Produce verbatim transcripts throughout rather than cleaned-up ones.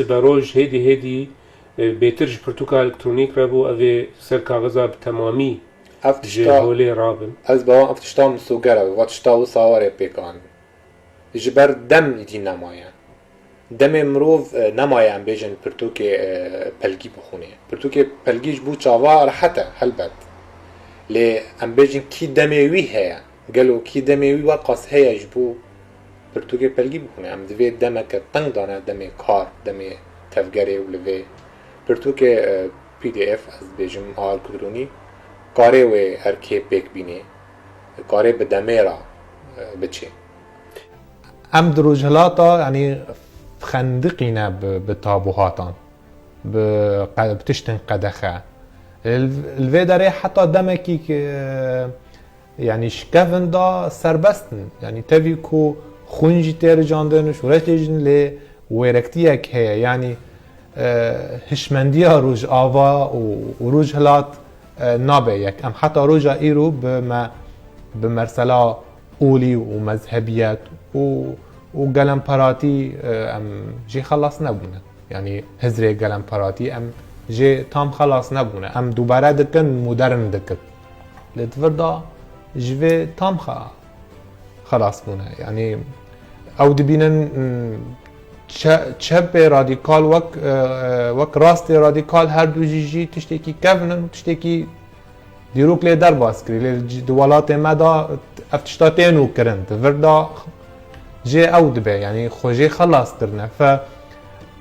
Siberoj hêdî hêdî, e, bêtir ji pirtûka elektronîk re bû, ev ê ser kaxiza bi temamî Ev ji tişta, holê rabin. Ez bawan ev tişta misoger e, va tişta wisa warê pêk an. Ji ber dem îdî nemaye. Demê mirov, e, nemaye em bêjin pirtûkê, e, pelgî bixûne. Pirtûkê pelgî ji bo çava rehet e, helbet. Lê em bêjin kî demê wî heye. Gelo kî demê wî weqas heye ji bo pirtûkê pelgî bixûne? Em divê demeke teng dane, demê kar, demê tevgerê û li vê pirtûkê, e, P D F, ez dibêjim a Kurdûnî, karê wê erkê pêk bînê, karê bi demê re, e, biçê. Em di rojhilata, yanî xendiqîne bi, bi tabuhatan, bi qe-, bi tiştên qedexe. Li, li vê derê heta demekî, e, yanî ji kevin de serbest in. Yanî tevî ku xwîn jî tê rijandin, şoreş tê jin, lê wêrektiyek heye. Yanî, e, hişmendiya Rojava û, û Rojhilat, e, nabe yek. Em heta roja îro bi me, bi mersela olî û mezhebiyet û, û gelemperatî, e, em jê xelas nebûne. Yanî hizrê gelemperatî em jê tam xelas nebûne. Em dubare dikin, modern dikin. Lê di vir de ji vê tam xe-, xelas bûne. Yanî ew dibînin, çe-, çepê radîkal wek, e, wek rastê radîkal her du jî jî tiştekî kevn in û tiştekî dîrok lê derbas kirî. Lê di welatê me de ev tişta tê nû kirin. Di vir de jê ew dibe, yanî xwe jê xelas kirine. Fe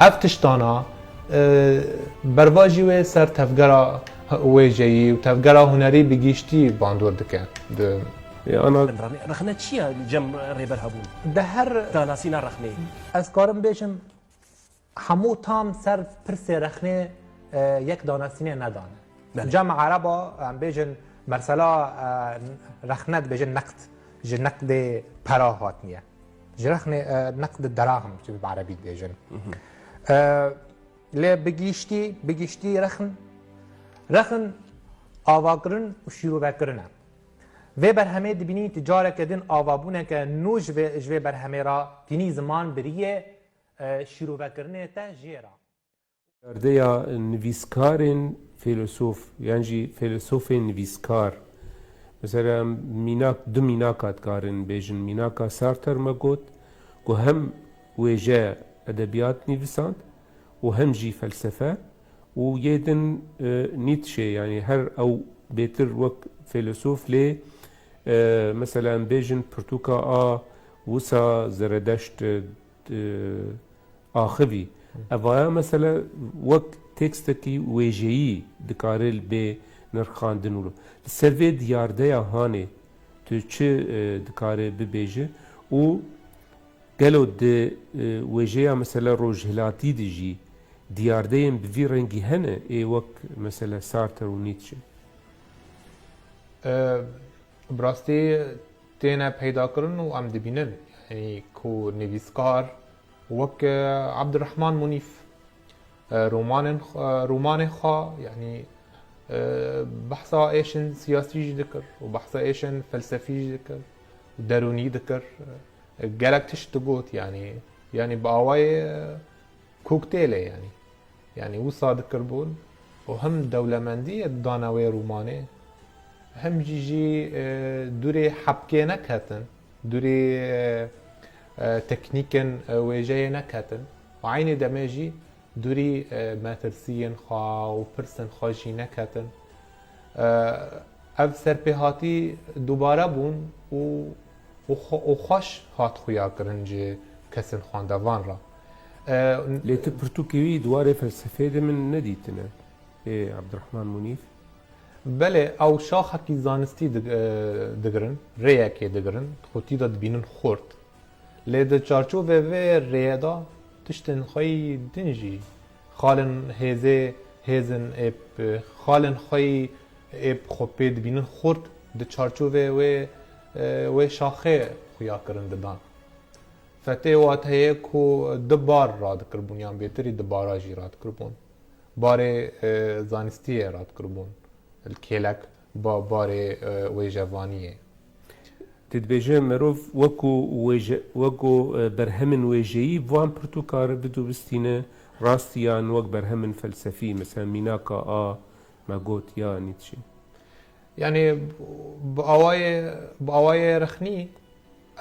ev tiştana, e, bervajî wê ser tevgera wêjeyî û tevgera hunerî bi giştî bandor dike. Di Ana Rexne çi ye li cem Rêber hebûn? Di her danasîna rexneyê. Ez karim bêjim, hemû tam ser pirsê rexnê, e, yek danasînê nedane. Belê. Cem Ereba, em bêjin, mersela, e, rexne dibêjin neqd. Ji neqdê pera hatiniye. Ji rexnê, e, neqd derahim, bi erebî dibêjin. E, lê bi giştî, bi giştî rexn, rexn avakirin û şîrovekirin e. Vê berhemê dibînî tu careke din avabûneke nû ji vê, ji vê berhemê re tînî ziman biriyê, e, şîrovekirinê te jê re. Yardeya nivîskarên fêlesof yan jî fêlesofên nivîskar. Mesela mînak, du mînaka dikarin bêjin. Mînaka Sartre me got ku hem wêje edebiyat nivîsand û hem jî felsefe û yê din, e, Nietzsche, yanî her ew bêtir wek fêlesof lê, e, mesela em bêjin pirtûka a wisa Zeredeşt, e, axivî. Evaya mesela wek tekstekî wêjeyî dikare bê nirxandin û li ser vê diyardeya hanê tu çi, e, dikare bibêje û gelo di, e, wêjeya mesela rojhilatî de jî diyardeyên bi vî rengî hene ê wek mesela Sartre û Nietzsche? E, bi rastî têne peyda kirin û em dibînin, yanî ku nivîskar wek, e, Abdurrahman Munîf, e, romanên, e, romanê xwe, yanî, e, behsa êşên siyasî jî dikir û behsa êşên felsefî jî dikir û derûnî dikir. E, gelek tişt digot, yanî, yanî bi awayê, e, koktêlê, yanî. Yanî wisa dikiribûn û him dewlemendiyê didane wê rûmanê, him jî jî, e, dûrê hebkê neketin, dûrê, e, e, teknîkên, e, wêjeyê neketin û eynê demê jî dûrî, e, metirsiyên xwe û pirsên xwe jî neketin. E, ev serpêhatî dubare bûn û û xwe-, û xweş hat xuyakirin ji kesên xwendevan re. E, Lê tu pirtûkê wî di warê felsefeyê de min nedîtine, ê Abdurrahman Munîf? Belê, ew şaxekî zanistî dig-, e, digirin, rêyekê digirin, xwetî de dibînin xurt. Lê di çarçovê vê rêyê de tiştên xwe yî din jî, xalên hêzê, hêzên ê bi, xalên xwe yî ê bi xwe pê dibînin xurt di çarçovê wê, e, wê şaxê xuya kirin didan. Fetê wat heye ku du bar radikiribûn yan bêtirî du bara jî radikiribûn. Barê, e, zanistiyê radikiribûn. Li kêlek ba-, barê, e, wêjevaniyê. Tu dibêje merov wekû wêje-, wekû, e, berhemên wêjeyî van pirtûka re bidubistîne Rastiyan wek berhemin felsefî, mesela mînaka a me got ya Nietzsche. Yanî bi awayê, bi awayê rexnî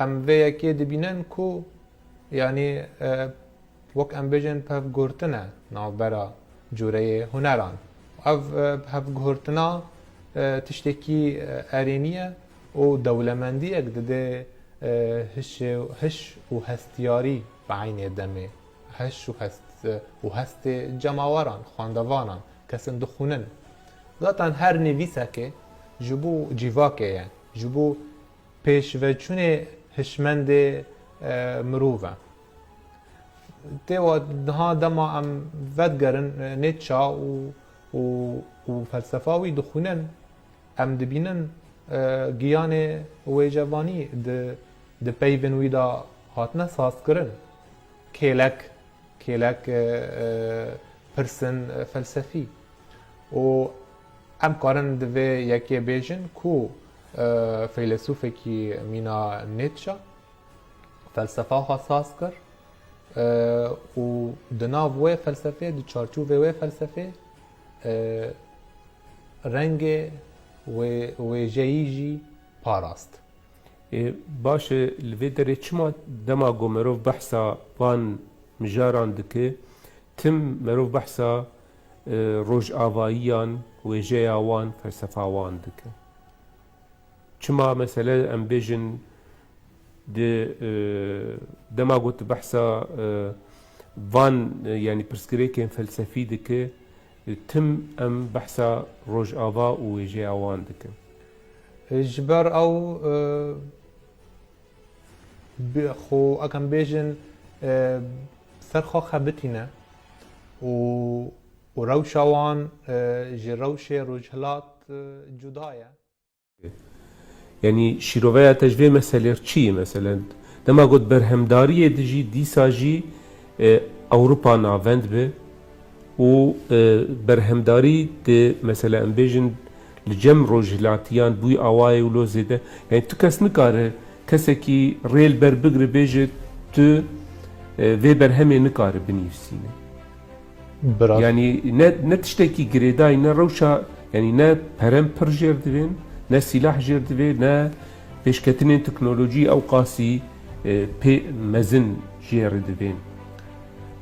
em vê yekê dibînin ku yanî e, wek em bêjin pevguhurtine navbera cûreyê huneran. Ev e, pevguhurtina e, tiştekî e, erênî ye û dewlemendiyek dide e, hişê, hiş û hestiyarî bi eynê demê. Hiş û hest, û hestê cemaweran, xwendevanan, kesên dixwînin. Zaten her nivîsekê ji bo cîvakê ye, ji bo pêşveçûnê hişmendê e, mirov e. Tê wa niha dema em vedigerin e, Nietzsche û, û, û felsefa wî dixwînin, em dibînin e, giyanê wêjevanî di, di peyvên wî de hatine sazkirin. Kêlek, kêlek e, e, pirsin e, felsefî. Û em karin di vê yekê bêjin ku e, feylesûfekî mîna Nietzsche felsefa xwe saz kir e, û di nav wê felsefê, di çarçovê wê felsefê e, rengê wê, wêjeyî jî parast. Ê, baş e, li vê derê çima dema ku merov behsa van mijaran dike, tim merov behsa e, rojavayiyan, wêjeya wan, felsefa wan dike? Çima, mesele, em bêjin, di e, dema ku tu behsa e, van e, yanî pirsgirêkên felsefî dike, e, tim em behsa rojava û wêjeya wan dikin. Ji ber ew e, bi xwe, ekem bêjin e, ser xwe xebitîne û, û rewşa wan e, ji rewşê rojhilat e, cuda ye. Yanî şîroveya te ji vê meselê re çi ye? Meselen, dema got berhemdariyê dijî dîsa jî e, Ewropa navend be û e, berhemdarî di, mesela, em bêjin li cem rojhilatiyan bûyî awayê wilo zêde. Yanî tu kes nikare, kesekî rê li ber bigire bêje tu e, vê berhemê nikare binivîsîne. Bi rast. Yanî ne, ne tiştekî girêdayî, ne rewşa, yanî ne perem pir jêr divên, ne sîlah jêr divê, ne pêşketinên teknolojî ew qasî e, pê mezin jêr divên.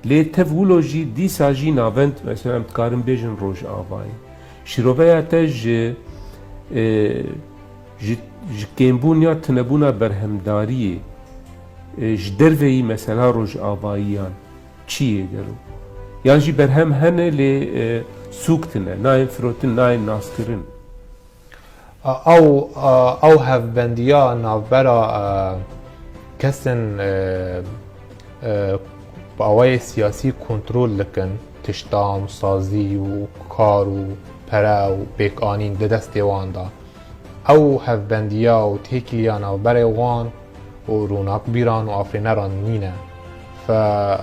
Lê tev wilo jî dîsa jî navend, mesela, em dikarin bêjin rojavayê. Şîroveya te ji e, ji, ji kêmbûn ya tunebûna berhemdariyê e, ji derveyî mesela rojavayiyan çi ye gelo? Yan jî berhem hene lê e, sûk tune, nayên firotin, nayên naskirin. A, ew, a, ew hevbendiya navbera e, kesên e, e, bi awayê siyasî kontrol dikin, tiştan, sazî û kar û pere û pêkanîn di destê wan de. Ew hevbendiya û têkiliya navberê wan û ronakbîran û afirîneran nîne. Fe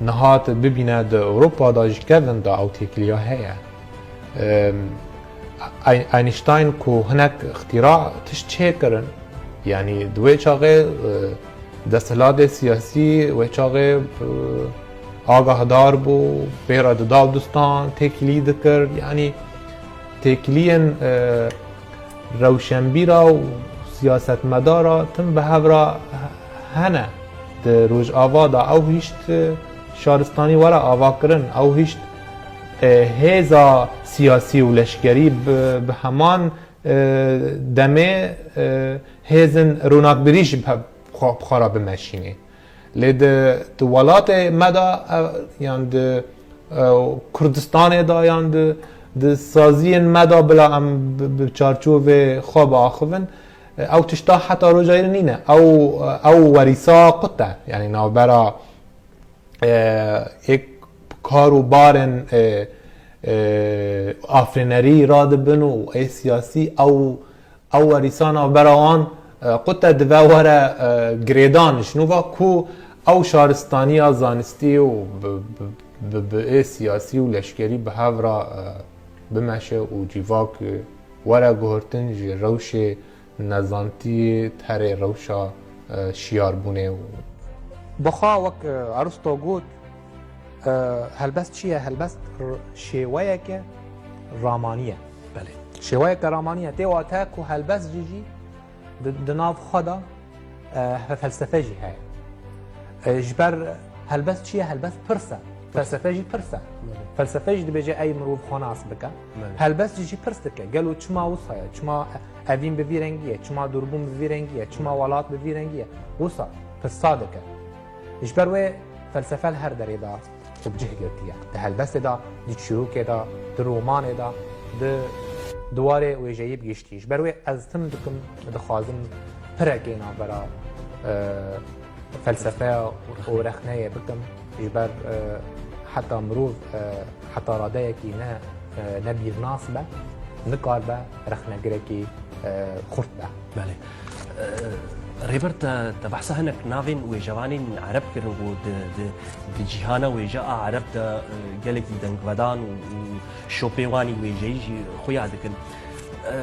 niha tu bibîne di Ewropa de ji kevin de ew têkiliya heye. Em, Ein-, Einstein ku hinek îxtîra tişt çêkirin, yanî di wê çaxê, e, desthilatê siyasî wê çaxê, e, agahdar bû, pê re dida û distan têkilî dikir, yanî têkiliyên, e, rewşenbîra û siyasetmedara tim bi hev re hene. Di Rojava de ew hişt şaristanî were avakirin, ew hişt, e, hêza siyasî û leşkerî bi, bi heman, e, demê, e, hêzên ronakbirî jî bi hev xwe, bi xwe re bimeşînê. Lê di, di welatê me de, e, yan di, e, Kurdistanê de, yan di, di saziyên me de bila em bi, bi çarçovê xwe biaxivin, e, ew tişta heta roja îro nîne. Ew, ew werîsa qut e. Yanî navbera, e, ê kar û barên, e, e, afirînerî radibin û ê siyasî ew Ew werîsa navbera wan, e, qut e, dive were, e, girêdan ji nû ve ku ew şaristaniya zanistî û bi, bi, bi, bi ê siyasî û leşkerî bi hev re, e, bimeşe û cîvak, e, were guhertin ji rewşê nezantiyê terê rewşa, e, şiyarbûnê û. Bi xwe wek, e, Aristo got, E, helbest çi ye? Helbest r-, şêweyeke ramanî ye. Belê. Şêweyeke ramanî ye. Tê wate ku helbest jî jî di, di nav xwe de, e, fe-, felsefe jî heye. E, ji ber helbest çi ye? Helbest pirs e. Felsefe jî pirs e. Felsefe jî dibêje ey mirov xwe nas bike. Helbest jî jî pirs dike. Gelo çima wisa ye? Çima evîn bi vî rengî ye? Çima dûrbûn bi vî rengî ye? Çima welat bi vî rengî ye? Wisa pirsa dike. Ji ber wê felsefe li her derê de xwe bi cih girtiye. Di helbestê de, di çîrokê de, di romanê de, di, di warê wêjeyî bi giştî. Ji ber wê ez tim dikim, dixwazim pirekê navbera, e, felsefeya û rexneyê bikim. Ji ber, e, heta mirov, e, heta radeyekî ne, e, ne bîrnas be, nikaribe rexnegirekî, e, xurt be. Belê. E, Rêber, te, te behsa hinek navên wêjevanên ereb kirin ku di, di, di cîhana wêje a ereb de, e, gelekî dengvedan û, û şopê wanî wêjeyî jî xuya dikin. E,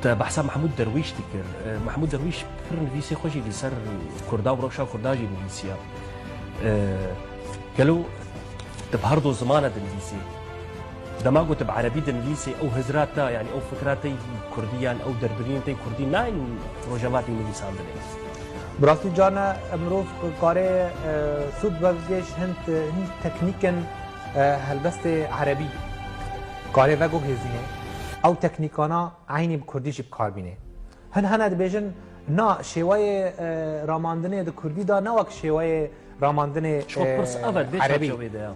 Te behsa Mehmûd Derwîş dikir. E, Mehmûd Derwîş pir nivîsê xwe jî li ser Kurda û rewşa Kurda jî nivîsiya. E, Gelo tu bi her do zimana dinivîsî? Dema ku tu bi erebî dinivîsî, ew hizra te, yanî ew fikra te kurdî yan ew derbirînên te kurdî nayên rojeva te nivîsandinê? Bi rastî carna mirov kare, e, sûd webigê ji hin, hin teknîkên, e, helbestê erebî. Kare veguhêzîne. Ew teknîkana eynî bi kurdî jî bi kar bîne. Hin hene dibêjin, na, şêweyê, e, ramandinê di kurdî de ne wek şêweyê ramandinê, Şo pirs e, eve vê erebî. Çerçevê de ya.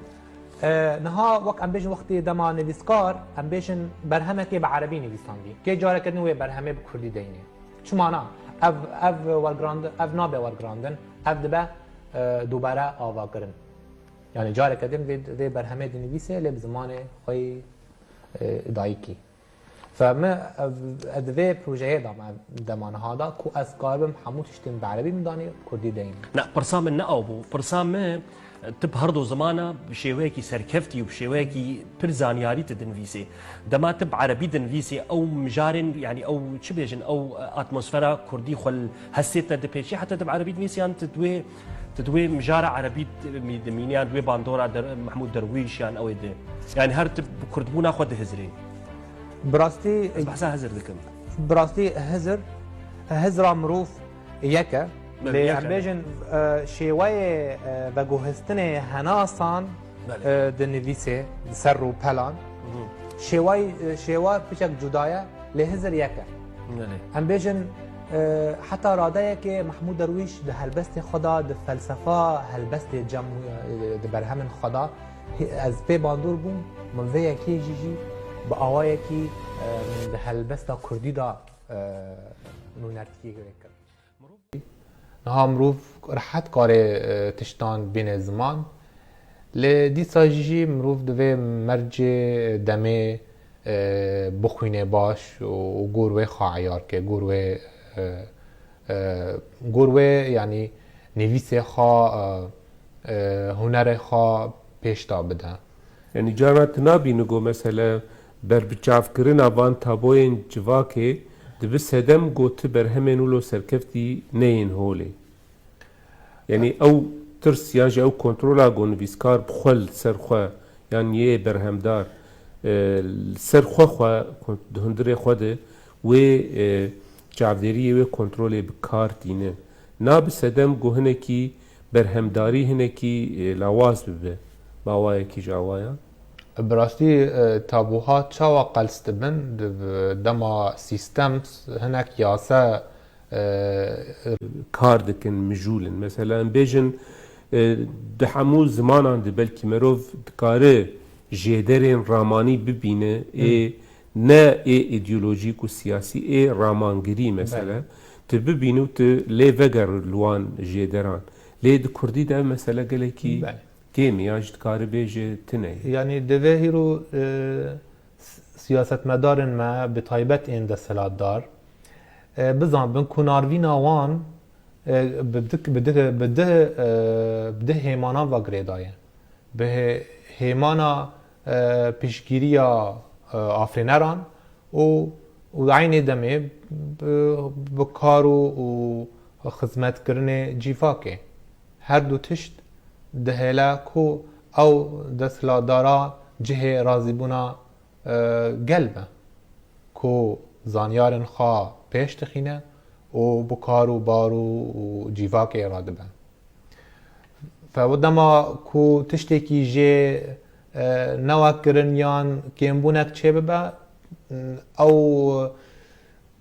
E, niha wek em bêjin wextê dema nivîskar, em bêjin berhemekê bi erebî nivîsandî. Kê careke din wê berhemê bi kurdî deyne? Çima na? Ev, ev wergirandin, ev nabe wergirandin, ev dibe, e, dubare avakirin. Yani careke din vê, vê berhemê dinivîse lê bi zimanê xwe yî, e, dayikî. Fe min, e, di vê projeyê de me dema niha da ku ez karibim hemû tiştên bi erebî min danî kurdî deynim. Na, pirsa min ne ew bû. Pirsa min, tu bi her do zimana bi şêweyekî serkeftî û bi şêweyekî pir zanyarî tu dinivîsê. Dema tu bi erebî dinivîsê, ew mijarên, yanî ew çi bêjin, ew atmosfera kurdî xwe li hestê te dipêçî, heta tu bi erebî dinivîsî, yan tu di wê, tu di wê mijara erebî dimî-, dimînî, yan di wê bandora der-, Mehmûd Derwîş yan ew ê di. Yanî her tu bi kurdbûna xwe dihizirî. Bi rastî, Ez behsa hizir dikim. Bi rastî hizir, hizra mirov yek e. Belê, lê yek em e. Bêjin, e, şêweyê, e, veguhistinê henasan, Belê. E, di nivîsê, di ser rûpelan. Hı hı. Şêway, e, şêwa piçek cuda ye, lê hizir yek e. Belê. Em bêjin, e, heta radeyekê Mehmûd Derwîş di helbestê xwe de, di felsefa helbestê cem, e, di berhemên xwe de, Hê-, ez pê bandor bûm, min vê yekê jî jî bi awayekî, e, di helbesta kurdî de, e, nûnertiyê wê kir. Niha mirov rehet kare, e, tiştan bîne ziman, lê dîsa jî jî mirov divê mercê demê, e, bixwîne baş û, û gor wê xwe eyar ke, gor wê, e, e, gor wê, yanî nivîsê xwe, e, e, hunerê xwe pêş de bide. Yanî carna tu nabînî ku mesele berbiçavkirina van taboyên civakê dibi sedem ku tu berhemên wilo serkeftî neyên holê. Yanî ew tirs yan jî ew kontrola ku nivîskar bi xwe li ser xwe yan yê berhemdar, e, li ser xwe xwe, di hundirê xwe de wê, e, çavdêriyê wê kontrolê bi kar tîne. Na bi sedem ku hinekî berhemdarî hinekî, e, lawaz bibe. Bi awayekî ji awayan. Bi rastî, e, tabuha çawa qels dibin, di, dema sîstem hinek yase, e, kar dikin, mijûl in. Mesela, em bêjin, e, di hemû zimanan de belkî merov dikare jêderên ramanî bibîne, ê, ne ê îdeolojîk û siyasî, ê ramangirî mesela. Belê. Tu bibînî û tu lê vegerî li wan jêderan. Lê di kurdî de mesele gelekî Belê. Kêm e, yan jî dikare bêje tune ye. Yanî divê hîro, e, s-, siyasetmedarên me, bi taybet ên desthilatdar, e, bizanbin ku narvîna wan, e, bi di, bi di, bi di, e, bi di hêmanan ve girêdaye. Bi hê-, hêmana, e, piştgiriya, e, afirîneran û, û di eynê demê bi, bi kar û, û xizmetkirinê cîvakê. Her du tişt dihêle ku ew desthilatdara cihê razîbûna, e, gel be, ku zanyarên xwe pêş dixîne û bi kar û bar û, û cîvakê radibe. Fe dema ku tiştekî jê, e, newe kirin yan kêmbûnek çêbibe, ew,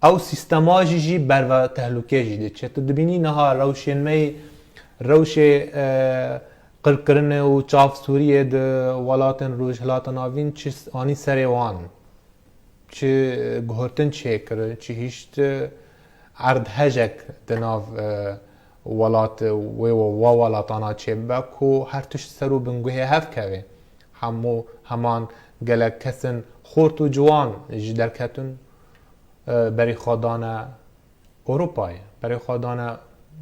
ew sîstema jî jî berve tehlûkê jî diçe. Tu dibînî niha rewşên me yê, rewşê, e, qirkirinê û çavsûriyê di welatên Rojhilata Navîn çi anî serê wan, çi guhertin çêkirin, çi hişt erdhejek di nav, e, welat, wê we-, wa welatana çêbibe ku her tişt ser û binguhê hev keve. Hemû heman gelek kesin xort û ciwan ji derketin, e, berî xwe dane Ewropayê, berî xwe dane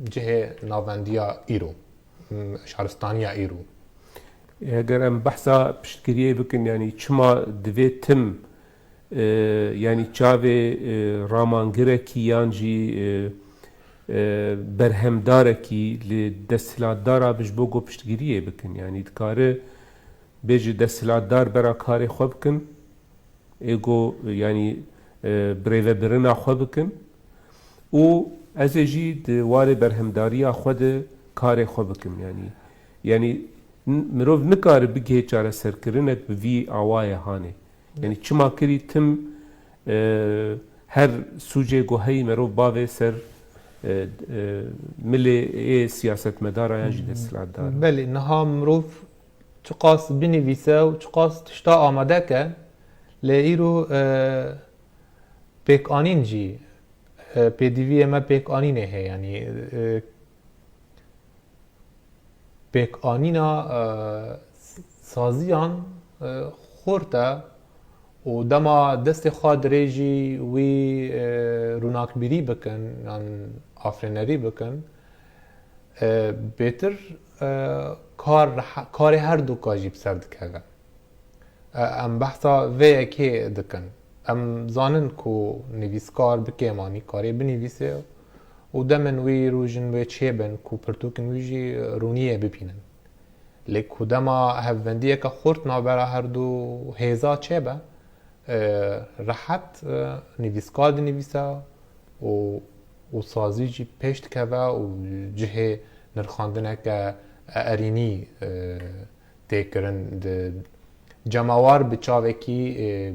cihê navendiya îro, m, şaristaniya îro. Eger em behsa piştgiriyê bikin, yanî çima divê tim, e, yanî çavê, e, ramangirekî yan jî, e, e, berhemdarekî li desthilatdara bi ji bo ku piştgiriyê bikin? Yanî dikare bêje desthilatdar bera karê xwe bikin, ê ku, yanî, e, birêvebirina xwe bikin û ez ê jî di warê berhemdariya xwe de karê xwe bikim, yanî, yanî n-, mirov nikare bigihê çareserkirinek bi vî awayê hanê. Yanî çima kirî tim, e, her sûcê ku heyî merov bavê ser, e, e, milê ê siyasetmedara yan jî desthilatdara? Belê, niha mirov çiqas binivîse û çiqas tişta amade ke, lê îro, e, pêkanîn jî, e, pêdiviyê me pêkanînê heye, yanî, e, pêkanîna, e, saziyan, e, xurt e û dema destê xwe dirêjî wî, e, rûnakbîrî bikin yan afrênerî bikin, e, bêtir, e, kar reha-, karê her du ka jî bi ser dikeve. E, em behsa vê yekê dikin. Em zanin ku nivîskar bi kêmanî karê binivîse û demên wî rojên wê çêbin ku pirtûkên wî jî rûniyê bibînin. Lê ku dema hevbendiyeke xurt navbera her du hêza çêbe, e, rehet, e, nivîskar dinivîse û, û sazî jî pêş dikeve û cihê nirxandineke erînî, e, tê kirin. Di cemawar bi çavekî, e,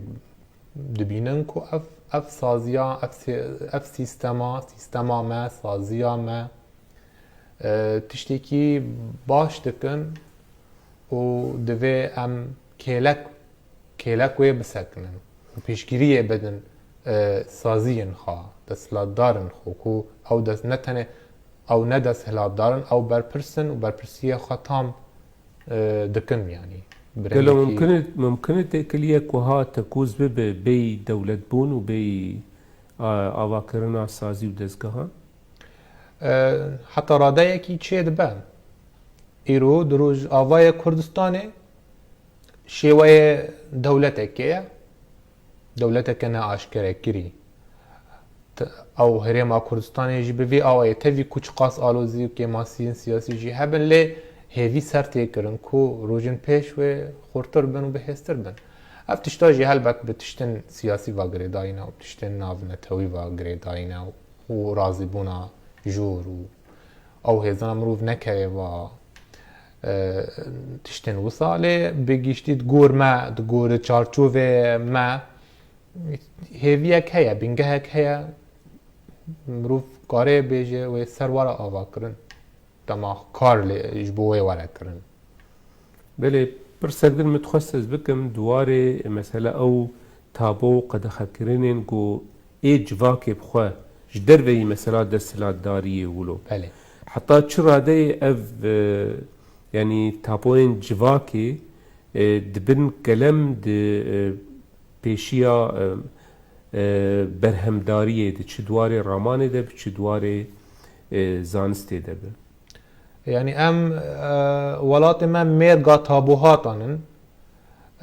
dibînin ku ev, ev saziya, ev sê-, ev sîstema, sîstema me, saziya me, e, tiştekî baş dikin û divê em kêlek, kêlek wê bisekinin û piştgiriyê bidin, e, saziyên xwe, desthilatdarên xwe ku ew dest ne tenê ew ne desthilatdarin, ew berpirs in û berpirsiyê xwe tam, e, dikin, yanî. Gelo birengekî mumkin e, mumkin e têkiliyek wiha tekûz bibe, bêyî dewletbûn û bêyî, a, avakirina sazî û dezgehan? E, heta radeyekî çêdibe. Îro di Rojavayê Kurdistanê şêweyê dewletekê ye, dewleteke neaşkerekirî. T-, ew Herêma Kurdistanê jî bi vî awayê, tevî ku çiqas alozî û kêmasiyên siyasî jî hebin, lê hêvî ser tê kirin ku rojên pêş wê xurtir bin û bihêztir bin. Ev tişta jî helbet bi tiştên siyasî ve girêdayî ne û bi tiştên navnetewî ve girêdayî ne û razîbûna jor û ew hêzana mirov nekeve va, e, tiştên wisa, lê bi giştî di gor me, di gor çarçovê me, hêviyek heye, bingehek heye, mirov kare bêje wê ser were avakirin. Dema kar lê ji bo wê were kirin. Belê, pirsek din min dixwest ez bikim, di warê mesela ew tabo û qedexekirinên ku ê civakê bi xwe ji derveyî mesela desthilatdariyê wilo. Belê. Heta çi radeyê ev, e, yanî taboyên civakê, e, dibin kelem di, e, pêşiya, e, e, berhemdariyê de, çi di warê ramanê de bi, çi di warê, e, zanistê de bi. Yanî em, e, welatê me mêrga tabuhatan in,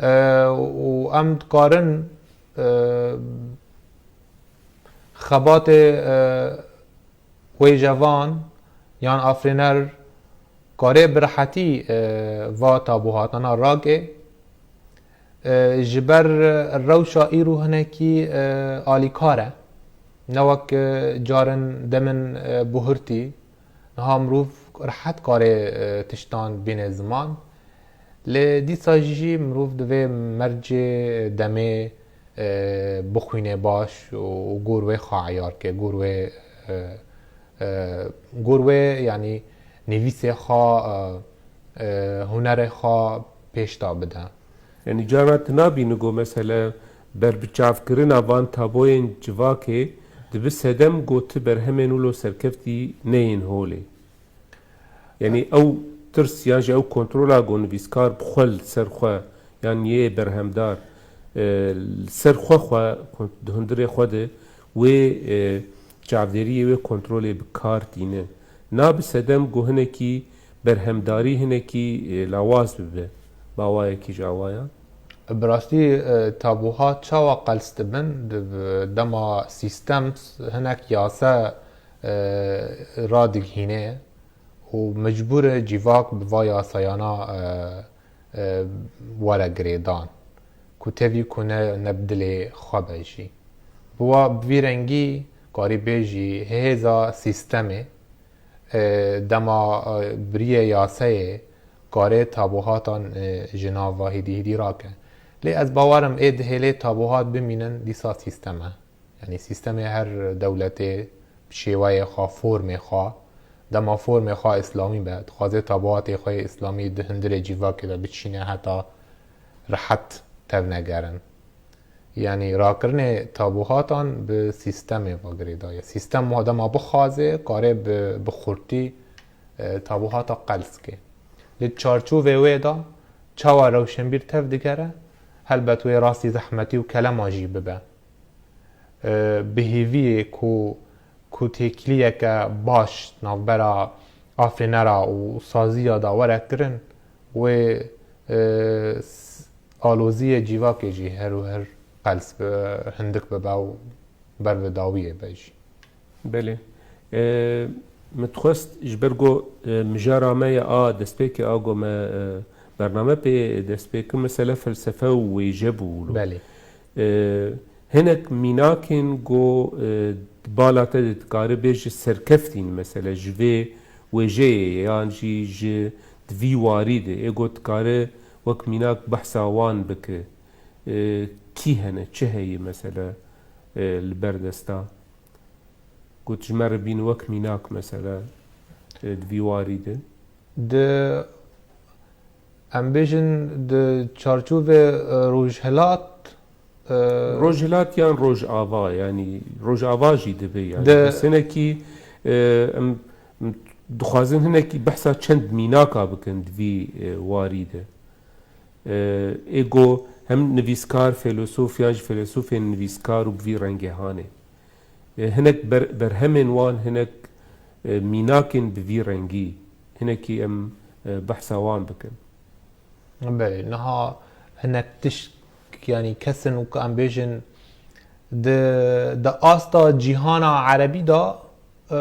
e, û em dikarin, e, xebatê, e, wêjevan yan afrêner karê bi rehetî, e, va tabuhatana rake, e, ji ber rewşa îro hinekî, e, alîkar e. Ne wek, e, carin demin, e, buhurtî, niha mirov rehet karê, e, tiştan bîne ziman. Lê dîsa jî mirov divê mercê demê, e, bixwîne baş û, û gor wê xwe eyar ke, gor wê, e, e, gor wê, yanî nivîsê xwe, e, e, hunerê xwe pêş de bide. Yanî carna tu nabînî ku mesele berbiçavkirina van taboyên civakê dibi sedem ku tu berhemên wilo serkeftî neyên holê. Yanî ew tirs yan jî ew kontrola ku nivîskar bi xwe li ser xwe yan yê berhemdar, e, li ser xwe xwe kon-, di hundirê xwe de wê, e, çavdêriyê wê kontrolê bi kar tîne. Na bi sedem ku hinekî berhemdarî hinekî, e, lawaz bibe. Bi awayekî ji awayan. Bi rastî, e, tabuhat çawa qels dibin? Di, dema sîstem hinek yase, e, radigihîne û mecbûr e civak bi va yasayana, e, e, were girêdan ku tevî ku ne, ne bi dilê xwe be jî. Bi wa, bi vî rengî karî bêjî hêza sîstemê, e, dema, e, biriyê yaseyê karê tabuhatan, e, ji nav va hêdî hêdî rake. Lê ez bawer im ê dihêlê tabuhat bimînin dîsa sîstem e. Yanî sîstemê her dewletê bi şêweyê xwe, formê xwe, dema formê xwe îslamî be, dixwaze tabuhatê xwe yê îslamî di hundirê cîvakê de biçîne heta rehet tevnegerin. Yanî rakirinê tabuhatan bi sîstemê ve girêdaye. Sîstem dema bixwaze, kare bi, bi xurtî, e, tabuhata qels ke. Li çarçovê wê de çawa rewşenbîr tev digere, helbet wê rastî zehmetî û kelema jî bibe. E, bi hêviyê ku, ku têkiliyeke baş navbera afirînera û saziya de were kirin, wê, e, s-, aloziyê cîvakê jî her û her qels bi, hindik bibe û ber bi dawiyê be jî. Belê. E, min dixwest ji ber ku, e, mijara me ye a destpêkê a ku me, e, bername pê dest pê kir, mesele felsefe û wêje bû wilo. Belê. E, hinek mînakên ku, e, di bala te de dikare bê ji serkeftîn, mesele ji vê wêjeyê yan jî ji di vî warî de ê ku dikare wek mînak behsa wan bike. E, kî hene, çi heye mesele, e, li ber desta? Got ji me re bîn wek mînak mesele, e, di vî warî de. Di, em bêjin, di çarçovê, e, rojhilat, e, Rojhilat yan rojava, yanî rojava jî dibe, yanî Di- bes hinekî, e, em, em dixwazin hinekî behsa çend mînaka bikin di vî, e, warî de. E, ê ku hem nivîskar, feylesof yan jî feylesof ên nivîskar û bi vî rengê hanê. E, hinek ber-, berhemên wan, hinek, e, mînakên bi vî rengî, hinekî em, e, behsa wan bikin. Belê, niha hinek tişt, yanî kesin û ku em bêjin di, di asta cîhana erebî de, e,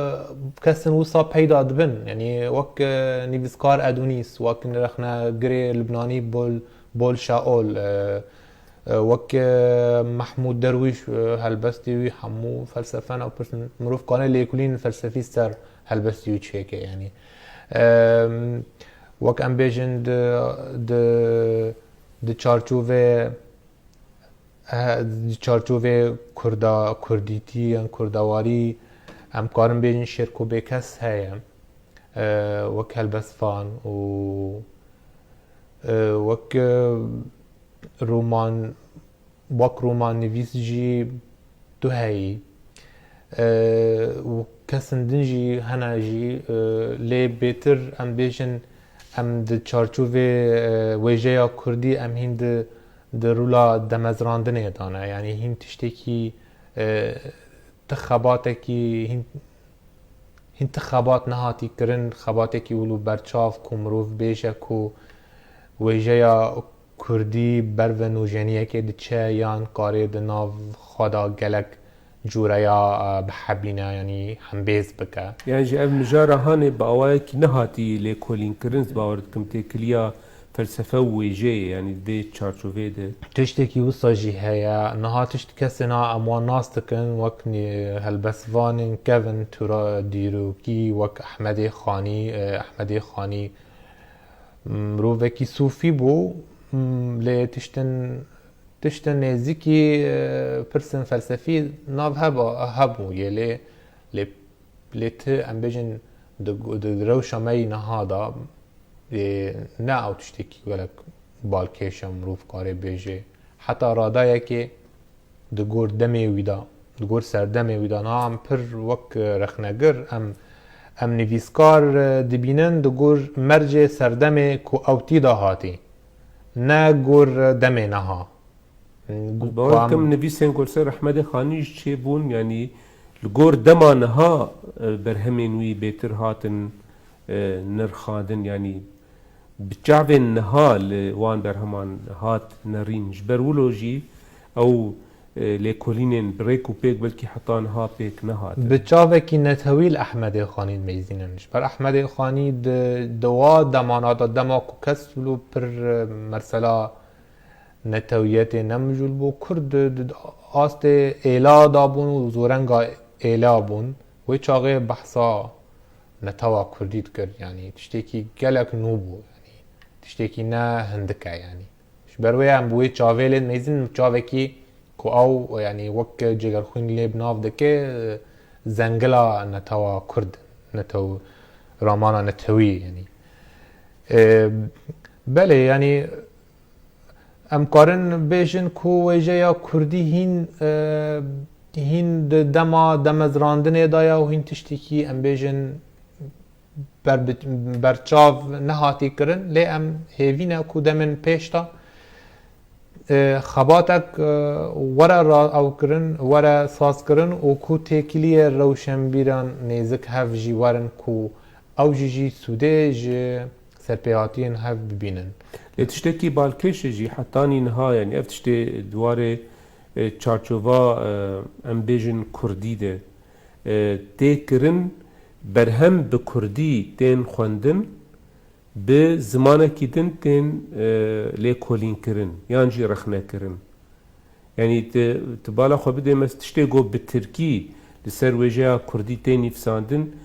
kesin wisa peyda dibin. Yanî wek, e, nivîskar Edonîs, wek rexnegirê Libnanî Bol, Bol Şaol, e, e, wek, e, Mehmûd Derwîş, e, helbestê wî hemû felsefe ne, pirsin mirov kane lêkolîn felsefî ser helbestê wî çêke, yanî. E, wek em bêjin di, di, di çarçovê, e, di çarçovê Kurda, Kurdîtî yan Kurdawarî, em karin bêjin Şêrko Bêkes heye, e, wek helbestvan û, e, wek, e, roman, wek romannivîs jî tu heyî. E, û kesin din jî hene jî, e, lê bêtir em bêjin em di çarçovê, e, wêjeya kurdî em hîn di, di rûla demezrandinê de ne. Yanî hîn tiştekî, e, ti xebatekî hîn, hîn ti xebat nehatî kirin, xebatekî wilo berçav ku mirov bêje ku wêjeya kurdî ber ve nûjeniyekê diçe yan karê di nav xwe de gelek cûreya e, bihebîne, yanî hembêz bike. Yan jî ev mijara hanê bi awayekî nehatî lêkolînkirin, ez bawer dikim têkiliya felsefe û wêjeyê, yanî di vê çarçoveyê de. Tiştekî wisa jî heye, niha tişt kesê na em wan nas dikin, wek nî-, helbestvanên kevin, tûra dîrokî, wek Ehmedê Xanî, e, Ehmedê Xanî mirovekî sûfî bû, m, lê tiştin, tiştin nêzîkî, e, pirsên felsefî nav heba, hebû yê lê, lê, lê ti em bêjin di, di rewşa me yî niha de, ê, ne ew tiştekî gelek balkêş e mirov karê bêjê. Heta radayekê di gor demê wî de, di gor serdemê wî de, niha em pir wek rexnegir, em, em nivîskar, e, dibînin di gor mercê serdemê ku ew tî de hatî, ne gor demê niha. Bawer dikim nivîsên ku li ser Ehmedê Xanî jî çêbûn, yanî li gor dema niha, e, berhemên wî bêtir hatin, e, nirxandin, yanî bi çavên niha li wan berheman hat nerîn. Ji ber wilo jî ew, e, lêkolînên bi rêk û pêk belkî heta niha pêk nehatin. Bi çavekî netewî li Ehmedê Xanî dimeyzînin. Ji ber Ehmedê Xanî di, di wa demana de, dema ku kes wilo pir, e, mesela netewiyetê nemijûl bû, Kurd di, di, di astê êla de bûn û zorenga êla bûn. Wê çaxê behsa netewa Kurdî dikir. Yanî tiştekî gelek nû bû. Yanî tiştekî ne hindik e yanî. Ji ber wê em bi wê çavê lê dimeyzin, çavekî ku ew, yanî wek cêgerxwîn lê bi nav dike, zengila netewa Kurd, netew ramana netewî, yanî. E, belê, yanî em karin bêjin ku wêjeya Kurdî hîn, e, hîn di dema demezrandinê de ye û hîn tiştekî, em bêjin, ber bi, berçav nehatî kirin, lê em hêvî ne ku demên pêş de, e, xebatek, e, were ra-, ew kirin, were saz kirin û ku têkiliyê rewşenbîran nêzik hev jî werin ku ew jî jî sûdê ji serpêhatiyên hev bibînin. Lê tiştekî balkêş e jî hetanî niha, yanî ev tiştê di warê, e, çarçova, e, em bêjin Kurdî de, e, tê kirin, berhem bi Kurdî tên xwendin, bi zimanekî din tên, e, lêkolînkirin yan jî rexnekirin. Yanî ti, ti bala xwe bidê me, tiştê ku bi tirkî li ser wêjeya kurdî tê nivîsandin,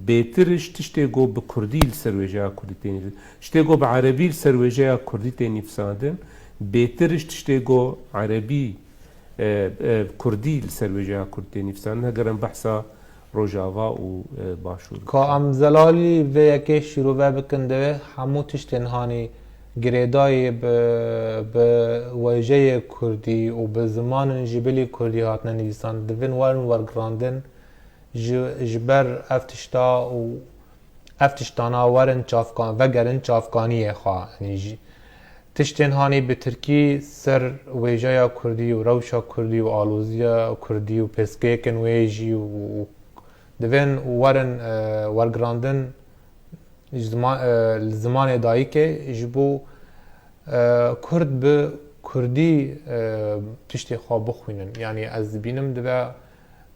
bêtir ji tiştê ku bi kurdî li ser wêjeya kurdî tê nivîsandin. Tiştê ku bi erebî li ser wêjeya kurdî tê nivîsandin, bêtir ji tiştê ku erebî, e, e, kurdî li ser wêjeya kurdî tê nivîsandin. Heger em behsa Rojava û, e, Başûr bikin. Ka em zelalî vê yekê şîrove bikin, divê hemû tiştên hanî girêdayî bi, bi wêjeyê kurdî û bi zimanên ji bilî kurdî hatine nivîsandin, divin werin wergirandin, ji, ji ber ev tişta û ev tiştana werin çavkan-, vegerin çavkaniyê xwe. Yanî ji, tiştên hanî bi tirkî ser wêjeya kurdî û rewşa kurdî û aloziya kurdî û pêskêkên wê jî û, û divên werin, e, wergirandin ji zima-, e, li zimanê dayikê ji bo, e, Kurd bi kurdî, e, tiştê xwe bixwînin. Yanî ez dibînim dibe,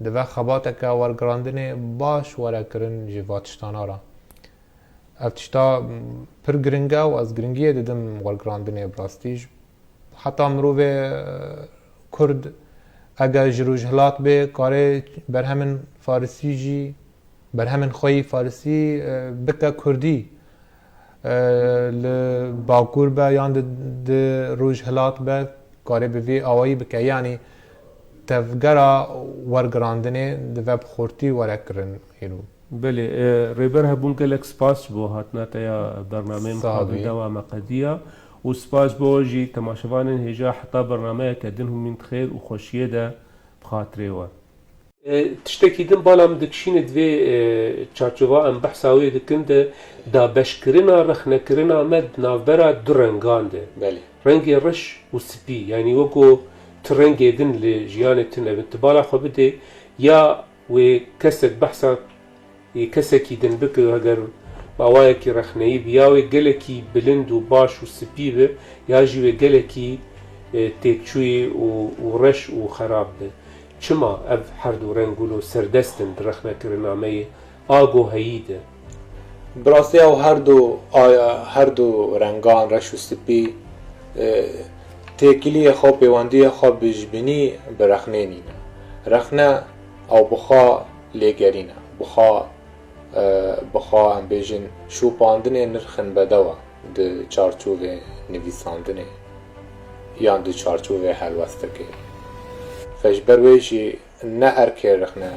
dibe xebateke wergirandinê baş were kirin ji va tiştana re. Ev tişta pir giring e û ez giringiyê didim wergirandinê bi rastî. Heta mirovê, e, Kurd eger ji Rojhilat bê, karê berhemên Farisî jî, berhemên xwe yî Farisî, e, bike Kurdî. E, li Bakur be yan di, di Rojhilat be, karê bi vî awayî bike. Yanî tevgera wergirandinê dive bi xurtî were kirin îro. Belê, e, Rêber Hebûn, gelek spas ji bo hatina te ya bernameyê Mixabin Dewa Me Qediya û spas ji bo we jî temaşevanên hêja heta bernameyeke din hûn mîn di xêr û xweşiyê de bi xatirê we. E, tiştekî din bala min dikişîne di vê, e, çarçova em behsa wê dikin de dabeşkirina rexnekirina me di navbera du rengan de. Belê. Rengê reş û spî, yanî weko tu rengê din li jiyanê tune bin. Tu bala xwe bidê ya wê kesek behsa yê kesekî din bike, heger bi awayekî rexneyî bi, ya wê gelekî bilind û baş û spî bi, ya jî wê gelekî, e, têkçûyî û, û reş û xerab bi. Çima ev her du reng wilo serdest in di rexnekirina me yê agoheyî de? Bi rastî ew her du aya, her du rengan reş û spî, e, têkiliyê xwe, pêwendiyê xwe bi ji binî bi rexnê nîne. Rexne ew bi xwe lêgerîn e, bi xwe, e, bi xwe em bêjin şopandinê nirxin bedew e di çarçovê nivîsandinê yan di çarçovê helwestekê. Fe ji ber wê jî ne erkê rexne,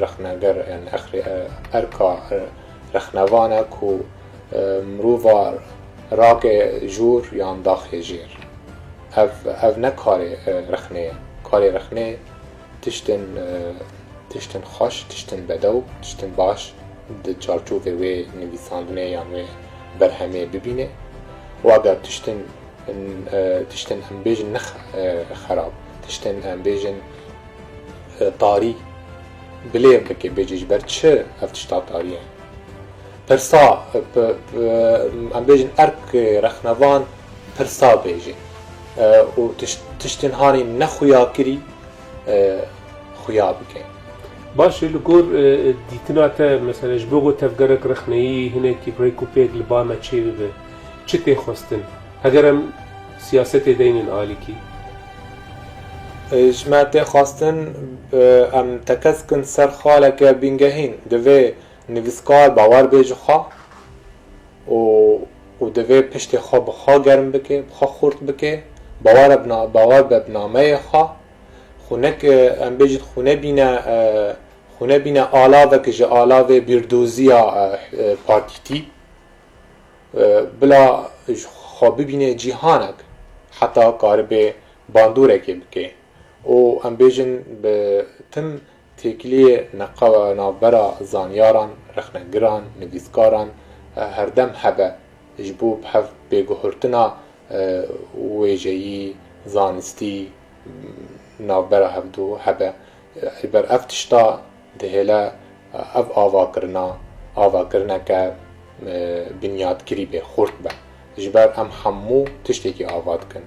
rexneger, yani exrê, erka rexnevan e ku, e, mirova rake jor yan daxê jêr. Ev, ev ne karê, e, rexnê ye. Karê rexnê tiştin, e, tiştin xweş, tiştin bedew, tiştin baş di çarçovê wê nivîsandinê yan wê berhemê bibîne. Û eger tiştin, e, tiştin em bêjin ne xe-, e, xerab, tiştin em bêjin, e, tarî bilêv bike, bêjî ji ber çi ev tişta tarî ye? Pirsa, e, p-, p-, em bêjin erk, e, rexnevan pirsa bêjê, e, û tiş-, tiştên hanî nexuyakirî, e, xuya bike. Baş e, li gor, e, dîtina te, mesela ji bo ku tevgerek rexneyî hinekî rêk û pêk li ba me çêbibe, çi tê xwestin? Heger em siyasetê deynin alîkî. E, ji me tê xwestin, e, em tekez kin ser xaleke bingehîn. Divê nivîskar bawer bê ji xwe û, û divê piştê xwe bi xwe germ bike, bi xwe xurt bike, bawer be bi na-, bawer be bi nameyê xwe. Xwe nek, e, em bêjin xwe nebîne, e, xwe nebîne alavek ji alavê bîrdoziya, e, e, partîtî. E, bila ji xwe bibîne cîhanek, heta karibe bandoreke bike. Û em bêjin bi tim têkiliyê neqe-, navbera zanyaran, rexnegiran, nivîskaran, e, herdem hebe ji bo bi hev pêguhurtina, e, wêjeyî, zanistî, navbera hevdu hebe. Ji ber ev tişta dihêle ev avakirina, avakirineke, e, binyadkirî be, xurt be. Ji ber em hemû tiştekî ava dikin.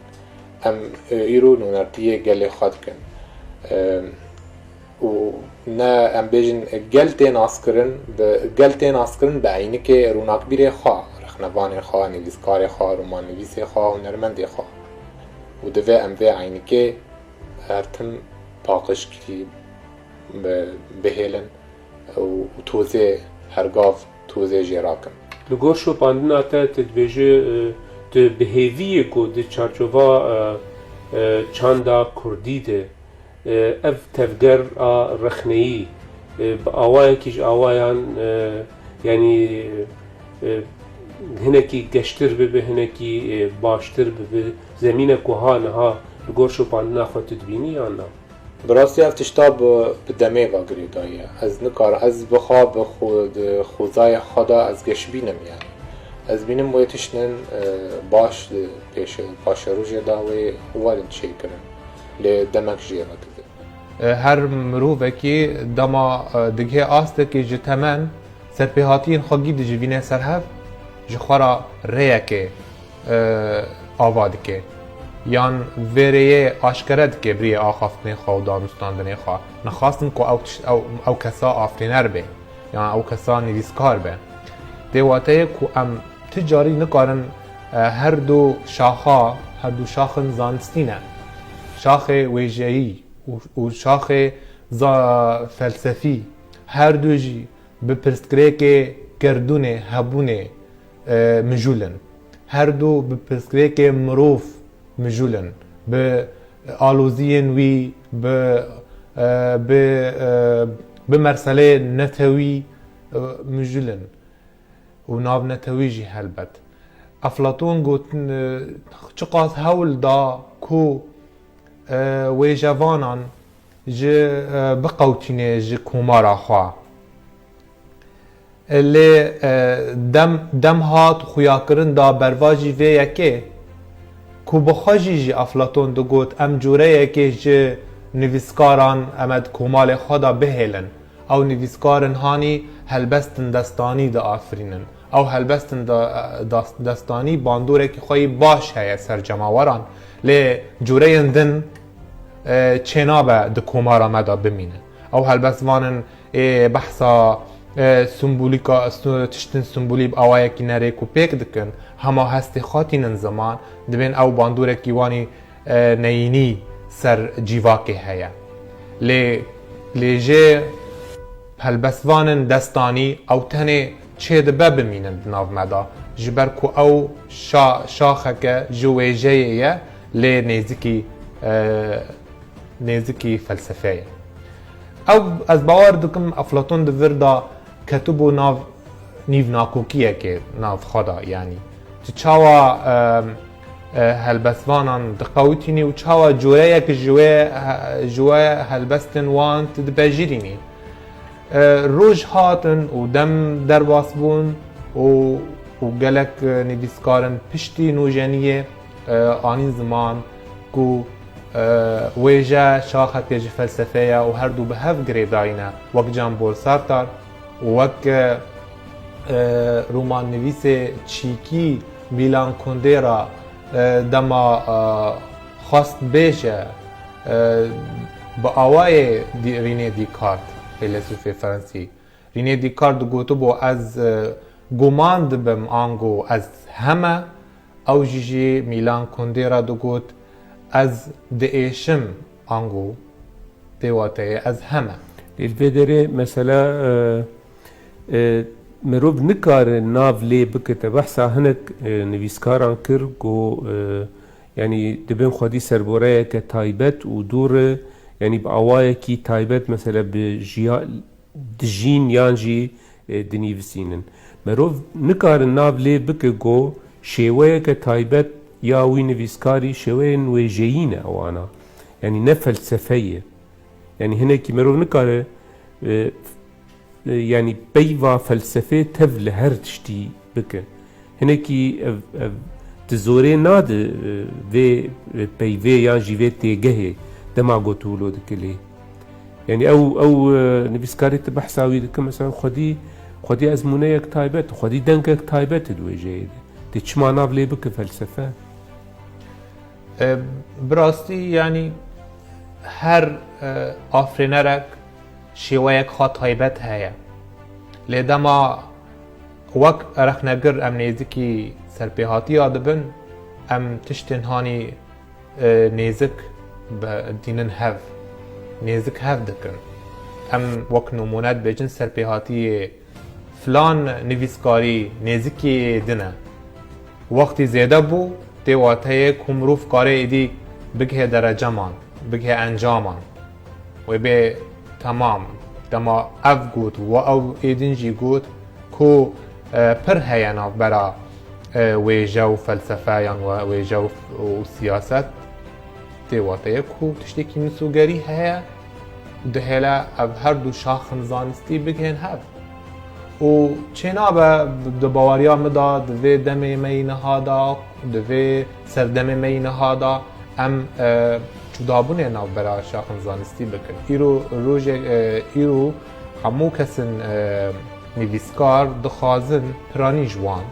Em, e, îro nûnertiyê gelê xwe dikin. E, û ne em bêjin gel tê naskirin, bi, gel tê naskirin bi eynikê rûnakbîrê xwe, rexnevanê xwe, nivîskarê xwe, romannivîsê xwe, hunermendê xwe. Û divê em vê eynikê her tim paqijkirî bi-, bihêlin û, û tozê her gav tozê jê rakin. Li gor şopandina te, tu dibêjî, e, tu bi hêvî yê ku di çarçova, e, e, çanda kurdî de, e, ev tevger a rexneyî, e, bi awayekî ji awayan, e, yanî, e, hinekî geştir bibe, hinekî, e, baştir bibe, zemînek wiha niha li gor şopandina xwe tu dibînî yan na? Bi rastî ev tişta bi, bi demê ve girêdayî ye. Ez nikar-, ez bi xwe, bi xwe, di xwezayê xwe de ez geş bînim yani. Ez bînim wê tiştin, e, baş di pêşe-, paşerojê de wê werin çêkirin. Lê demek jê re dibe. E, her mirovekî dema, e, digihê astekî ji temen, serpêhatiyên xwe gî dijivîne ser hev, ji xwe re rêyekê, e, ava dike. Yan vê rêyê aşkere dike bi rêyê axaftinê xwe û danûstandinê xwe. Nexwastin ku ew tişt-, ew, ew kesa afirîner be, yan ew kesa nivîskar be. Tê wateyê ku em ti carî nikarin, e, her du şaxa, her du şaxin zanistî ne. Şaxê wêjeyî û, û şaxê za-, felsefî, her du jî bi pirsgirêkê gerdûnê, hebûnê, e, mijûl in. Her du bi pirsgirêkê mirov mijûl in. Bi aloziyên wî, bi, e, bi, e, bi merselê netewî, e, mijûl in. Û navnetewî jî helbet. Eflatûn got, e, çiqas hewl da ku, e, wêjevanan ji, e, biqewtîne ji komara xwe. Lê, e, dem, dem hat xuyakirin da bervajî vê yekê ku bi xwe jî jî Eflaton digot, em cureyekê ji nivîskaran em ê di komalê xwe de bihêlin. Ew nivîskarin hanî helbestin destanî diafirînin. Ew helbestin de-, das-, destanî bandorekî xwe yî baş heye ser cemaweran. Lê cureyên din e, çênabe di komara me de bimîne. Ew helbestvanin ê behsa, e, simbolîka, su-, tiştin simbolî bi awayekî ne rêk û pêk dikin, hema hestê xwe tînin ziman, dibên ew bandûrekî wanî, e, neyînî ser cîvakê heye. Lê, lê jê helbestvanên destanî ew tenê çêdibe bimînin di nav me de, ji ber ku ew şa-, şaxeke ji wêjeyê ye, lê nêzikî, e, nêzikî felsefeyê. Ew, ez bawer dikim, Eflatûn di vir de ketibû nav nîvnakokiyekê nav xwe de, yanî tu çawa, e, e, helbestvanan diqewitînî û çawa coreyek ji wê, e, ji wê helbestên wan tu dibejirînî. E, roj hatin û dem derbas bûn û, û gelek, e, nivîskarin piştî nûjeniyê, e, anîn ziman ku, e, wêje şaxekê ji felsefê ye û her du bi hev girêdayî ne, wek Jean-Paul Sartre û wek, e, e, romannivîsê çîkî Milan Kundera, e, dema, e, xwest bêje, e, bi awayê Dî-, René Descartes, feylesûfê Fransî. René Descartes digotibû, ez, e, guman dibim, ango ez heme. Ew jî jî Milan Kundera digot, ez diêşim, ango tê wateyê ez heme. Lê li vê derê mesela, e, e, mirov nikare nav lê bike. Te behsa hinek, e, nivîskaran kir ku, e, yanî dibin xwedî serboreyeke taybet û dûr e, yanî bi awayekî taybet, mesela bi jiya-, dijîn yan jî, e, dinivîsînin. Merov nikare nav lê bike ku şêweyeke taybet ya wî nivîskarî şêweyên wêjeyî ne wana. Yanî ne felsefe ye. Yanî hinekî merov nikare, e, e, yanî peyva felsefê tev li her tiştî bike. Hinekî ev, ev di zorê nade, e, vê, e, peyvê yan jî vê têgehê dema ku tu wilo dike lê. Yanî ew, ew, e, nivîskarê tu behsa wî dike, mesela xwedî, xwedî ezmûneyek taybet, xwedî dengek taybet e di wêjeyê de. Tê çima nav lê bike felsefe? E, bi rastî, yanî her, e, afirênerek şêweyek xwe taybet heye. Lê dema wek rexnegir em nêzikî serpêhatiya dibin, em tiştên hanî, e, nêzik bi-, dînin hev, nêzik hev dikin. Em wek nimûne dibêjin serpêhatiyê filan nivîskarî nêzikî din e. Wextî zêde bû, tê wateyê ku mirov kare êdî bigihê dereceman, bigihê encaman. Wê bê temam, dema ev got, we ew êdin jî got ku, e, pir heye navbera, e, wêje û felsefe yan we-, wêje û, û siyaset. Tê wateyê ku tiştekî misogerî heye, dihêle ev her du şaxin zanistî bigihên hev. Û çênabe di baweriya min de, di vê demê me yî niha de, di vê serdemê me yî niha de em, e, cudabûnê navbera şaxin zanistî bikin. Îro rojê, e, îro hemû kesin, e, nivîskar dixwazin piranî ji wan,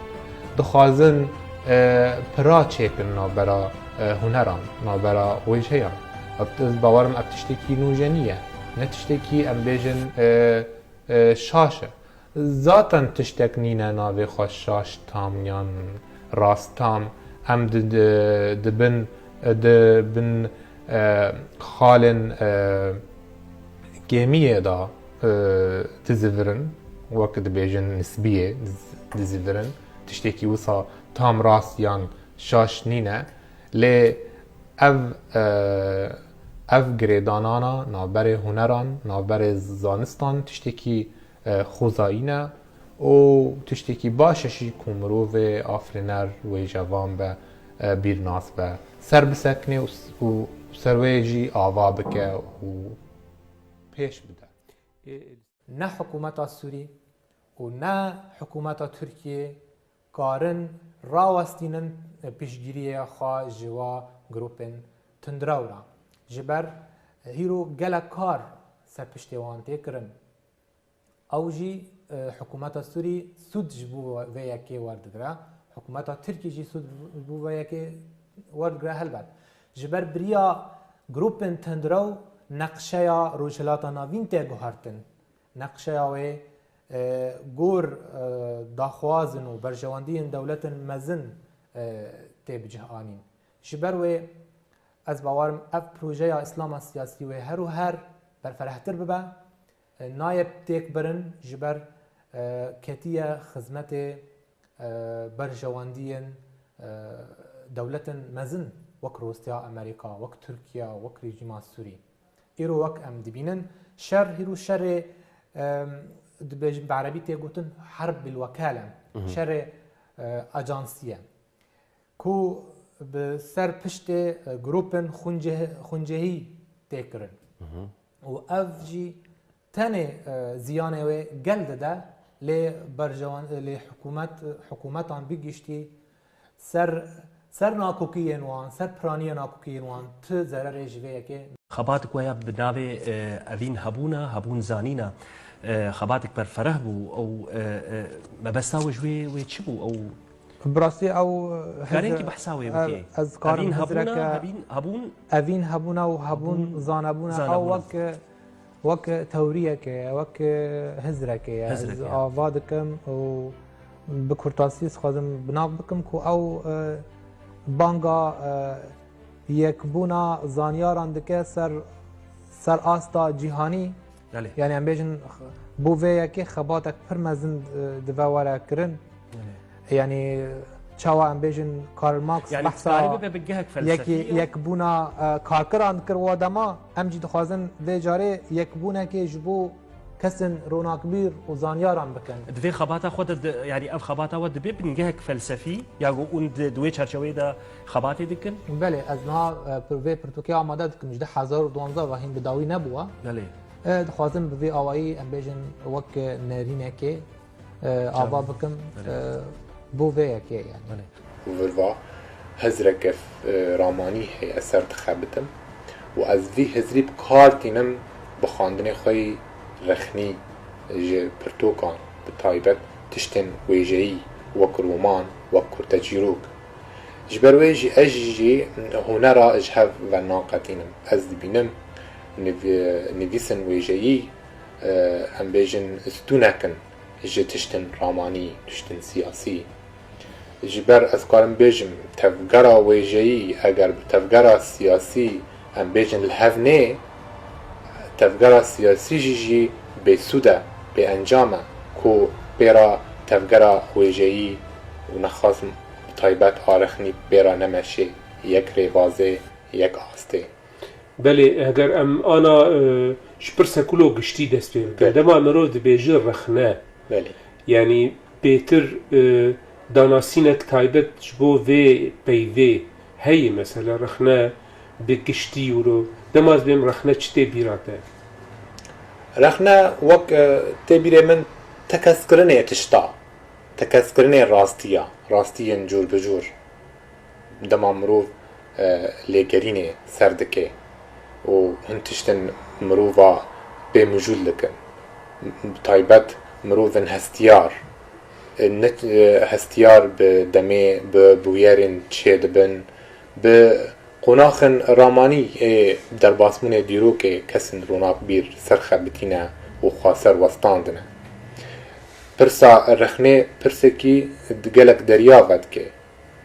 dixwazin, e, pira çêkin navbera, e, huneran, navbera wêjeyan. Ev, ez bawerim ev tiştekî nûjenî ye. Ne tiştekî em bêjin, e, e, şaş e. Zaten tiştek nîne navê xwe şaş tam yan rast tam. Em di, di, di bin, di bin, e, xalên, e, kêmiyê de, e, dizivirin, wek dibêjin nisbiyê diz-, dizivirin. Tiştekî wisa tam rast yan şaş nîne. Lê ev, e, ev girêdanana navberê huneran, navberê zanistan tiştekî, e, xwezayî ne û tiştekî baş e jî ku mirovê afirîner wêjevan be, e, bîrnas be, ser bisekine û s-, û ser wê jî ava bike û pêş bide. Ne hikûmeta Sûrî û ne hikûmeta Tirkiyê karin rawestînin piştgiriyê xwe ji wa grûpên tundrew re. Ji ber hîro gelek kar ser piştê wan tê kirin. Ew jî, e, hikûmeta Sûrî sûd ji bo vê yekê werdigire. Hikûmeta Tirkî jî sûd ji bo vê yekê werdigire helbet. Ji ber bi riya Grûpên tundrew neqşeya Rojhilata Navîn tê guhertin. Neqşeya wê, e, gor, e, daxwazin û berjewendiyên dewletên mezin, e, tê bi cih anîn. Ji ber wê ez bawerim ev projeya Îslama siyasî wê her û her berferehtir bibe, e, nayê têk birin ji ber, e, ketiye xizmetê e, berjewendiyên, e, dewletên mezin wek Rûsya, Amerîka, wek Tirkiye, wek rejîma Sûrî. Îro wek em dibînin, şer hîro şerê, e, dibêjin bi erebî tê gotin herb bil wekale, Mhm. şerê, e, ajansî ye. Ku bi ser piştê, e, grûpên xwûnceh-, xwûncehî tê kirin. Mhm. Û ev jî tenê, e, ziyanê wê gel dide, lê berjewan, lê hikûmet, hikûmetan bigiştî ser, ser nakokiyên wan, ser piraniyê nakokiyên wan tu zererê ji vê yekê. Xebatik we ya bi navê, e, Evîn Hebûna, Hebûn Zanîna, e, xebatik berfereh bû. Ew, e, e, mebesta we ji wê, wê çi bû? Ew Bi rastî ew Karên hizr-, ki behsa wê ev, bikê. Ez karim Evîn Hebûna, hizreke, Hebîn, Hebûn, Evîn Hebûna û Hebûn Hebûn Zanebûna, Zanebûna. Ew wek, wek tewriyeke ye, wek hizreke ye. Hizreke ye. Ez ava dikim û bi kurtasî dixwazim bi nav bikim ku ew, e, banga, e, yekbûna zanyaran dike ser, ser asta cîhanî. Belê. Yani em bêjin, bo vê yekê xebatek pir mezin, e, dive were kirin. Belê. Yani çawa em bêjin Karl Marx Yani behsa dikarî bibe bi gehek felsefî yekî-, ya? Yekbûna, e, karkiran dikir wa dema, em jî dixwazin vê carê yekbûnekê ji bo kesên ronakbîr û zanyaran bikin. Di vê xebata xwe de, di, yani ev xebata we dibe bingehek felsefî, ya ku hûn di, di wê çerçeveyê de xebatê dikin? Belê, ez niha, e, pir-, vê pirtûkê amade dikim, ji du hezar û duwazdeh ve hîn bi dawî nebûwe. Belê. E, dixwazim bi vî awayî, em bêjin, wek nerînekê, e, ava bikim, Belê. E, bo vê yekê yani. Belê. Virva hizreke, e, ramanî heye ez ser dixebitim û ez vî hizrî bi kar tînim bi xwendinê xwe yî rexnî ji pirtûkan, bi taybet tiştên wêjeyî wek roman, wek kurteçîrok. Ji ber wê jî ez jî hunera ji hev venaqetînim. Ez dibînim niv-, nivîsên wêjeyî, e, em bêjin stûnek in ji tiştên ramanî, tiştên siyasî. Ji ber ez karim bêjim, tevgera wêjeyî eger bi tevgera siyasî em bêjin li hev nê, tevgera siyasî jî jî bêsûd e, bêencam e ku pêra tevgera wêjeyî û nexasim bi taybet a rexnî pêra nemeşê yek rêbazê, yek astê. Belê, heger em ana, e, ji pirsa kulo giştî dest pê bikin. Belê. Dema mirov dibêje rexne, Belê. yanî bêtir, e, danasînek taybet ji bo vê peyvê heye, mesela rexne bi giştî wilo. Dema ez bêm rexne çi tê bîra te? Rexne wek, e, tê bîrê min tekez kirinê tişta, tekez kirinê rastiya, rastiyên cûr bi cûr. Dema mirov, e, lêgerînê ser dike û hin tiştên mirova pê mijûl dikin. Bi taybet mirovên hestiyar, e, ne, e, hestiyar bi demê, bi bûyerên çêdibin, bi qonaxên ramanî ê derbasbûnê dîrokê kesên ronakbîr serxebitîne û xweser westandine. Pirsa rexnê pirsekî gelek deriya vedike.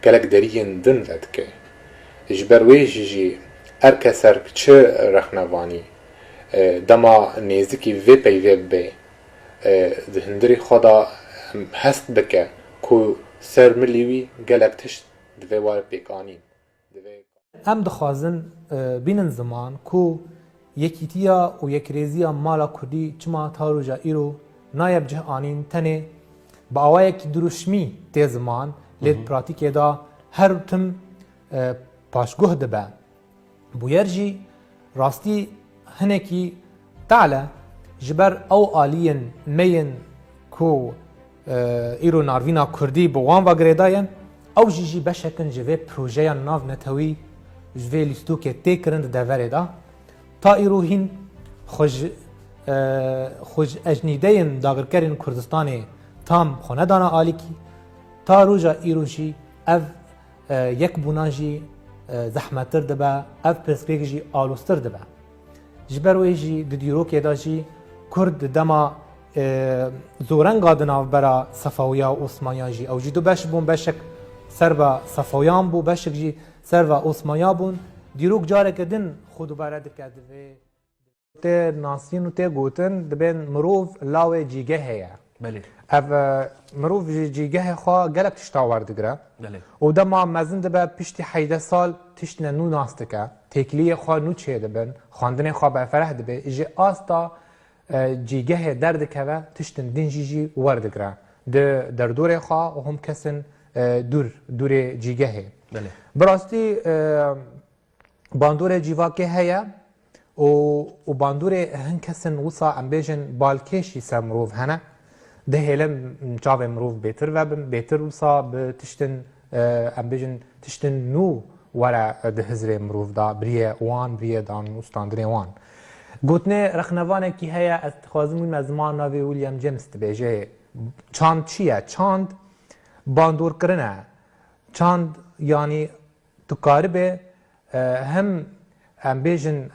Gelek deriyên din vedike. Ji ber wê jî jî her keser çi rexnevanî, e, dema nêzikî vê peyvê bibe, e, di hundirê xwe de, em, hest bike ku ser milî wî gelek tişt divê were pêkanîn. Divê Em dixwazin, e, bînin ziman ku yekîtiya û yekrêziya mala kurdî çima ta roja îro nayê bi cih anîn, tenê bi awayekî dirûşmî tê ziman, lê di Hı hı. pratîkê de her tim, e, paşguh dibe. Bûyer jî rastî hinekî tehl e, ji ber ew aliyên me yên ku, e, îro narvîna kurdî bi wan ve girêdayên, ew jî jî beşek in ji vê projeya navnetewî, ji vê lîstokê tê kirin di deverê de. Ta îro hîn xwe ji, e, xwe ji ecnîdeyên dagirkerên Kurdistanê tam xwe nedana alîkî. Ta roja îro jî ev, e, yekbûna jî e, zehmettir dibe, ev pirsgirêk jî aloztir dibe. Ji ber wê jî di dîrokê de jî Kurd di dema, e, zorenga di navbera Sefawiya û Osmaniya jî, ew jî du beş bûn, beşek ser ve Sefawiyan bû, beşek jî ser ve Osmaniya bûn. Dîrok careke din xwe dubare dike di vê. Tê nasîn û tê gotin, dibên mirov lawê cîgehê ye. Belê. Ev, e, mirov ji cîgehê xwe gelek tişta werdigire. Belê. Û dema mezin dibe, piştî hejdeh sal tiştine nû nas dike. Têkiliyê xwe nû çêdibin, xwendinê xwe berfereh dibe. Ji asta, e, cîgehê derdikeve, tiştin din jî jî werdigire. Di derdorê xwe û him kesin, e, dûr, dûrê cîgehê. Belê. Bi rastî, e, bandorê civakê heye û, û bandorê hin kesin wisa em bêjin balkêşî ser mirov hene. Dihêlin çavê mirov bêtir vebin, bêtir wisa bi tiştin, e, em bêjin tiştin nû were di hizrê mirov de, biriyê wan, biriyê dan û standinê wan. Gotinê rexnevanekî heye, ez dixwazim wî me ziman navê William James dibêje. Çand çi ye? Çand bandorkirin e. Çand, yanî tu karibê, e, hem em bêjin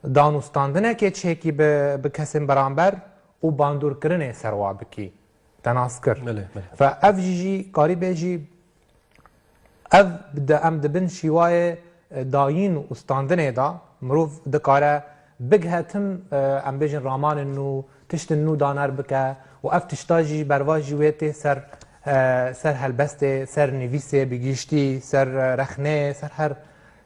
danûstandinekê çêkî bi, bi kesên beramber û bandorkirinê serwa bikî. Te nas kir. Belê, belê. Fe ev jî jî karîbê jî ev de em dibin şîwayê, e, dayîn û standinê de mirov dikare bighetim, e, em bêjin ramanên nû, tiştin nû daner bike û ev tişta jî berva jî wê tê ser, e, ser helbestê, ser nivîsê bi giştî, ser, e, rexnê, ser her,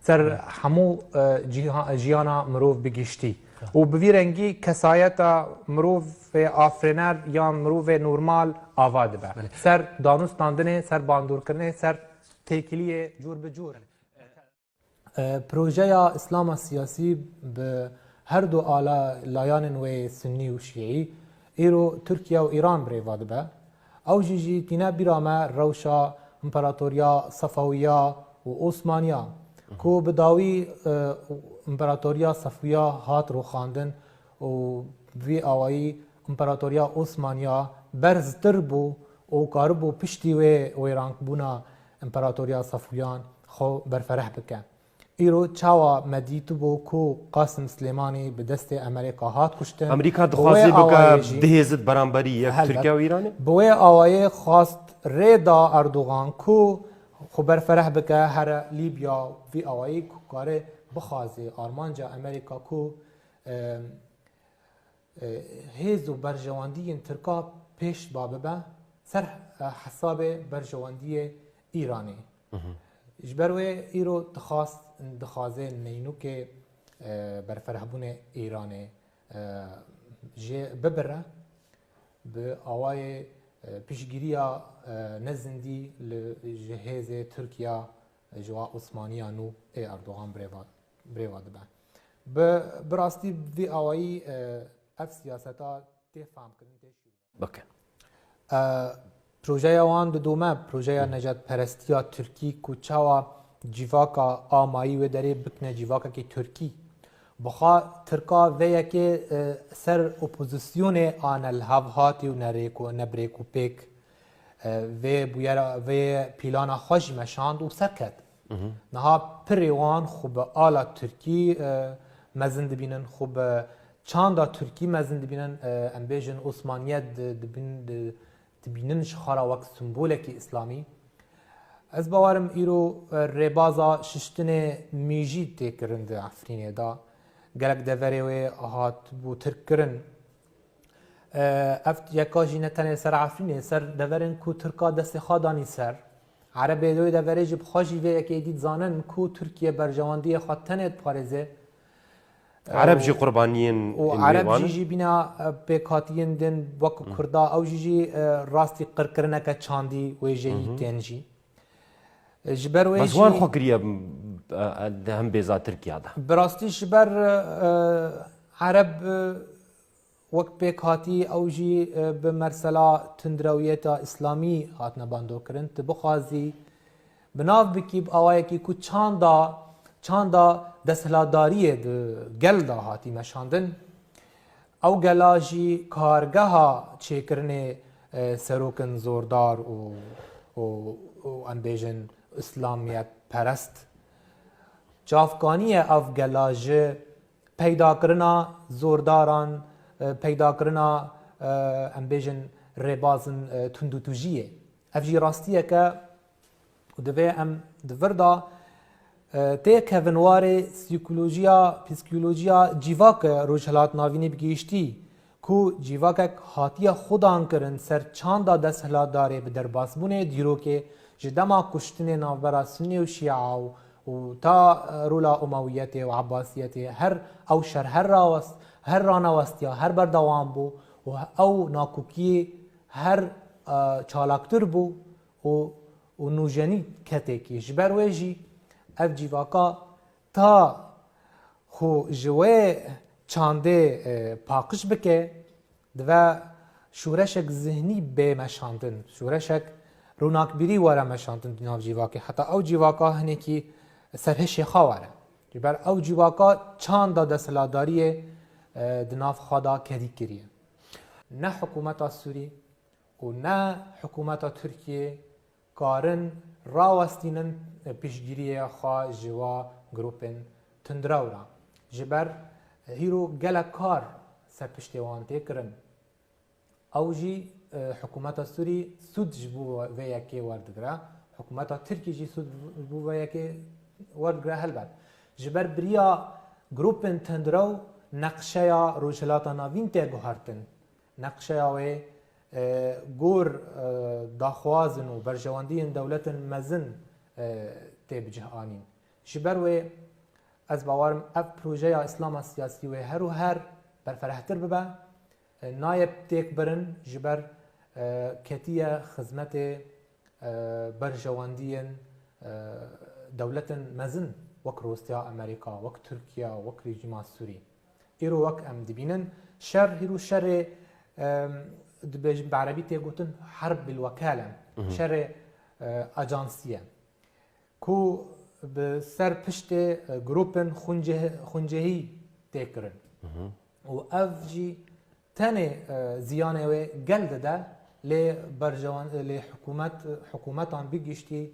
ser hemû, e, cîha-, jiyana mirov bi giştî. Û bi vî rengî kesayeta mirovê afirêner yan mirovê normal ava dibe. Belê. Ser danûstandinê, ser bandorkirinê, ser têkiliyê cûr bi cûr. E, projeya Îslama siyasî bi her du ala layanên wê sunnî û şîî îro Tirkiye û Îran birêva dibe. Ew jî jî tîne bîra me rewşa împaratoriya Sefewiya û Osmaniya, ku bi dawî, e, împaratoriya Sefewiya hat rûxandin û vî awayî împaratoriya Osmaniya berztir bû û karibû piştî wê wêranbûna împaratoriya Sefewiyan xwe berfereh bike. Îro çawa me dîtibû ku Qasim Silêmanî bi destê Amerîka hat kuştin? Amerîka dixwaze bike dihêzit beramberî yek Tirkiye û Îranê? Bi wê awayê xwast rê da Erdogan ku xwe berfereh bike, here Lîbya, vî awayî ku kare bixwaze armanca Amerîka ku, e, e, hêz û berjewendiyên Tirka pêş ba bibe ser, e, hesabê berjewendiyê Îranê. Ji ber wê îro dixwast, dixwaze neynûkê, e, berferehbûnê Îranê, e, jê bibire, bi awayê, e, piştgiriya, e, ne zindî li, ji hêzê Tirkiya, e, ji wa Osmaniya nû ê Erdogan birêva, birêva dibe. Bi, bi rastî vî awayî, e, ev siyaseta tê famkirin, tê şî- Bikin. E, projeya wan didome, projeya nejatperestiya Tirkî ku çawa civaka a mayî wê derê bikine civakekî Tirkî. Bixa Tirka vê yekê, e, ser opozisyonê ane li hev hatî û nerêk û nebrêk û pêk, e, vê bûyera, vê pîlana xwe jî meşand û serket. Niha pirê wan xwe bi ala Tirkî, e, mezin dibînin, xwe bi çanda Tirkî mezin dibînin, e, em bêjin Osmaniyet di-, dibîn-, di-, dibînin ji xwe re wek simbolekî îslamî. Ez bawerim îro, e, rêbaza şiştinê mîjî tê kirin di Efrînê de. Gelek deverê wê hatibû tirk kirin. E, ev yeka jî ne tenê ser Efrînê, ser deverên ku Tirka destê xwe danî ser. Erebê wê deverê jî bi xwe jî vê yekê dî dizanin ku Tirkiye berjewendiyê xwe tenê diparêze. Ereb jî qurbaniyên û Ereb jî jî bîna, e, pêkhatiyên din wek Kurda, ew jî jî, e, rastî qirkirineke çandî wêjeyî tên jî. E, ji ber wê jî wan xwe kiriye, e, e, di hembêza Tirkiya de. Bi rastî ji ber, e, Ereb, e, wek pêkhatî ew jî, e, bi mersela tundrewiyeta îslamî hatine bandorkirin. Tu bixwazî bi nav bikî bi awayekî ku çanda, çanda desthilatdariyê di gel de hatî meşandin. Ew gela jî kargeha çêkirinê, e, serokin zordar û, û, û em bêjin îslamiyetperest. Çavkaniye ev gela ji peydakirina zordaran, e, peydakirina, e, em bêjin rêbazin, e, tundûtûjiyê. Ev jî rastiyeke û divê em di vir de, e, têkevin warê sîkolojiya, psîkolojiya civaka Rojhilat Navînê bi giştî, ku civakek hatiye xudan kirin ser çanda desthilatdarê bi derbasbûnê dîrokê ji dema kuştinê navbera Sunî û Şîa û, û ta, e, rola Umewiyetê û Ebbasiyetê her ew şer her rawest, her ranewestiya, her berdewam bû û ew nakokiyê her, e, çalaktir bû û, û nûjenî ketêkî. Ji ber wê jî ev civaka ta xwe ji wê çandê, e, paqij bike, dibe şoreşek zihnî bê meşandin, şoreşek ronakbîrî were meşandin di nav civakê. Heta ew civaka hinekî serhişê xwe were. Ji ber ew civaka çanda desthilatdariyê, e, di nav xwe de kedî kiriye. Ne hikûmeta Sûrî û ne hikûmeta Tirkiyê karin rawestînin piştgiriyê xwe ji wa grûpên tundrew re. Ji ber hîro gelek kar ser piştê wan tê kirin. Ew jî, e, hikûmeta Sûrî sûd ji bo vê yekê werdigire. Hikûmeta Tirkî jî sûd ji bo vê yekê werdigire helbet. Ji ber bi riya grûpên tundrew neqşeya Rojhilata Navîn tê guhertin. Neqşeya wê, e, gor, e, daxwazin û berjewendiyên dewletên mezin, e, tê bi cih anîn. Ji ber wê ez bawer im ev projeya Îslama siyasî wê her û her berfirehtir bibe, e, nayê têk birin ji ber, e, ketiye xizmetê, e, berjewendiyên, e, dewletên mezin wek Rûsya, Amerîka, wek Tirkiye, wek rejîma Sûrî. Îro wek em dibînin, şer hîro şerê, e, dibêjin bi erebî tê gotin herb bil wekale, şerê, e, ajansî ye. Ku bi ser piştê, e, grûpên xwûnceh-, xwûncehî tê kirin. Û ev jî tenê, e, ziyanê wê gel dide, lê berjewan, lê hikûmet, hikûmetan bi giştî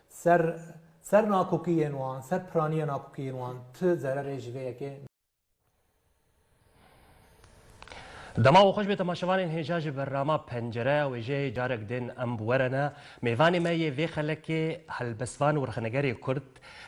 ser, ser nakokiyên wan, ser piraniya nakokiyên wan ti zererê ji vê yekê. Dema we xweş bê temaşevanên hêja ji bernama Pencereya Wêjeyê carek din em bi we re ne. Mêvanê me yê vê xelekê helbestvan û rexnegerê Kurd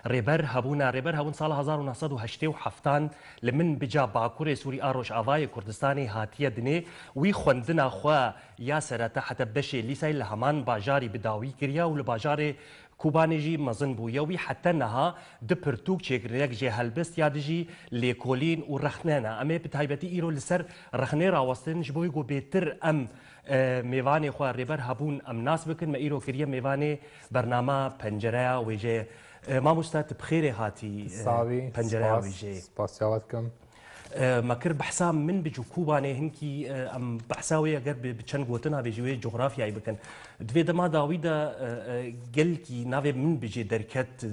Rêber Hebûn e. Rêber Hebûn sala hezar û neh sed û heştê û heftan li Minbica Bakurê Sûrî a Rojavayê Kurdistanê hatiye dinê. Wî xwendina xwe ya sereta heta beşê lîsayê li heman bajarî bi dawî kiriye û li bajarê Kobanê jî mezin bûye. Wî heta niha di pirtûk çêkirin, yek jê helbest ya dijî lêkolîn û rexne ne. Em ê bi taybetî îro li ser rexnê rawestin, ji bo wî ku bêtir em, e, mêvanê xwe Rêber Hebûn em nas bikin, me îro kiriye mêvanê bernama Pencereya Wêjeyê. E, mamoste, tu bi xêrê hatî, e, Sawî, Pencereya spas, Wêjeyê. Spasiya we dikim. E, me kir behsa Minbic û Kobanê hinkî, e, em behsa wê eger bi, bi çend gotina bêjî wê cografyayê bikin. Di vê dema dawî de, e, e, gelkî navê Minbicê derket, e,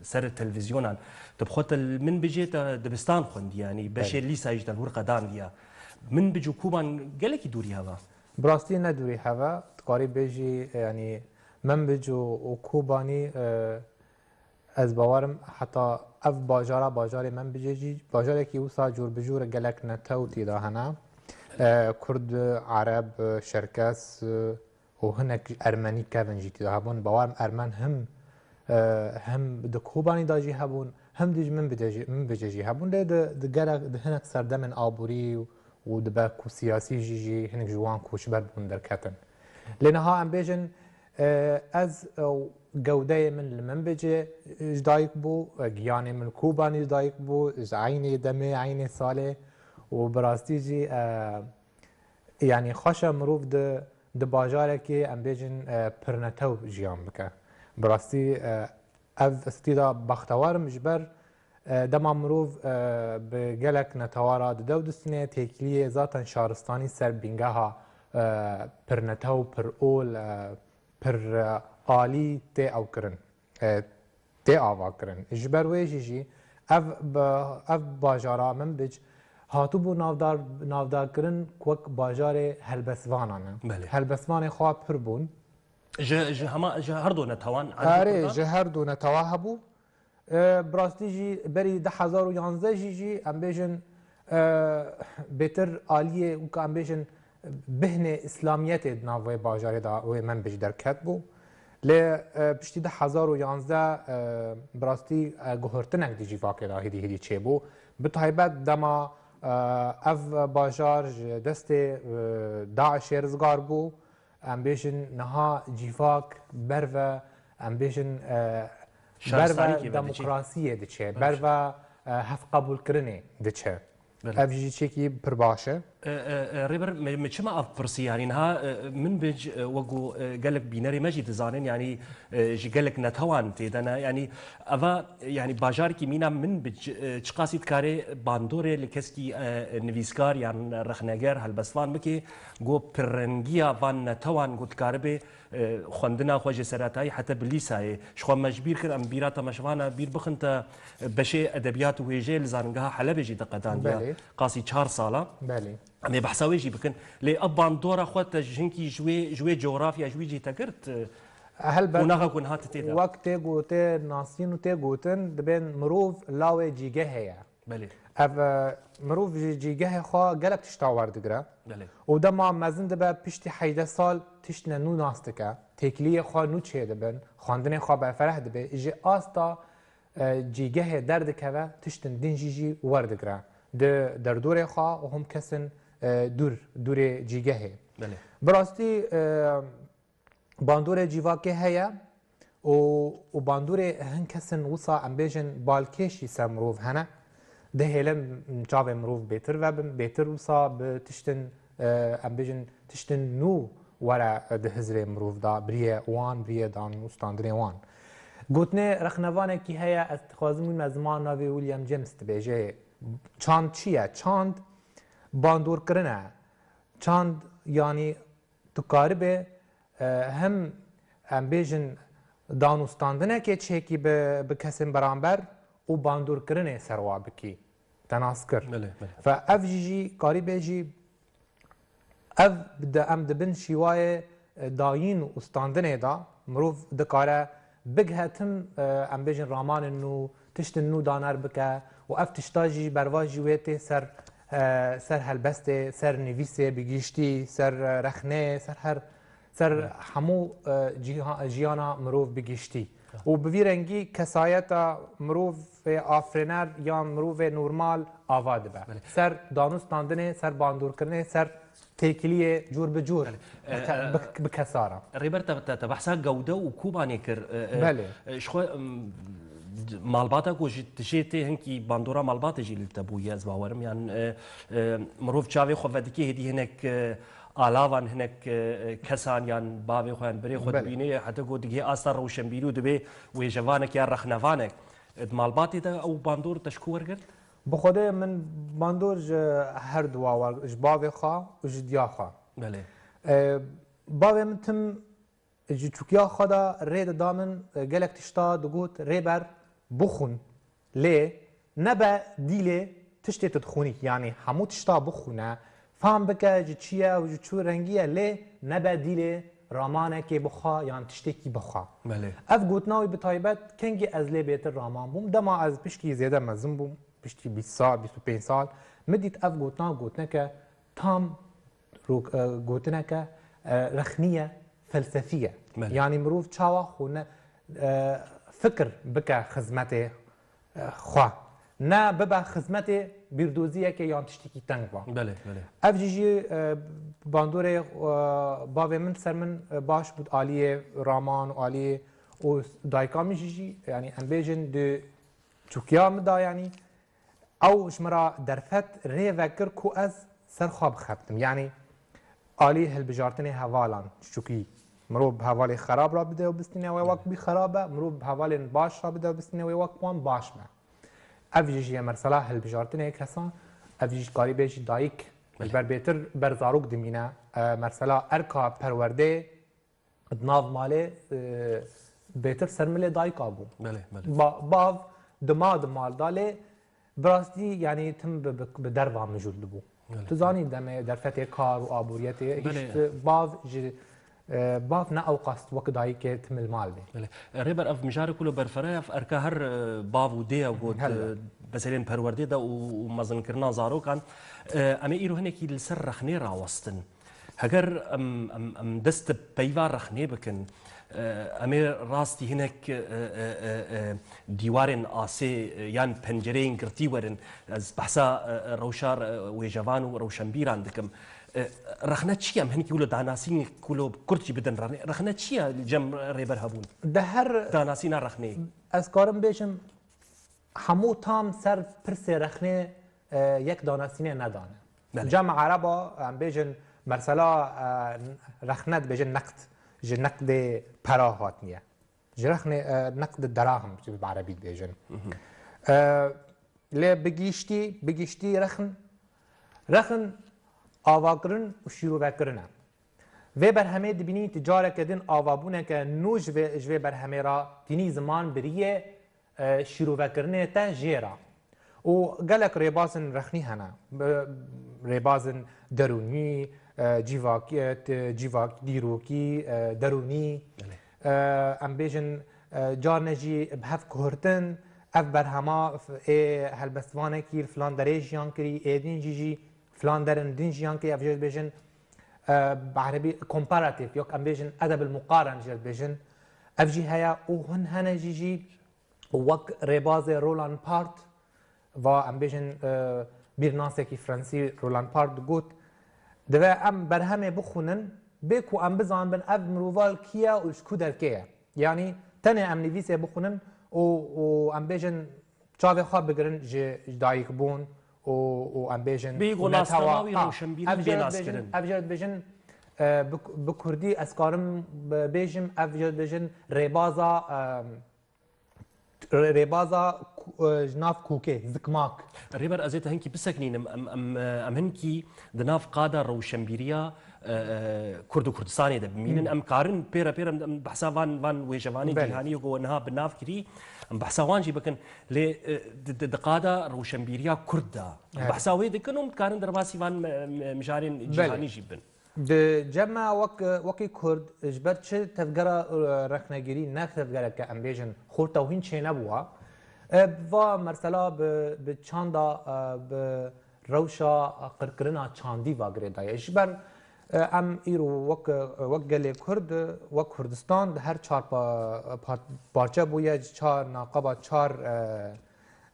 ser televîzyonan. Tu bi xwe te li Minbicê te dibistan xwendî, yanî beşê Belê. Lîsayê jî te li wir qedandiye. Minbic û Koban gelekî dûrî heva? Bi rastî ne dûrî heva. Dikarî bêjî, yanî Minbic û, û Kobanî, e, Ez bawer im heta ev bajara, bajarê Menbicê jî bajarekî wisa cûr bi cûr e, gelek netew tê de hene. E, Kurd, Ereb, Şerkes, e, û hinek Ermenî kevin jî tê de hebûn. Bawer im Ermen him, e, him di Kobanî de jî hebûn, him jî Minbicê jî, Minbicê jî hebûn. Lê di, di gelek, di hinek serdemên aborî û dibe ku siyasî jî, jî hinek ji wan koçber bûn derketin. Lê niha em bêjin, E, ez, e, gewdeyê min li Minbicê ji dayik bû, e, giyanê min Kobanî ji dayik bû, ji eynê demê, eynê salê û bi rastî jî, e, yanî xweş e mirov di, di bajarekê, em bêjin, e, pirnetew jiyan bike. Bi rastî, e, ev stîda bextewar im ji ber, e, dema mirov, e, bi gelek netewa re dide û distîne têkiliyê zaten şaristanî ser bîngeha, e, pirnetew, pirol, e, pir, e, alî tê ew kirin, e, tê ava kirin. Ji ber wê jî jî ev bi, ev bajara Minbic hatibû navdar, navdarkirin wek bajarê helbestvanan e. Belê. Helbestvanê xwe pir bûn. Ji, ji hema, ji her du netewan, Erb û Erê, Kurdan? Ji her du netewa hebû. E, bi rastî jî berî du hezar û yanzdeh jî, jî em bêjin, e, bêtir aliyê weka em bêjin bihnê îslamiyetê di nav wê bajarê de wê Menbij derket bû. Lê, e, piştî du hezar û yanzdeh, e, bi rastî, e, guhurtinek di cîvakê de hêdî hêdî çêbû. Bi taybet dema, e, ev bajar ji destê, e, DAIŞê rizgar bû, em bêjin niha cîvak berve, em bêjin, e, berve demokrasiyê diçe, berve, e, hevqebûlkirinê diçe. Belê. Ev jî çekî pir baş e. E, e, e, Rêber, me, me çima ev pirsî, yanî niha, e, Minbic, e, wekû, e, gelek bînerê me jî dizanin, yanî, e, ji gelek netewan tê de ne, yanî eva, yanî bajarekî mîna Minbic, e, çiqasî dikare bandorê li keskî, e, nivîskar yan rexneger, helbestvan bike, ku pirrengiya van netewan ku dikaribe, e, xwendina xwe ji seretayî heta bi lîsayê. Ji xwe me ji bîr kir, em bîra temaşevana bîr bixin te beşê edebiyat û wêjeyê li Zaningeha Helebê jî diqedandiya. Belê. Qasî çar sala. Belê. Em ê behsa wê jî bikin. Lê ev bandora xwe te ji hinkî ji wê, ji wê coğrafya, ji wî cî te girt, e, Helbet, qonaxa ku niha tu tê de. Wek tê gote nasîn û tê gotin, dibên mirov lawê cîgehê ye. Belê. Ev, e, mirov ji cîgehê xwe gelek tişta werdigire. Belê. Û dema mezin dibe, piştî hejdeh sal tiştine nû nas dike. Têkiliyê xwe nû çêdibin, xwendinê xwe berfereh dibe. Ji asta, e, cîgehê derdikeve, tiştin din jî jî werdigire. Di derdorê xwe û hûn kesin, e, dûr, dûrê cîgehê. Belê. Bi rastî, e, bandorê cîvakê heye û, û bandorê hin kesin wisa em bêjin balkêşî ser mirov hene. Dihêlin çavê mirov bêtir vebin, bêtir wisa bi tiştin, e, em bêjin tiştin nû were di hizrê mirov de, biriyê wan, biriyê dan û standinê wan. Gotinê rexnevanekî heye, ez dixwazim wî me ziman navê William James dibêje. Çand çi ye? Çand bandorkirin e. Çand, yanî tu karibê, e, hem em bêjin danûstandinekê çêkî bi, bi kesên beramber û bandorkirinê serwa bikî. Te nas kir. Belê, belê. Fe ev jî jî karî bê jî ev de em dibin şîwayê, e, dayîn û standinê de mirov dikare bighetim, e, em bêjin ramanên nû, tiştin nû daner bike û ev tişta jî berva jî wê tê ser, e, ser helbestê, ser nivîsê bi giştî, ser, e, rexnê, ser her, ser hemû, e, cîha-, jiyana mirov bi giştî. Û bi vî rengî kesayeta mirovê afirêner yan mirovê normal ava dibe. Belê. Ser danûstandinê, ser bandorkirinê, ser têkiliyê cûr bi cûr, belê, e, e, bi, bi kesara. Rêber, te, te, te behsa Gewde û Kobanê kir. E, e, belê. E, ji xwe, em, malbata ku ji tijê tê hinkî bandora malbatê jî li te bûye, ez bawerim. Yan, e, e, mirov çavê xwe vedikê hêdî hinek, e, alavan, hinek, e, kesan yan bavê xwe yan birê xwe, belê, dibîne, heta ku digihê asta rewşenbîrî û dibê wêjevanek ya rexnevanek. E, di malbatê de ew bandor te ji ku wergirt? Bi xwedê min bandor ji her duwa wer, ji bavê xwe û ji diya xwe. Belê. E, bavê min tim ji çûkiya xwe de rê dida min, e, gelek tişta digot, Rêber, bixwin, lê nebe dîlê tiştê tu dixwînî. Yanî hemû tişta bixwîne, fam bike ji çi ye û ji çi rengî ye, lê nebe dîlê ramanekê bixwe yan tiştekî bixwe. Belê. Ev gotina wî bi taybet kengî ez lê bêtir raman bûm. Dema ez pişkî zêde mezin bûm, piştî bîst sal, bîst û pênc sal, min dît ev gotina gotineke tam rok-, e, gotineke, e, rexnî ye, felsefî ye. Belê. Yanî mirov çawa xwe ne, e, fikir bike xizmetê, e, xwe. Ne bibe xizmetê bîrdoziyekê yan tiştekî teng ba. Belê, belê. Ev jî jî, e, bandorê, e, bavê min ser min, e, baş bû aliyê raman û aliyê û dayika min jî jî, yanî em bêjin di çûkiya min da, yanî ew ji min re derfet rê vekir ku ez ser xwe bixebtim. Yanî alî hilbijartinê hevalan, çûkî mirov bi hevalê xerab re bide û bistîne wê wek wî xerab e, mirov bi hevalên baş re bide û bistîne wê wek wan baş be. Ev jî jî ye mesela hilbijartinê kesan, ev jî karî bê jî dayik, belê, ji ber bêtir ber zarok dimîne, e, mesela erka perwerdeyê di nav malê, e, bêtir ser milê dayika bû. Belê, belê. Ba-, bav dima di mal da lê bi rastî, yanî tim bi, bi, bi derva mijûl dibû. Belê. Tu zanî demê derfetê kar û aboriyetê, belê, hişt bav ji E, bav ne ewqas wek dayikê tim li mal bê. Belê. Rêber, ev mijarê ku li berfere, ev erka her, e, bav û dê ye got, Helde. e, meselên perwerdê de û, û mezinkirina zarokan. E, em ê îro hinekî li ser rexnê rawestin. Heger em, em, em dest bi peyva rexnê bikin, e, em ê rastî hinek, e, e, e, e, dîwarên asê, e, yan pencereyên girtî werin. Ez behsa, e, e, rewşa, e, wêjevan û rewşenbîran dikim. E, rexne çi ye? Em hinekî wilo danasînê ku lo kurt jî bidin rexnê. Rexne çi ye li cem Rêber hebûn? Di her Danasîna rexnê. Ez karim bêjim, hemû tam ser pirsê rexnê, e, yek danasînê nedane. Belê. Cem Ereba, em bêjin, mesela, e, rexne dibêjin neqd, ji neqdê pera hatiniye. Ji rexnê, e, neqd derahim, ji bi erebî dibêjin. E, lê bi giştî, bi giştî rexn, rexn avakirin û şîrovekirin e. Vê berhemê dibînî tu careke din avabûneke nû ji vê, ji vê berhemê re tînî ziman biriyê, e, şîrovekirinê te jê re. Û gelek rêbazên rexnî hene. Bi rêbazên derûnî, e, cîvakiyet, e, cîvak-, dîrokî, e, derûnî. Belê. E, em bêjin, e, carne jî bi hev kuhurtin, ev berhema f-, ê helbestvanekî li filan derê jiyan kirî, ê din jî jî filan derin din jiyan kirî, ev jê dibêjin, e, bi erebî comparative, yok em bêjin edeb el muqaren jê dibêjin. Ev jî heye û hin hene jî jî wek rêbazê Roland Barthes, va em bêjin, e, bîrnasekî fransî Roland Barthes digot, divê em berhemê bixwînin, bê ku em bizanibin ev mirova li kî ye û ji ku derkê ye. Yanî tenê em nivîsê bixwînin û, û em bêjin çavê xwe bigirin ji dayikbûn û, û em bêjin Bêyî ku netewa, nasnameya wî ha, rewşenbîrî ev jê bê dibêjin, naskirin. Ev jê dibêjin, e, bi, bi kurdî ez karim be-, bêjim, ev jê dibêjin rêbaza, e, rê-, rêbaza ku-, e, ji nav kûkê, zikmak. Rêber, ez ê te hinkî bisekinînim. Em, em, e, em hinkî di nav qada rewşenbîriya, e, e, Kurd û Kurdistanê de bimînin. Hmm. Em karin pêre pêre em, em behsa van, van wêjevanê Belê. cîhanî ku niha bi nav kirî, em behsa wan jî bikin. Lê, e, di, di, di qada rewşenbîriya Kurd de Evet. behsa wê dikin û em dikarin derbasî van, e, e, mijarên Belê. cîhanî jî bin. Di cem me wek, wekî Kurd, ji ber çi tevgera, e, rexnegirî ne tevgereke, em bêjin, xurtewhîn çênebûwa? E, va mesela bi, bi çanda, e, bi rewşa qirkirina çandî va girêdaye. Ji ber, e, em îro wek, wek gelê Kurd, wek Kurdistan di her çar pa-, par-, parçe bûye, ji çar naqaba çar, e,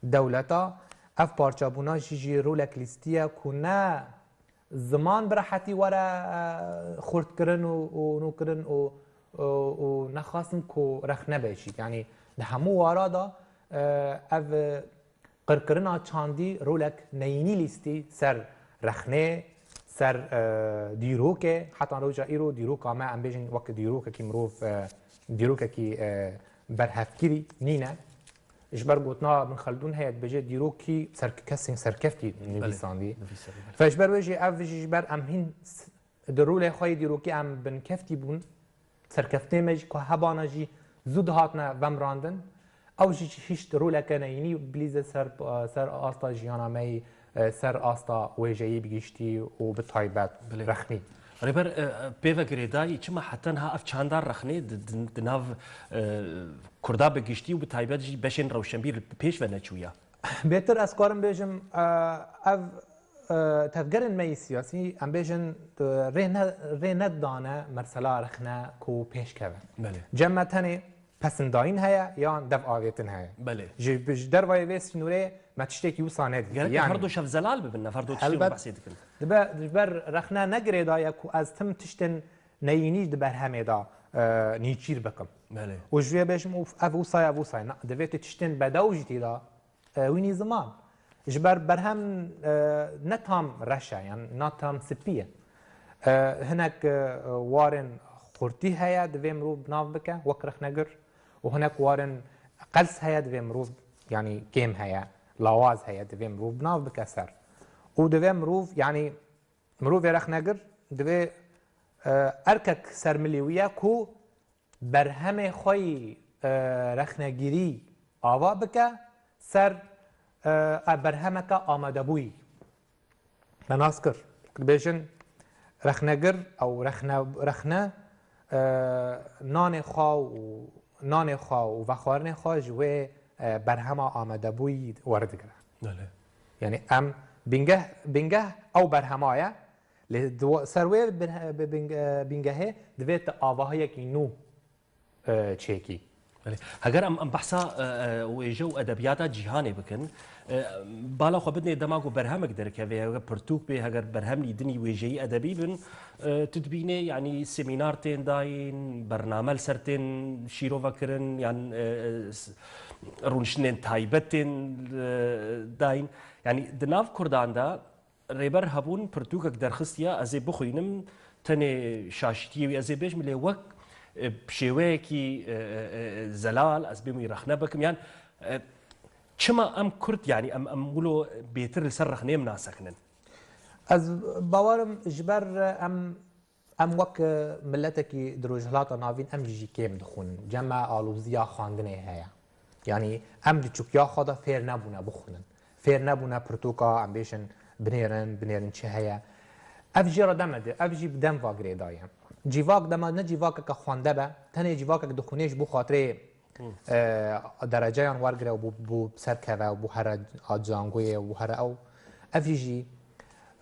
dewleta. Ev parçebûna jî jî rolek lîstiye ku ne ziman bi rehetî were, e, xurtkirin û, û nûkirin û, û, û nexwastin ku rexne be jî. Yanî di hemû wara de, e, ev qirkirina çandî rolek neyînî lîstî ser rexnê, ser, e, dîrokê. Heta roja îro dîroka me, em bêjin wek dîrokekî mirov, e, dîrokekî, e, berhevkirî nîne. Ji ber gotina Ibn Khaldun heye, dibêje dîrokî ser-, kesên serkeftî Belê, nivîsandî. nivîsandî, belê. Fe ji ber wê jî ev jî ji ber em hîn s-, di rolê xwe yê dîrokî em binkeftî bûn. Serkeftê me jî ku hebana jî zû dihatine vemrandin. Ew jî hişt roleke neyînî bilîze ser, ser asta jiyana me yî, ser asta wêjeyî bi giştî û bi taybet Belê. rexnî. Rêber, e, e, pê ve girêdayî çima heta niha ev çanda rexnê di, di, di nav, e, Kurda bi giştî û bi taybet jî beşên rewşenbîr li pêş ve neçûya? Bêtir ez karim bêjim, e, ev, e, tevgerên me yî siyasî, em bêjin, e, rê ne, rê nedane mesela rexne ku pêş keve. Belê. Cem me tenê pesindayîn heye yan dev avêtin heye. Belê. Ji, ji dervayê vê sînorê me tiştekî wisa nedîtî. Gerek Yanî her du şev zelal bibin, ne her du tiştê Helbet. hûn behsê dikin. Dibe, ji ber rexne ne girêdaye ku ez tim tiştên neyînî di berhemê de, e, nîçîr bikim. Belê. Û ji wê bêjim, ûf, ev wisa ye, ev wisa ye. Na, divê tu tiştên bedew jî tê de, e, wînî ziman. Ji ber berhem, e, ne tam reş e, yan ne tam spî ye. E, hinek, e, warên xurtî heye, divê mirov bi nav bike, wek rexnegir. Û hinek warên qels heye, divê mirov, yanî kêm heye, lawaz heye, divê mirov bi nav bike ser. Û divê mirov, yanî mirovê rexnegir divê, e, erkek ser milê wî ye ku berhemê xwe yî, e, rexnegirî ava bike ser, e, e, berhemeke amadebûyî. Me nas kir. Dibêjin rexnegir ew rexne, rexne, e, nanê xwe û nanê xwe û vexwarinê xwe ji wê, e, berhema amadebûyî werdigire. Belê. Yanî em bingeh, bingeh ew berhema ye, lê di wa-, ser wê birhe-, bi-, bing-, e, bingehê divê tu avahiyekî nû, e, çêkî. Belê. Heger em, em behsa, e, e, wêje û edebiyata cîhanê bikin, e, bala xwe bidinê dema ku berhemek derkeve, heger pirtûk bê, heger berhemlî dinî wêjeyî edebî bin, e, tu dibînê, yanî semînar tên dayîn, bername li ser tên şîrove kirin, yan, e, e, s-, rûniştinên taybet tên, e, dayîn. Yanî di nav Kurdan de rêber hebûn pirtûkek derxistiye, ez ê bixwînim, tenê şaşitiyê wî ez ê bêjim, lê wek, e, şêweyekî, e, e, e, zelal, ez bêm wî rexne bikim, yan, e, çima em Kurd, yanî em, em wilo bêtir li ser rexnê em nasekinin? Ez bawerim ji ber em, em wek miletekî di Rojhilata Navîn em jî kêm dixwînin. Cem me aloziya xwendinê heye. Yanî em di çûkiya xwe de fêr nebûne bixwînin. Fêr nebûne pirtûka, em bêjin, binêrin, binêrin çi heye. Ev jê re deme di, ev jî bi dem va girêdaye. Cîvak dema ne cîvakeke xwende be, tenê cîvakek dixwînê ji bo xatirê, e, dereceyan wergire û bo, bo ser keve û bo here a zangoyê û bo here ew. Ev jî,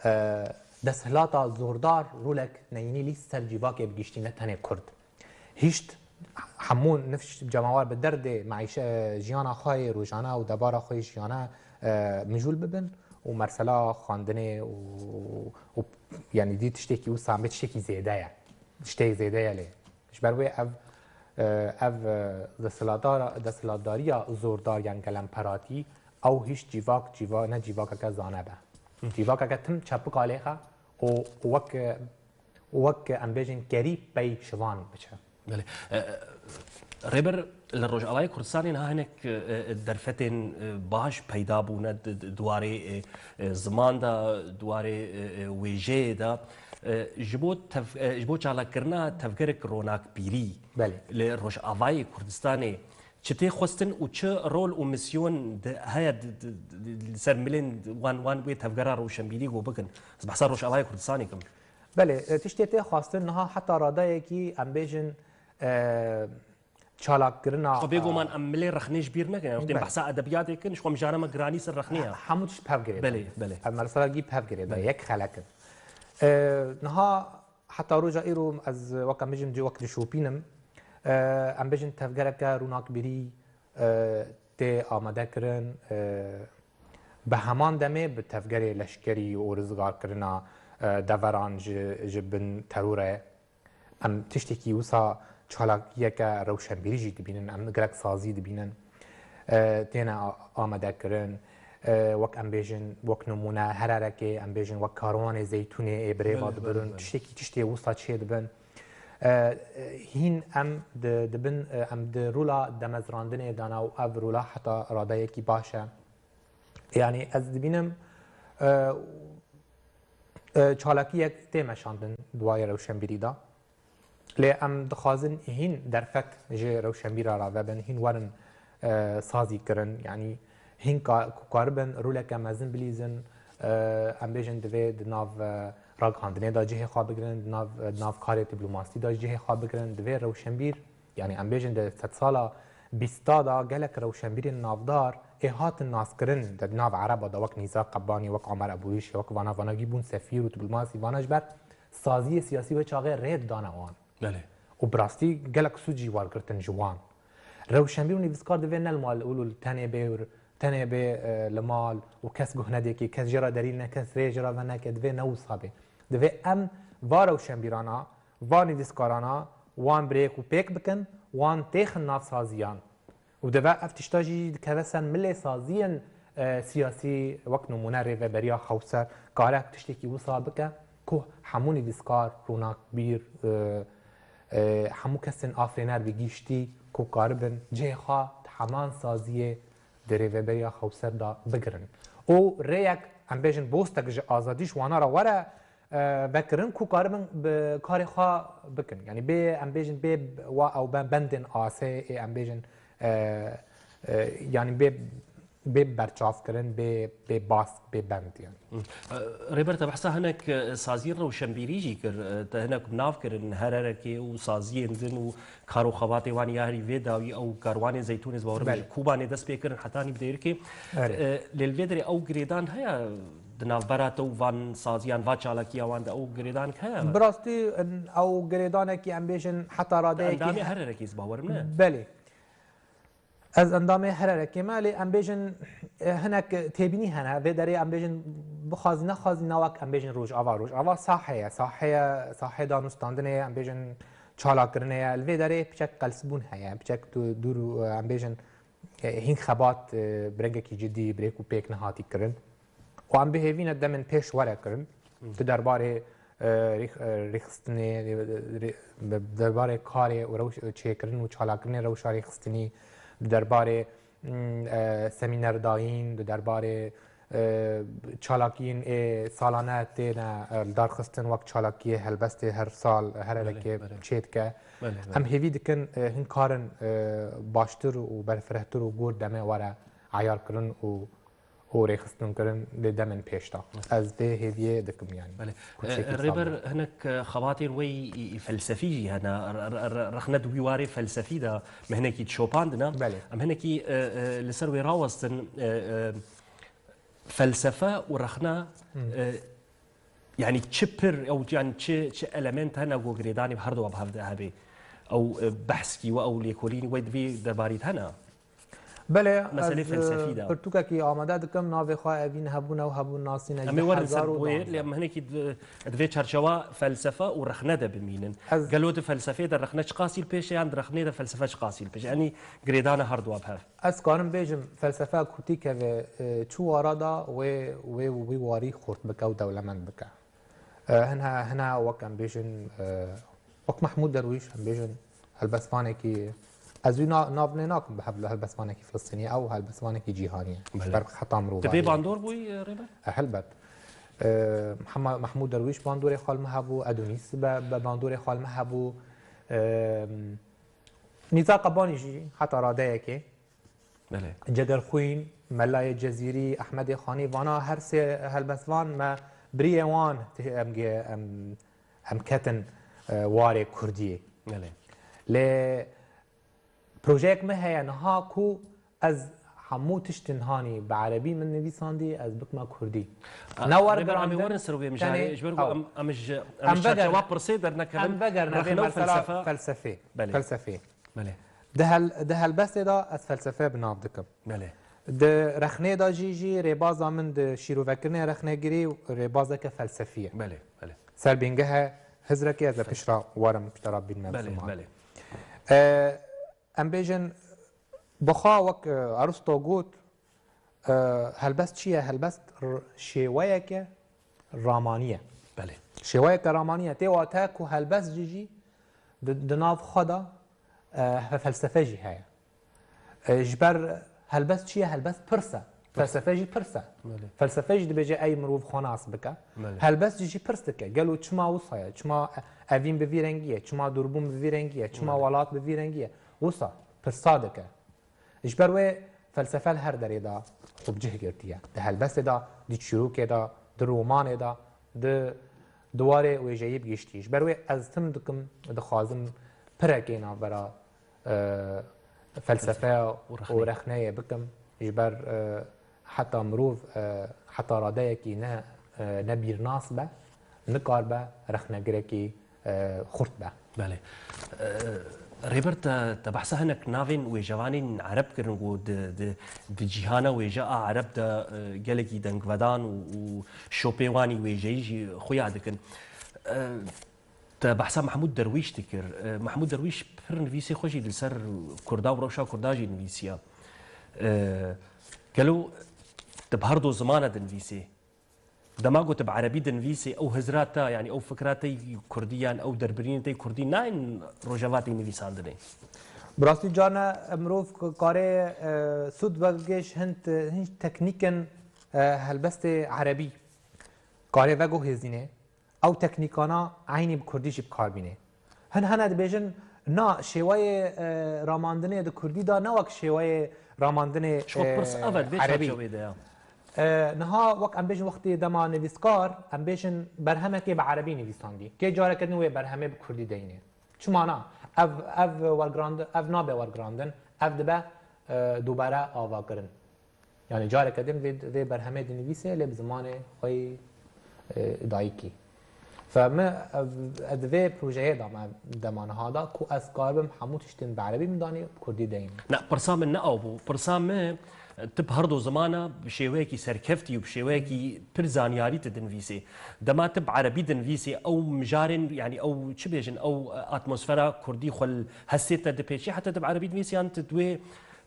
e, desthilata zordar rolek neyînî lîst ser cîvakê bi giştî, ne tenê Kurd. Hişt hemû nifş cemawer bi derdê meîşe-, jiyana xwe yê rojane û debara xwe yê jiyane, e, mijûl bibin û mersela xwendinê û, û, yanî dî tiştekî wisa bê tiştekî zêde ye. Tiştekî zêde ye lê. Ji ber wê ev, e, ev, e, desthilatdara-, desthilatdariya zordar yan gelemperatî, ew hîç cîvak, cîva-, ne cîvakeke zane be. Cîvakeke tim çepika lêxe û wek, e, wek em bêjin kerî pey şivan biçe. Belê. E, e, Rêber, li Rojavayê Kurdistanê niha hinek, e, e, derfetên, e, baş peyda bûne di, di, di warê, e, e, ziman de, di warê, e, e, wêjeyê de. E, ji bo tev-, e, ji bo çalakkirina tevgerek ronakbîrî Belê. li Rojavayê Kurdistanê çi tê xwestin û çi rol û misyon di, heye di, di, di, di, li ser milên wan, wan wê tevgera rewşenbîrî ku bikin? Ez behsa Rojavayê Kurdistanê kim. Belê, e, tiştê tê xwestin niha heta radeyekî, em bêjin, e, çalakkirina, Xwe bêguman e, em milê rexnê ji bîr nekin. Yanî wextê Belê. behsa edebiyatê kin, ji xwe mijara me giranî ser rexnê ye. Hemû tişt pev girê Belê, de. belê. Em mesela gî pev girê de, Belê. yek xelek in. E, niha heta roja îro ez wek em bêjin, wek dişopînim, e, em bêjin tevgereke rûnakbîrî, e, tê amade kirin, e, bi heman demê bi tevgerê leşkerî û rizgarkirina, e, deveran ji, ji bin terorê. Em tiştekî wisa çalakiyeke rewşenbîrî jî dibînin, em gelek sazî dibînin, e, têne a-, amade kirin. E, wek em bêjin, wek nimûne Hererekê, em bêjin wek karwanê zeytûnê ê birêva Belê, dibirin, belê, belê. tiştekî, tiştê wisa çê dibin. E, e, hîn em di, dibin, e, em di rûla demezrandinê de ne û ev rûla heta radeyekî baş e. Yanî ez dibînim, e, e, çalakiyek tê meşandin di warê rewşenbîrî de. Lê em dixwazin hîn derfet ji rewşenbîra re vebin, hîn werin, e, sazî kirin. Yanî hîn ka-, ku karibin roleke mezin bilîzin, e, em bêjin divê di nav, e, ragihandinê de cihê xwe bigirin, di nav, e, di nav karê dîplomasî de cihê xwe bigirin. Divê rewşenbîr, yanî em bêjin di sedsala bîsta de gelek rewşenbîrên navdar ê hatin naskirin di nav Ereba de wek Nîza Qebanî, wek Omer Ebûrîşê, wek vana, vana gî bûn sefîr û dîplomasî, vana ji ber saziyê siyasî wê çaxê rê didane wan. Belê. Û bi rastî gelek sûc jî wergirtin ji wan. Rewşenbîr û nivîskar divê ne li mal û li tenê bê, tenê bê, e, li mal û kes guh nedê kê, kes jê re derî ne, kes rê jê re veneke, divê ne wisa bê. Divê em va rewşenbîrana, va nivîskarana, wan bi rêk û pêk bikin, wan têxin nav saziyan. Û divê ev tişta jî dikeve ser milê saziyên, e, siyasî, wek nimûne Rêveberiya Xewser, kare tiştekî wisa bike ku hemû nivîskar, rûnakbîr, e, e, hemû kesên afirîner bi giştî ku karibin cihê xwe di heman saziyê di Rêveberiya Xewser de bigirin. Û rêyek, em bêjin, bostek ji azadî ji wana re were, e, vekirin ku karibin bi karê xwe bikin. Yanî bê, em bêjin, bê wa ew ben-, bendên asê ê, em bêjin, e, e, yanî bê bê berçavkirin, bê, bê bask, bê bend yani. Rêber, te behsa hinek, e, saziyên rewşenbîrî jî kir. E, te hinek bi nav kirin hererekê û saziyên din û kar û xebatê wan ya herî vê dawî ew karwanê zeytûnê, ez bawerim, ji Belê. Kûbanê dest pê kirin hetanî bi Dêrikê. Erê. E, lê li vê derê ew girêdan heye di navbera te û van saziyan, va çalakiya wan de ew girêdan heye? Bi rastî, ew girêdanekî, em bêjin, heta radeyekî Endamê he- hererekê, ez bawerim, ne? Belê. Ez endamê hererekê me, lê em bêjin, e, hinek têbînî hene. Vê derê em bêjin, bixwazî nexwazî, ne wek em bêjin Rojava. Rojava saheye, saheye, sahê danûstandinê ye, em bêjin çalakirinê ye. Li vê derê piçek qelsbûn heye, piçek tu-, dûr û, e, em bêjin, e, hîn xebat, e, bi rengekî cidî bi rêk û pêk nehatî kirin. Û em bi hêvî ne demên pêş were kirin. Di derbarê, e, rêx-, e, rêxistinê, e, rê-, di derbarê karê û rewş-, çêkirin û çalakirinê rewşa rêxistinî, di derbarê, mm, e, semînerdayîn, di derbarê, e, çalakiyên ê salane têne, e, lidarxistin wek çalakiyê helbestê her sal, her Belê, erekê belê. Çêdike. Belê, belê. Em hêvî dikin, e, hin karin, e, baştir û berfirehtir û gor demê were eyarkirin û û rêxistinkirin lê demên pêş de. Ez vê hêviyê dikim yani. Belê. Ku tiştekî E, Rêber, sağlam. Hinek, e, xebatên wê yî, yî felsefî jî hene. Re-, re-, re-, rexne di wî warê felsefî de me hinekî dişopandine. Belê. Em hinekî, e, e, li ser wê rawestin, e, e, felsefe û rexne, Hmm. e, yani çi pir, ew yani çi, çi element hene ku girêdanî bi herdu bi hev de hebe? Ew, e, behskî we, ew lêkolînî we di vî derbarî de hene? Belê, Meselê ez, felsefî de. Pirtûkekî amade dikim, navê xwe Evîn Hebûn ew Hebûn Nasîne. Em ê werin ser boyê, lê em hinekî di, di vê çarçewa felsefe û rexne de bimînin. Ez Gelo di felsefê de rexne çiqasî li pêş e, yan di rexnê de felsefe çiqasî li pêş e? Yanî girêdana herduwa bi hev. Ez karim bêjim, felsefe kutî keve, e, çi wara da wê, wê, wî warî xurt bike û dewlemend bike. E, hina, hina wek em bêjin, e, wek Mehmûd Derwîş, em bêjin helbestvanekî, ez wî na-, nav lê nakim bi hel-, helbestvanekî Filistînî, ew helbestvanekî cîhanî ye. Belê. Ji ber heta mirov Tu bê bandor bûyî, e, Rêber? E, helbet. E, Hema-, Mehmûd Derwîş bandorê xwe li min hebû, Edonîs be, be bandorê xwe li min hebû. E, Nîza Qebanî jî heta radeyekê. Belê. Cegerxwîn, Melayê Cezîrî, Ehmedê Xanî, vana her sê helbestvan me biriyê wan em, em, em ketin, e, warê kurdiyê. Belê. Lê projeyek me heye niha ku ez hemû tiştin hanî bi erebî min nivîsandî, ez bikime kurdî. A, Ne wer Rêber, em ê girandin, werin ser wê tenê mijarê. Ji ber ku ew. em, em ji, em Em ji vegerin. çarçewa pirsê dernekevin. Em vegerin vê Rexne û mesela felsefe. felsefê. Belê. Felsefê. Belê. Di hel-, di helbestê de ez felsefe bi nav dikim. Belê. Di rexnê de jî, jî rêbaza min di şîrovekirinê rexnegirî rêbazeke felsefî ye. Belê, belê. Ser bîngehe hizrekê ez ê piştre werim, piştre bînme Belê, ziman. belê. E, em bêjin, bixwe wek, e, Aristo got, e, helbest çi ye? Helbest r-, şêweyeke ramanî ye. Belê. Şêweyeke ramanî ye. Tê wate ku helbest jî jî di, di nav xwe de, e, fe-, felsefe jî heye. E, ji ber helbest çi ye? Helbest pirs e. Pirs. Felsefe jî pirs e. Belê. Felsefe jî dibêje ey mirov xwe nas bike. Belê. Helbest jî jî pirs dike. Gelo çima wisa ye? Çima evîn bi vî rengî ye? Çima dûrbûn bi vî rengî ye? Çima Belê. welat bi vî rengî ye? Wisa pirsa dike. Ji ber wê felsefe li her derê de xwe bi cih girtiye. Di helbestê de, di çîrokê de, di romanê de, di, di warê wêjeyî bi giştî. Ji ber wê ez tim dikim, dixwazim pirekê navbera, e, felsefe Û rexnê. û rexneyê bikim. Ji ber, e, heta mirov, e, heta radeyekî ne, e, ne bîrnas be, nikaribe rexnegirekî, e, xurt be. Belê. E, Rêber, te, te behsa hinek navên wêjevanên ereb kirin ku di, di, di cîhana wêje a ereb de, e, gelekî dengvedan û, û şopê wanî wêjeyî jî xuya dikin. E, Te behsa Mehmûd Derwîş dikir. E, Mehmûd Derwîş pir nivîsê xwe jî li ser Kurda û rewşa Kurda jî nivîsiya. E, gelo tu bi her do zimana dinivîsê? Dema ku tu bi erebî dinivîsê, ew hizra te, yanî ew fikra te yî kurdî yan ew derbirînê te yî kurdî nayên rojeva te yî nivîsandinê? Bi rastî carna mirov karê, e, sûd vegihêj hin, hin teknîkên, e, helbestê erebî karê veguhêzînê. Ew teknîkana eynî bi kurdî jî bi kar bînê. Hin hene dibêjin, na, şêweyê, e, ramandinê di kurdî de ne wek şêweyê, ramandinê, Ji xwe pirs e, ev e, di vê erebî. çerçeveyê de ya. E, niha wek em bêjin wextê dema nivîskar, em bêjin berhemekê bi erebî nivîsandî. Kê careke din wê berhemê bi kurdî deyne? Çima na? Ev, ev wergirandin, ev nabe wergirandin, ev dibe, e, dubare avakirin. Yani careke din vê, vê berhemê dinivîse lê bi zimanê xwe yî, e, dayikî. Fe min, e, di vê projeyê de me dema niha da ku ez karibim hemû tiştên bi erebî min danî bi kurdî deynim. Ne, pirsa min ne ew bû. Pirsa min, e, tu bi her do zimana bi şêweyekî serkeftî û bi şêweyekî pir zanyarî tu dinivîsê. Dema tu bi erebî dinivîsê, ew mijarên, yani ew çi bêjin, ew, e, atmosfera kurdî xwe li hestê te dipêçî, heta tu bi erebî dinivîsî yan tu di wê,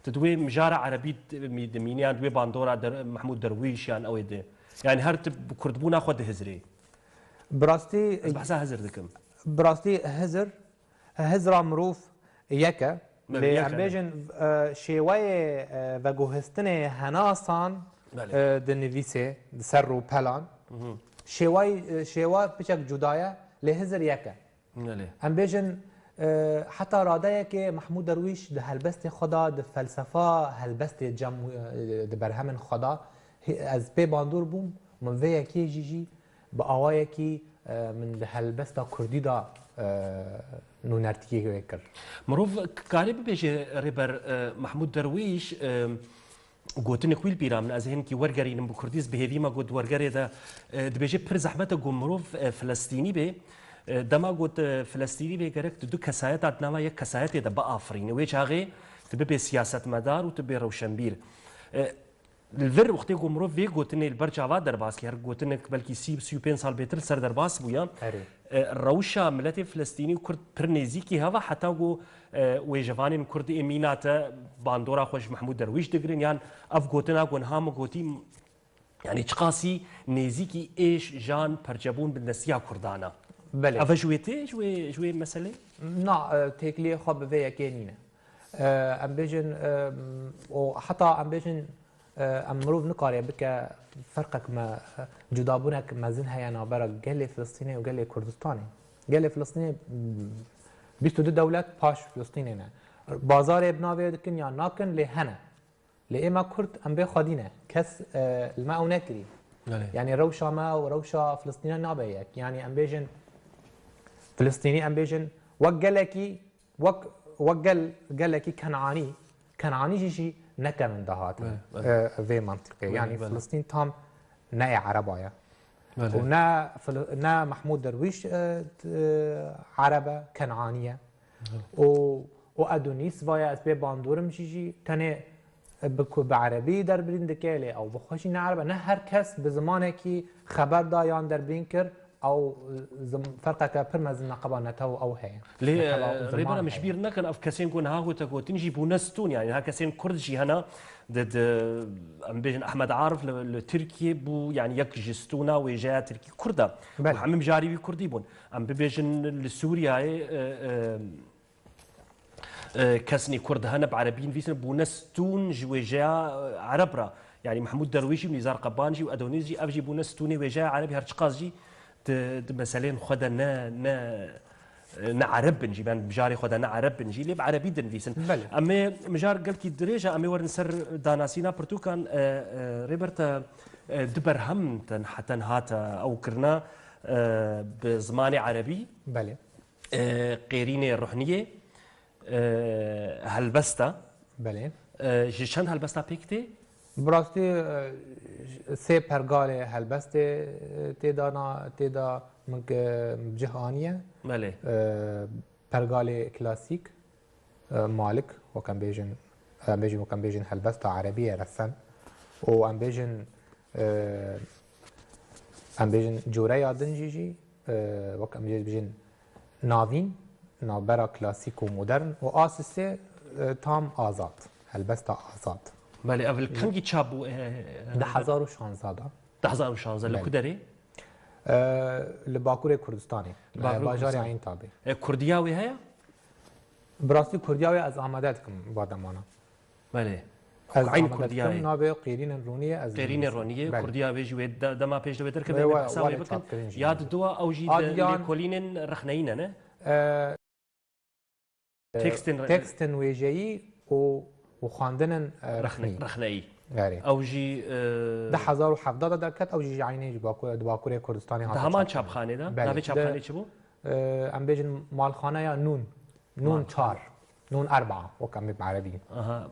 tu di wê mijara erebî di-, dimînî yan di wê bandora Der-, Mehmûd Derwîş yan ew ê di. Yani her tu bi kurdbûna xwe dihizirê. Bi rastî, Ez behsa hizir dikim. bi rastî hizir, hizra mirov yek e. Belê, Lê yek em e. bêjin, e, şêweyê, e, veguhistinê henasan, Belê. e, di nivîsê, di ser rûpelan. Şêway, e, şêwa piçek cuda ye, lê hizir yek e. Belê. Em bêjin, e, heta radeyekê Mehmûd Derwîş di helbestê xwe de, di felsefa helbestê cem, e, di berhemên xwe de, hê-, ez pê bandor bûm, min vê yekê jî jî bi awayekî, e, min di helbesta kurdî de, e, nûnertiyê wê kir. Mirov k-, karê bibêje Rêber, e, Mehmûd Derwîş, e, gotinek wî li bîra min, ez hinkî wergerînim bi kurdî, ez bi hêvî me got wergerê de, e, dibêje pir zehmet e ku mirov, e, Filistînî bê. E, dema got, e, Filistînî bê gerek tu du kesayeta di nava yek kesayetê de biafirîne. Wê çaxê tu bibê siyasetmedar û tu bê rewşenbîr. E, Li vir wextê ku mirov vê gotinê li ber çava derbas kir, her gotinek belkî sî, sî û pênc sal bêtir li ser derbas bûya. Erê. E, rewşa miletê Filistînî û Kurd pir nêzîkî heva heta ku, e, wêjevanên Kurd ê mîna te bandora xwe ji Mehmûd Derwîş digirin yan ev gotina ku niha min gotî, yani çiqasî nêzîkî êş, jan, perçebûn bindestiya Kurdan e. Belê. Ev e ji wê tê, ji wê, ji wê meselê? Na, e, têkiliyê xwe bi vê yekê nîne. E, em bêjin, e, û heta em bêjin, e, em mirov nikare bike ferqek me, e, cudabûnek mezin heye navbera gelê Filistînê û gelê Kurdistanê. Gelê Filistînê, m, bîst û du dewlet paş Filistînê ne. Bazarê bi navê dikin ya nakin lê hene. Lê ê me Kurd em bê xwedî ne. Kes, e, li me ew nekirî. Belê. Yani rewşa me û rewşa Filistînê nabe yek. Yani em bêjin Filistînî, em bêjin wek gelekî, wek, wek gel, gelekî Kenanî, Kenanî jî jî nekevin dahatin, Belê, belê. e, vê mantiqê. Belê, Yani belê. Filistîn tam ne ê Ereba ye. Belê. Û ne Fil-, ne Mehmûd Derwîş, e, t-, e, Ereb e, Kenanî ye. Û, û Edonîs vaya ez pê bandorim jî jî tenê bi ku bi erebî derbirîn dike lê ew bi xwe jî ne ereb e. Ne her kes bi zimanekî xeber da yan derbirîn kir, ew zim-, ferqeke pir mezin neqeba netew û ew heye. Lê, Netewa e, û ziman Rêber, em ji heye. Bîr nekin, ev kesên ku niha gote gotin jî bûne stûn, yani niha kesên Kurd jî hene, di, di, em bêjin Ehmed Arif li, li Tirkiyê bû, yani yek ji stûna wêjeya Tirkî Kurd e. Belê. Û hemî mijarê wî Kurdî bûn. Em bibêjin li Sûriyeyê, e, e, e, kesnî Kurd hene bi erebî nivîsine, bûne stûn ji wêjeya, e, Ereb re. Yani Mehmûd Derwîş jî, Nîzar Qeban jî û Edonîs jî, ev jî bûne stûnê wêjeya Erebî, her çiqas jî di, di meselên xwe de ne, ne, ne Ereb bin jî, ben mijarê xwe de ne Ereb bin jî, lê bi Erebî dinivîsin. Belê. Em ê mijar gelkî dirêj e, em ê werin ser danasîna pirtûkan, e, e, Rêber te, e, du berhem ten-, tenha te ew kirine, e, bi zimanê Erebî. Belê. E, Qêrînê Ruhniyê, e, helbesta. Belê. E, ji çend helbesta pêk tê? Bi rastî, e, sê pergalê helbestê, e, tê da na-, tê da min ke cih aniye. Belê. E, pergalê klasîk, e, malik, wek em bêjin, em bêjin, wek em bêjin helbesta erebî ye resen. Û em bêjin, e, em bêjin coreya din jî jî, e, wek em jê bêjin navîn, navbera klasîk û modern û a sisê, e, tam azad, helbesta azad. Belê, ev li kengî çap bû? E, e, Di hezar û şanzeh de. Di hezar û şanzeh, li Belê. ku derê? E, li Bakurê Kurdistanê, Li Bakurê e, bajarê Kurdistanê. Eyn Tabê. E, Kurdiya wê heye? Bi rastî Kurdiya wê ez amade dikim va demana. Belê. Ez Eyn amade Kurdiya dikim, wê. navê Qêrînên Rûniyê ez Qêrînê Roniyê, Belê. Kurdiya wê jî wê de-, dema pêş de wê derkeve, Wê em ê wa-, behsa warê wê bikin. çapkirin jî Ya jî. di dua ew jî Adiyan- lêkolînên rexneyî ne, ne? E, Tekstên re- tekstên wêjeyî û û xwendinên, e, rexnî. Rexneyî. Erê. Ew jî, e, Di hezar û hevdeh de derket, ew jî ji eynî ji Bakur, di Bakurê Kurdistanê hate. Di heman çapxanê de? Belê. Navê çapxanê çi bû? E, em bêjin malxaneya Nûn. Nûn çar. Nûn erba, wek em ê bi erebî. Aha.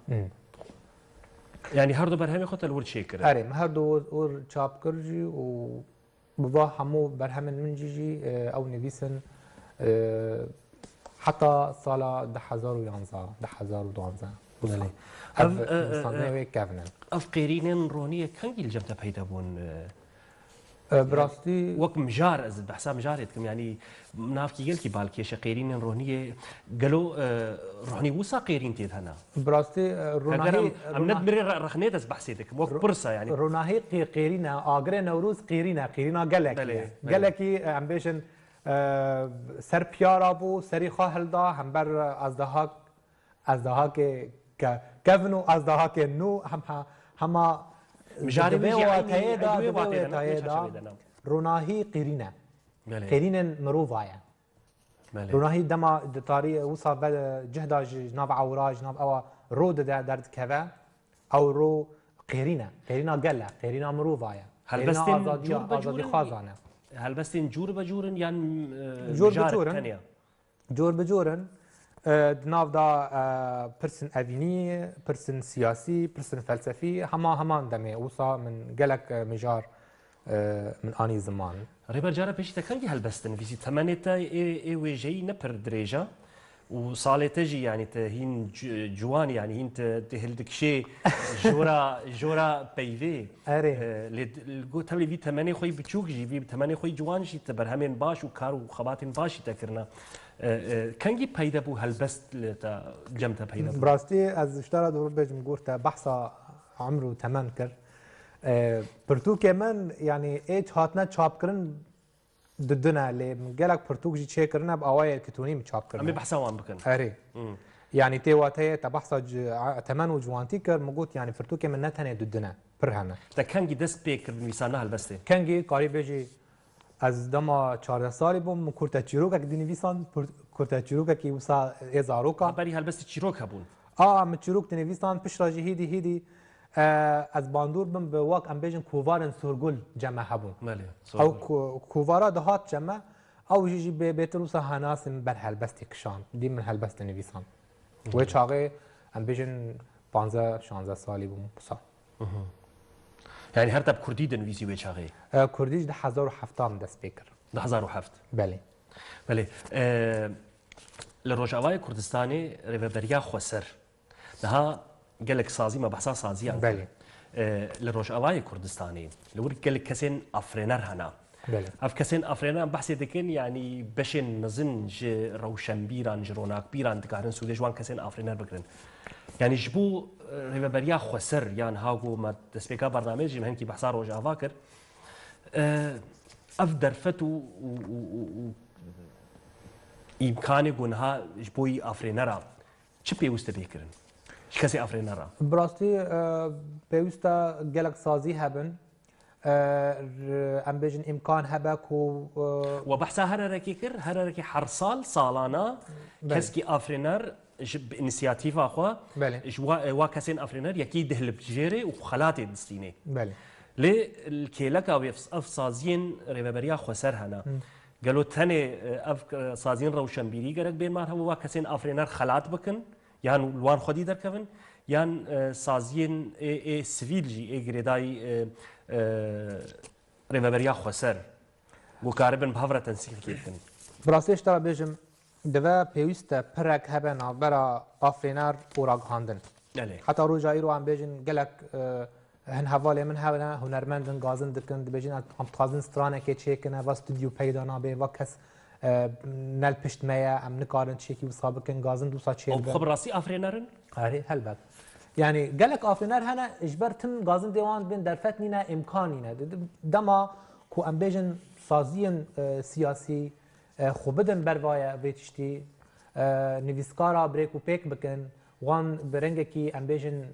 Yani her du berhemê xwe te li wir çêkirin? Erê, me her du wir çap kir jî û bi va hemû berhemên min jî jî, e, ew nivîsin, e, heta sala du hezar û yanzdeh, du hezar û duwazdeh. Belê. Ev, ev, e, e, nivîsandinê wê kevn in. Ev qêrînên roniyê kengî li cem te peyda bûn? E, E, bi rastî. Wek mijar, ez behsa mijarê dikim, yanî navkî gelkî balkêş e, qêrînên roniyê. Gelo, e, ronî wisa qêrîn tê de hene? Bi rastî, e, ronahî. Em, em ne di mirê re-, rexnê de ez behsê dikim, wek pirsa, yanî. Ronahî qê-, qêrîn e, agirê Newroz qêrîn e, qêrîna gelekî ye. Belê, belê. Gelekî, e, em bêjin, e, ser piyara bû, serî xwe hilda, hember, e, ez daha Ezdehakê ke-, kevn û ezdehakê nû hem ha-, hema. Mijarê wî jî eynî, eynî wê wateyê de, eynî wê çerçevê de, ne? Ronahî qêrîn e. Belê. Qêrînên mirova ye. Belê. Ronahî dema di tarî wisa ve cih da ji, ji nav ewra, ji nav ewa ro dide, derdikeve. Ew ro qêrîn e. Qêrîna gel e. Qêrîna mirova ye. Qêrîna azadiya, azadîxwazan e. Helbestên cûr be cûr in yan, e, mijar tenya? Cor bi cor in. E, di nav de, e, pirsên evînî, pirsên siyasî, pirsên felsefî, hema heman demê. Wisa min gelek, e, mijar, e, min anî ziman. Rêber, cara pêşî te kengî helbest dinivîsî? Temenê te ê, ê wêjeyî ne pir dirêj e û salê te jî, yanî te hîn ci-, ciwan, yanî hîn te, te hildikişê jora, jora peyvê. Erê. E, lê di-, li go-, tevlî vî temenê xwe yî biçûk jî, vî temenê xwe yî ciwan jî te berhemên baş û kar û xebatên baş jî te kirine. E, e, kengî peyde bû helbest li te, cem te peyde bû? Bi rastî ez ji te re dûr bêjim, got te behsa emr û temen kir. E, pirtûkê min, yanî ê hatine çapkirin didin e, lê min gelek pirtûk jî çêkirine, bi awayê elektrînî min çap kirine. Em ê behsa wan bikin. Erê. Hmm. Yanî tê wateyê te behsa ci-, a-, temen û ciwantî kir, min got, yanî pirtûkê min ne tenê didin e, pir hene. Te kengî dest pê kir bi nivîsandina helbestê? Kengî, karî bêjî, ez dema çardeh salî bûm, min kurteçîrokek dinivîsand, pir-, kurteçîrokekî wisa ê zaroka. Berî helbestî çîrok hebûn? A, min çîrok dinivîsand, piştre jî hîdî hîdî, e, ez bandor bim bi, wek em bêjin, kovarên Sorgul cem me hebûn. Belê, Sorgul. Ew ko-, kovara dihat cem me, ew jî jî bê-, bêtir wisa henasê min ber helbestê kişand. Dî min helbest dinivîsand. Wê çaxê em bêjin panzdeh şanzdeh salî bûm wisa. Hı hı. Yani her te bi kurdî dinivîsî wê çaxê? E, kurdî ji du hezar û heft min dest pê kir. Du hezar û heft? Belê. Belê. E, li Rojavayê Kurdistanê Rêveberiya Xweser niha gelek sazî, me behsa saziyan kir. Belê. E, li Rojavayê Kurdistanê li wir gelek kesên afirêner hene. Belê. Ev kesên afirêner em behsê dikin, yanî beşên mezin ji rewşenbîran, ji ronakbîran dikarin sûdê ji wan kesên afirêner bigirin. Yanî ji bo, e, Rêveberiya Xweser yan ha ku me destpêka bernameyê jî me hinkî behsa Rojava kir. E, ev derfet û, û, û, û, û îmkanê ku niha ji bo yî afirênera çi pêwist e bê kirin? Ji kesê afirêner re? Bi rastî, e, pêwist e gelek sazî hebin. E, r-, em bêjin îmkan hebe ku, e, We behsa hererekê kir, hererekê her sal, salana, Belê. Keskî afirêner ji, bi înisiyatîfa xwe, Belê. Ji wa, wa kesên afirêner yekî dihilibijêrê û xelatê distînê. Belê. Lê li kêleka wê ev saziyên Rêveberiya Xweser hene. Hı. Gelo tenê, e, ev, e, saziyên rewşenbîrî gerek bên mar hebû, wa kesên afirêner xelat bikin, yan li wan xwedî derkevin, yan, e, saziyên ê, ê sivîl jî, ê girêdayî, e, e, Rêveberiya Xweser, ku karibin bi hev re tensîqekê bikin? Bi rastî ji te re bêjim, divê pêwîst e pirek hebe navbera afirêner û ragihandin. Belê. Heta roja îro em bêjin gelek, e, hin hevalê min hene, hunermend in, gazin dikin, dibêjin, em, em dixwazin stranekê çêkin, va stûdyo peyda nabe, va kes, e, ne li pişt me ye, em nikarin tiştekî wisa bikin, gazin wisa çêdibin. Ew bi xwe bi rastî afirêner in? Erê, helbet. Yanî gelek afirêner hene, ji ber tim gazindê wan bên derfet nîne, îmkan nîne. Di-, di-, dema ku em bêjin saziyên, e, siyasî, e, xwe bidin ber vaya vê tiştî, e, nivîskara birêk û pêk bikin, wan bi rengekî, em bêjin,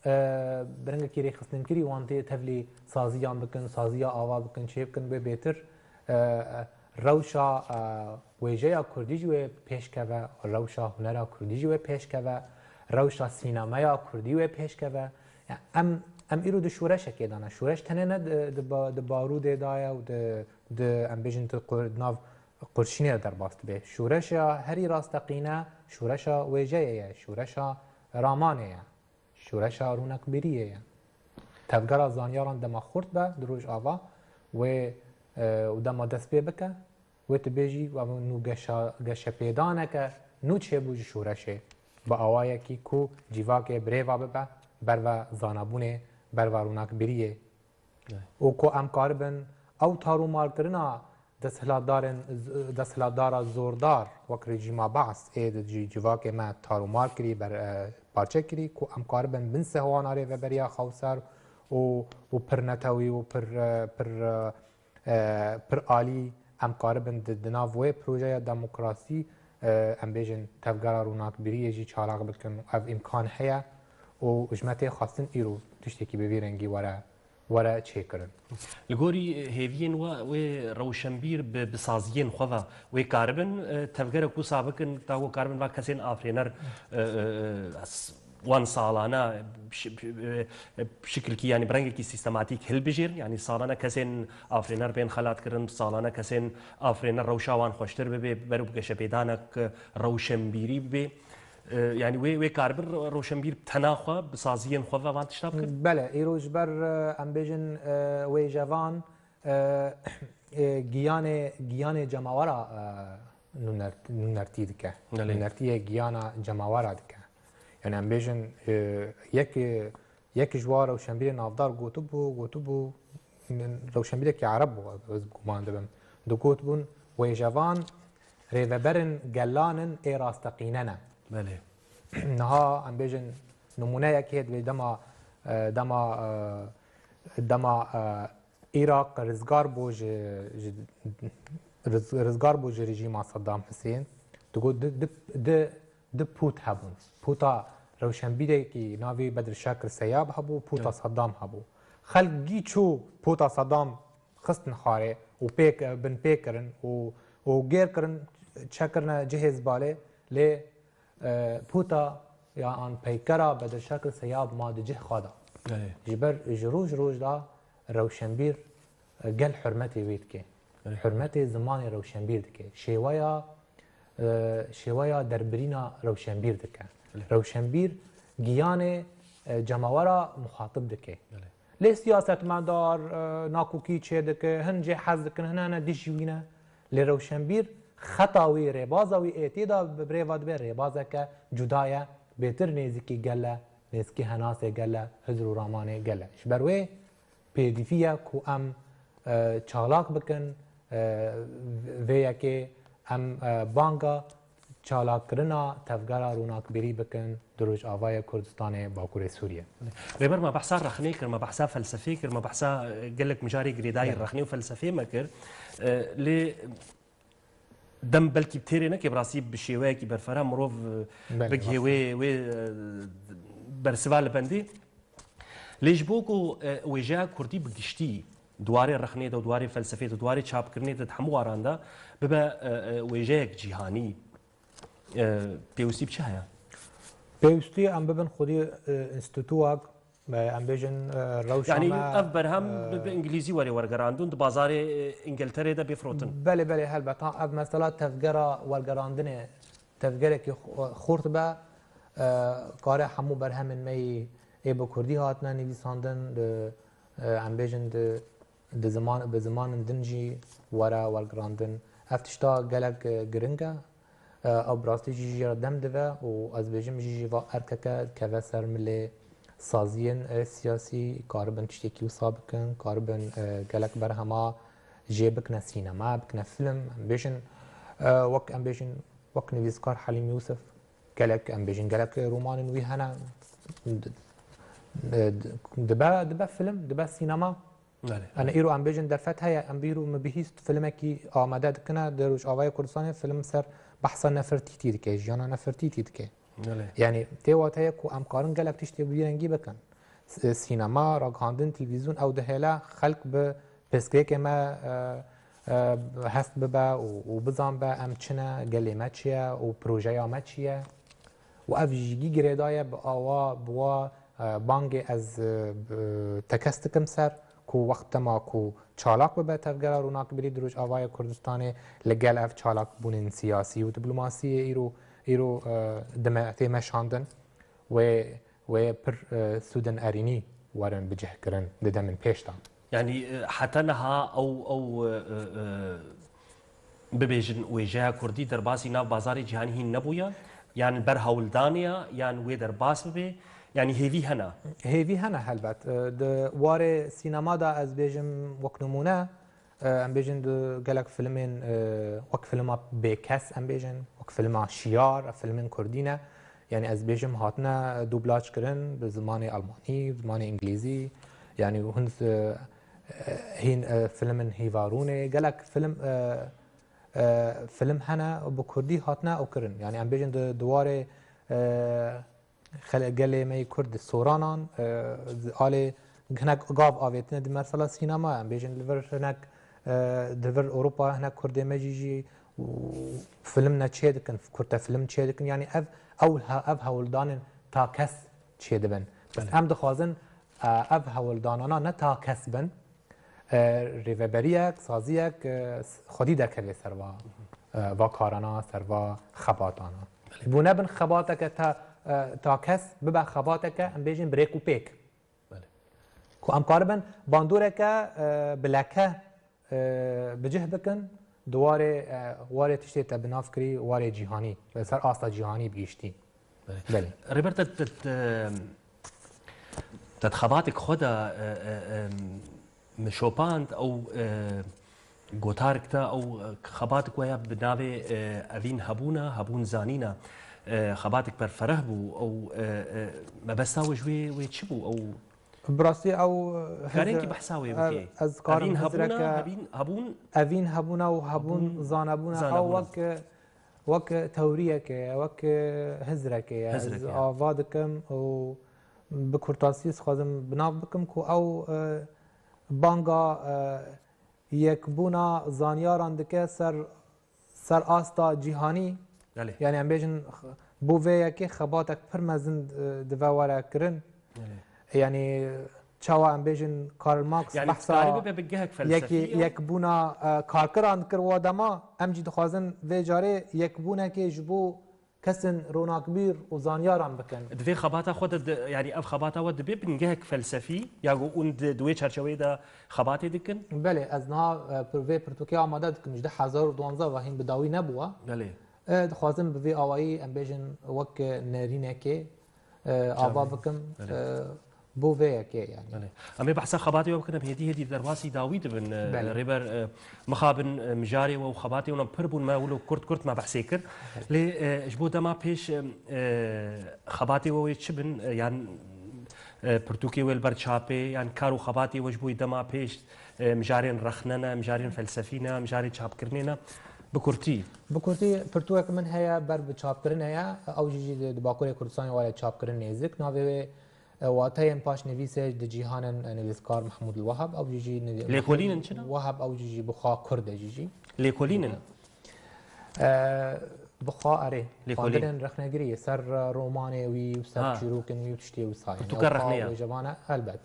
e, bi rengekî rêxistinkirî wan tê tevlî saziyan bikin, saziya ava bikin, çê bikin, wê bêtir, e, rewşa, e, wêjeya kurdî jî wê pêş keve, rewşa hunera kurdî jî wê pêş keve. rewşa sînemeya kurdî wê pêşkeve. Ya em, em îro di şoreşekê de ne. Şoreş tenê ne di, di ba-, di barûdê de ye û di, di, em bêjin di qur-, di nav qurşînê de derbas dibe. Şoreşa herî rasteqîne, şoreşa wêjeyê ye, şoreşa ramanê ye, şoreşa rûnakbiriyê ye. Tevgera zanyaran dema xurt be di Rojava wê, e, û dema dest pê bike, wê tu bêjî, ev nû geşa-, geşepêdaneke nû çêbû ji şoreşê. Bi awayekî ku cîvakê birêva bibe, berve zanabûnê, berve rûnakbiriyê. Evet. Û ku em karibin ew tarûmarkirina desthilatdarên, desthilatdara zordar wek rejîma Baas ê di cî-, cîvakê me tarûmar kirî, ber-, e, parçe kirî, ku em karibin bin sehwana rêveberiya xewser û, û pir netewî û pir, e, pir, e, e, pir alî em karibin di, di nav wê projeya demokrasî, e, em bêjin tevgera rûnakbiriyê jî çalak bikin û ev îmkan heye û ji me tê xwestin îro tiştekî bi vî rengî were, were çêkirin. Li gorî hêviyên we, wê rewşenbîr bi, bi saziyên xwe ve wê karibin, e, tevgerek wisa bikin, ta ku karibin va kesên afirêner, e, e, e, wan salane bi şi-, bi, bi şikilkî, yanî bi rengekî sîstematîk hilbijêrin, yanî salane kesên afirêner bên xelatkirin, salane kesên afirêner rewşa wan xweştir bibe, ber bi geşepêdanek rewşenbîrî bibe. E, yanî wê, wê karibin re-, rewşenbîr bi tena xwe, bi saziyên xwe ve van tişta bikin? Bele, îro ji ber, e, em bêjin, e, wêjevan, e, e, giyanê, giyanê cemawera, e, nûner-, nûnertî dike. Belê. Nûnertiyê giyana cemawera dike. Yani em bêjin, e, yek, yek ji wa rewşenbîrê navdar gotibû, gotibû, rewşenbîrekî ereb bû, ez guman dibim. Digotibûn, wêjevan rêveberên gelan in ê rasteqîne ne. Belê. Niha em bêjin, nimûneyekê divê dema, e, dema, e, dema, e, Iraq rizgar bû ji, ji, riz-, rizgar bû ji rejîma Saddam Husên. Digot di, di, di, di pût hebûn. Pûta rewşenbîrekî navê Bedir Şakir Seyab hebû, pûta Evet. Saddam hebû. Xelk gî çû pûta Saddam xistin xwarê û pêk, bin pê kirin û, û gêr kirin, çekirine cihê zibalê, lê e, pûta ya an peykera Bedir Şakir Seyab ma di cih xwe de. Erê. Ji ber ji roj roj de rewşenbîr, e, gel hurmetê wê dike. Erê. Hurmetê zimanê rewşenbîr dike. Şêweya, e, şêweya derbirîna rewşenbîr dike. Erê. Rewşenbîr giyanê, e, cemawera muxatib dike. Erê. Lê siyasetmedar, e, nakokî çêdike, hin jê hez dikin, hin hene dijî wî ne. Lê rewşenbîr xeta wî, rêbaza wî ê tê de bi birêva dibe rêbazeke cuda ye, bêtir nêzîkî gel e, nêzîkî henasê gel e, hizr û ramanê gel e. Ji ber wê pêdivî ye ku em, e, çalak bikin, e, vê yekê em, e, banga çalakkirina tevgera rûnakbîrî bikin di Rojavayê Kurdistanê Bakurê Sûriyê. Rêber, me behsa rexnê kir, me behsa felsefê kir, me behsa, e, gelek mijarê girêdayî Belê. rexnê û felsefê me kir. E, lê dem belkî bi têrê neke, bi rastî bi şêweyekî berfere mirov, e, Belê, bigihê rast. wê, wê, e, bersiva li bendê. Lê ji bo ku, e, wêjeya kurdî bi giştî di warê rexnê de, di warê felsefê de, di warê çapkirinê de, di hemû waran de bibe, e, e, wêjeyek cîhanî, e, pêwîstî bi çi heye? Pêwîstî em bibin xwedî, e, înstîtuwak, e, em bêjin, e, rewşa Yanî me, ev berhem e, bi, bi îngilîzî were wergerandin, di bazarê, e, Îngilterê de bê firotin. Belê, belê, helbet. Ha, ev mesela tevgera wergerandinê, tevgerekî xu-, xurt be, e, kare hemû berhemên me yî ê bi kurdî hatine nivîsandin, di, e, em bêjin di, di ziman, bi zimanên din jî were wergirandin. Ev tişta gelek, e, giring e. E, ew bi rastî jî jê re dem dive û ez bêjim jî jî va erkeke keve ser milê saziyên, e, siyasî, karibin tiştekî wisa bikin, karibin, e, gelek berhema jê bikine sînema, bikine film. Em bêjin, e, wek em bêjin, wek nivîskar Helîm Yûsif, gelek, em bêjin, gelek romanên wî hene. D-, d-, dibe, dibe film, dibe sînema. Belê. Yanî îro em bêjin derfet heye, em bîro min bihîst filmekî amade dikine di Rojavayê Kurdistanê, film ser behsa Nefertîtî dike, jiyana Nefertîtî dike. Belê. Yanî tê wateye ku em karin gelek tiştê bi vî rengî bikin. S-, sînema, ragihandin, televîzyon ew dihêle xelk bi pirsgirêkê me, e, e, hest bibe û, û bizanbe em çi ne, gelê me çi ye û projeya me çi ye. û ev jî girêdaye bi awa, bi wa, e, bangê ez, e, bi, tekez dikim ser ku wext dema ku çalak bibe tevgera Ronakbirî di Rojavayê Kurdistanê li gel ev çalakbûnên siyasî û diplomasiyê îro, îro, e, dime, tê meşandin. Wê, wê pir, e, sûdên erênî werin bicihkirin di demên pêş de. Yanî, e, heta niha ew, ew, e, e, e, bibêjin wêjeya kurdî derbasî nav bazarê cîhanî hîn nebûye? Yan ber hewldanê ye, yan wê derbas bibe? Yanî hêvî hene? Hêvî hene helbet. E, di warê sînema de ez bêjim wek nimûne, e, em bêjin di gelek filmên, e, wek filma Bêkes em bêjin, wek filma Şiyar, ev filmên kurdî ne. Yanî ez bêjim hatine dublaj kirin bi zimanê almanî, bi zimanê îngilîzî. Yanî hûn, e, hîn, e, filmên Hîvarûnê, gelek film, e, e, film hene bi kurdî hatine ew kirin. Yanî em bêjin di, di warê, e, xele-, gelê me yê kurd di soranan, e, di alê hinek gav avêtine di mersela sînema. Em bêjin li vir hinek, e, di vir Ewropa hinek kurdê me jî jî û film ne çê dikin, kurte film çê dikin. Yanî ev, ew he-, ev hewldanên ta kes çê dibin. Bes Belê. Em dixwazin, e, ev hewldanana ne ta kes bin, e, rêveberiyek, saziyek, e, s-, xwedî derkeve ser va, e, va karana, ser va xebatana. Belê. Bû nebin xebateke ta, e, ta kes, bibe xebateke, em bêjin bi rêk û pêk. Belê. Ku em karibin bandoreke, e, bi leke, e, bi cih bikin, di warê, e, warê tiştê te bi nav kirî, warê cîhanî, li ser asta cîhanî bi giştî. Belê. Belê. Rêber, te, te, te, te di xebatek xwe de, e, e, e, min şopand, ew, e, gotarik te, ew, e, xebatek we ya bi navê, e, Evîn Hebûna, Hebûn Zanîna, e, xebatek berfereh bû, ew, e, e, mebesta we ji wê, wê çi bû? Ew Bi rastî ew, e, Karê hizre-, ki behsa wê ev, bikê? Ez karim Evîn Hebûna, hizreke Hebîn, Hebûn? Evîn Hebûna û Hebûn Hebûn Zanebûna, Zanebûna. Ew wek, wek tewriyeke ye, wek hizreke ye. Ez Hizreke ye. Ava dikim û bi kurtasî dixwazim bi nav bikim ku ew, e, banga, e, yekbûna zanyaran dike ser, ser asta cîhanî. Belê. Yanî em bêjin, bo vê yekê xebatek pir mezin, e, dive were kirin. Belê. Yanî çawa em bêjin Karl Marx Yanî behsa karî bibe bi gehek felsefî yekî-, ya? Yekbûna, e, karkiran dikir wa dema, em jî dixwazin vê carê yekbûnekê ji bo kesên ronakbîr û zanyaran bikin. Di vê xebata xwe de, di, yanî ev xebata we dibe bingehek felsefî, ya ku hûn di, di wê çerçeveyê de xebatê dikin? Belê, ez niha, e, pir-, vê pirtûkê amade dikim, ji du hezar û duwazdeh ve hîn bi dawî nebûye. Belê. E, dixwazim bi vê awayî, em bêjin, wek nerînekê, e, ava Çavê. Bikim. Belê. E, Bo vê yekê, yanî. Belê. Em ê behsa xebatê we bikin, em hêdî hêdî derbasî dawî dibin, e, Belê. Rêber, e, mixabin, e, mijarê we û xebatê we pir bûn, me wilo kurt kurt me behsê kir. Belê. Lê, e, ji bo dema pêş, e, e, xebatê we wê çi bin, e, yan, e, pirtûkê wê li ber çapê, yan kar û xebatê we ji bo dema pêş, e, mijarên rexne ne, mijarên felsefî ne, mijarê çapkirinê ne, bi kurtî? Bi kurtî, pirtûkek min heye ber bi çapkirinê ye, ew jî jî di, di Bakurê Kurdistanê were çapkirin nêzik. Navê wê E, wateyên paşnivîsê di cîhanên, e, nivîskar Mehmûd Wahab, ew jî jî nivî-, Lêkolîn in çi ne? Wahab, ew jî jî bi xwe kurd e jî jî. Lêkolîn in? E, bi xwe erê. Lêkolîn. Xwendinên rexnegirî, ser, e, romanê wî û ser Ha. çîrokên wî û tiştê wisa, yanî Pirtûka ew xwe rexne ya. Wê ji vane, helbet.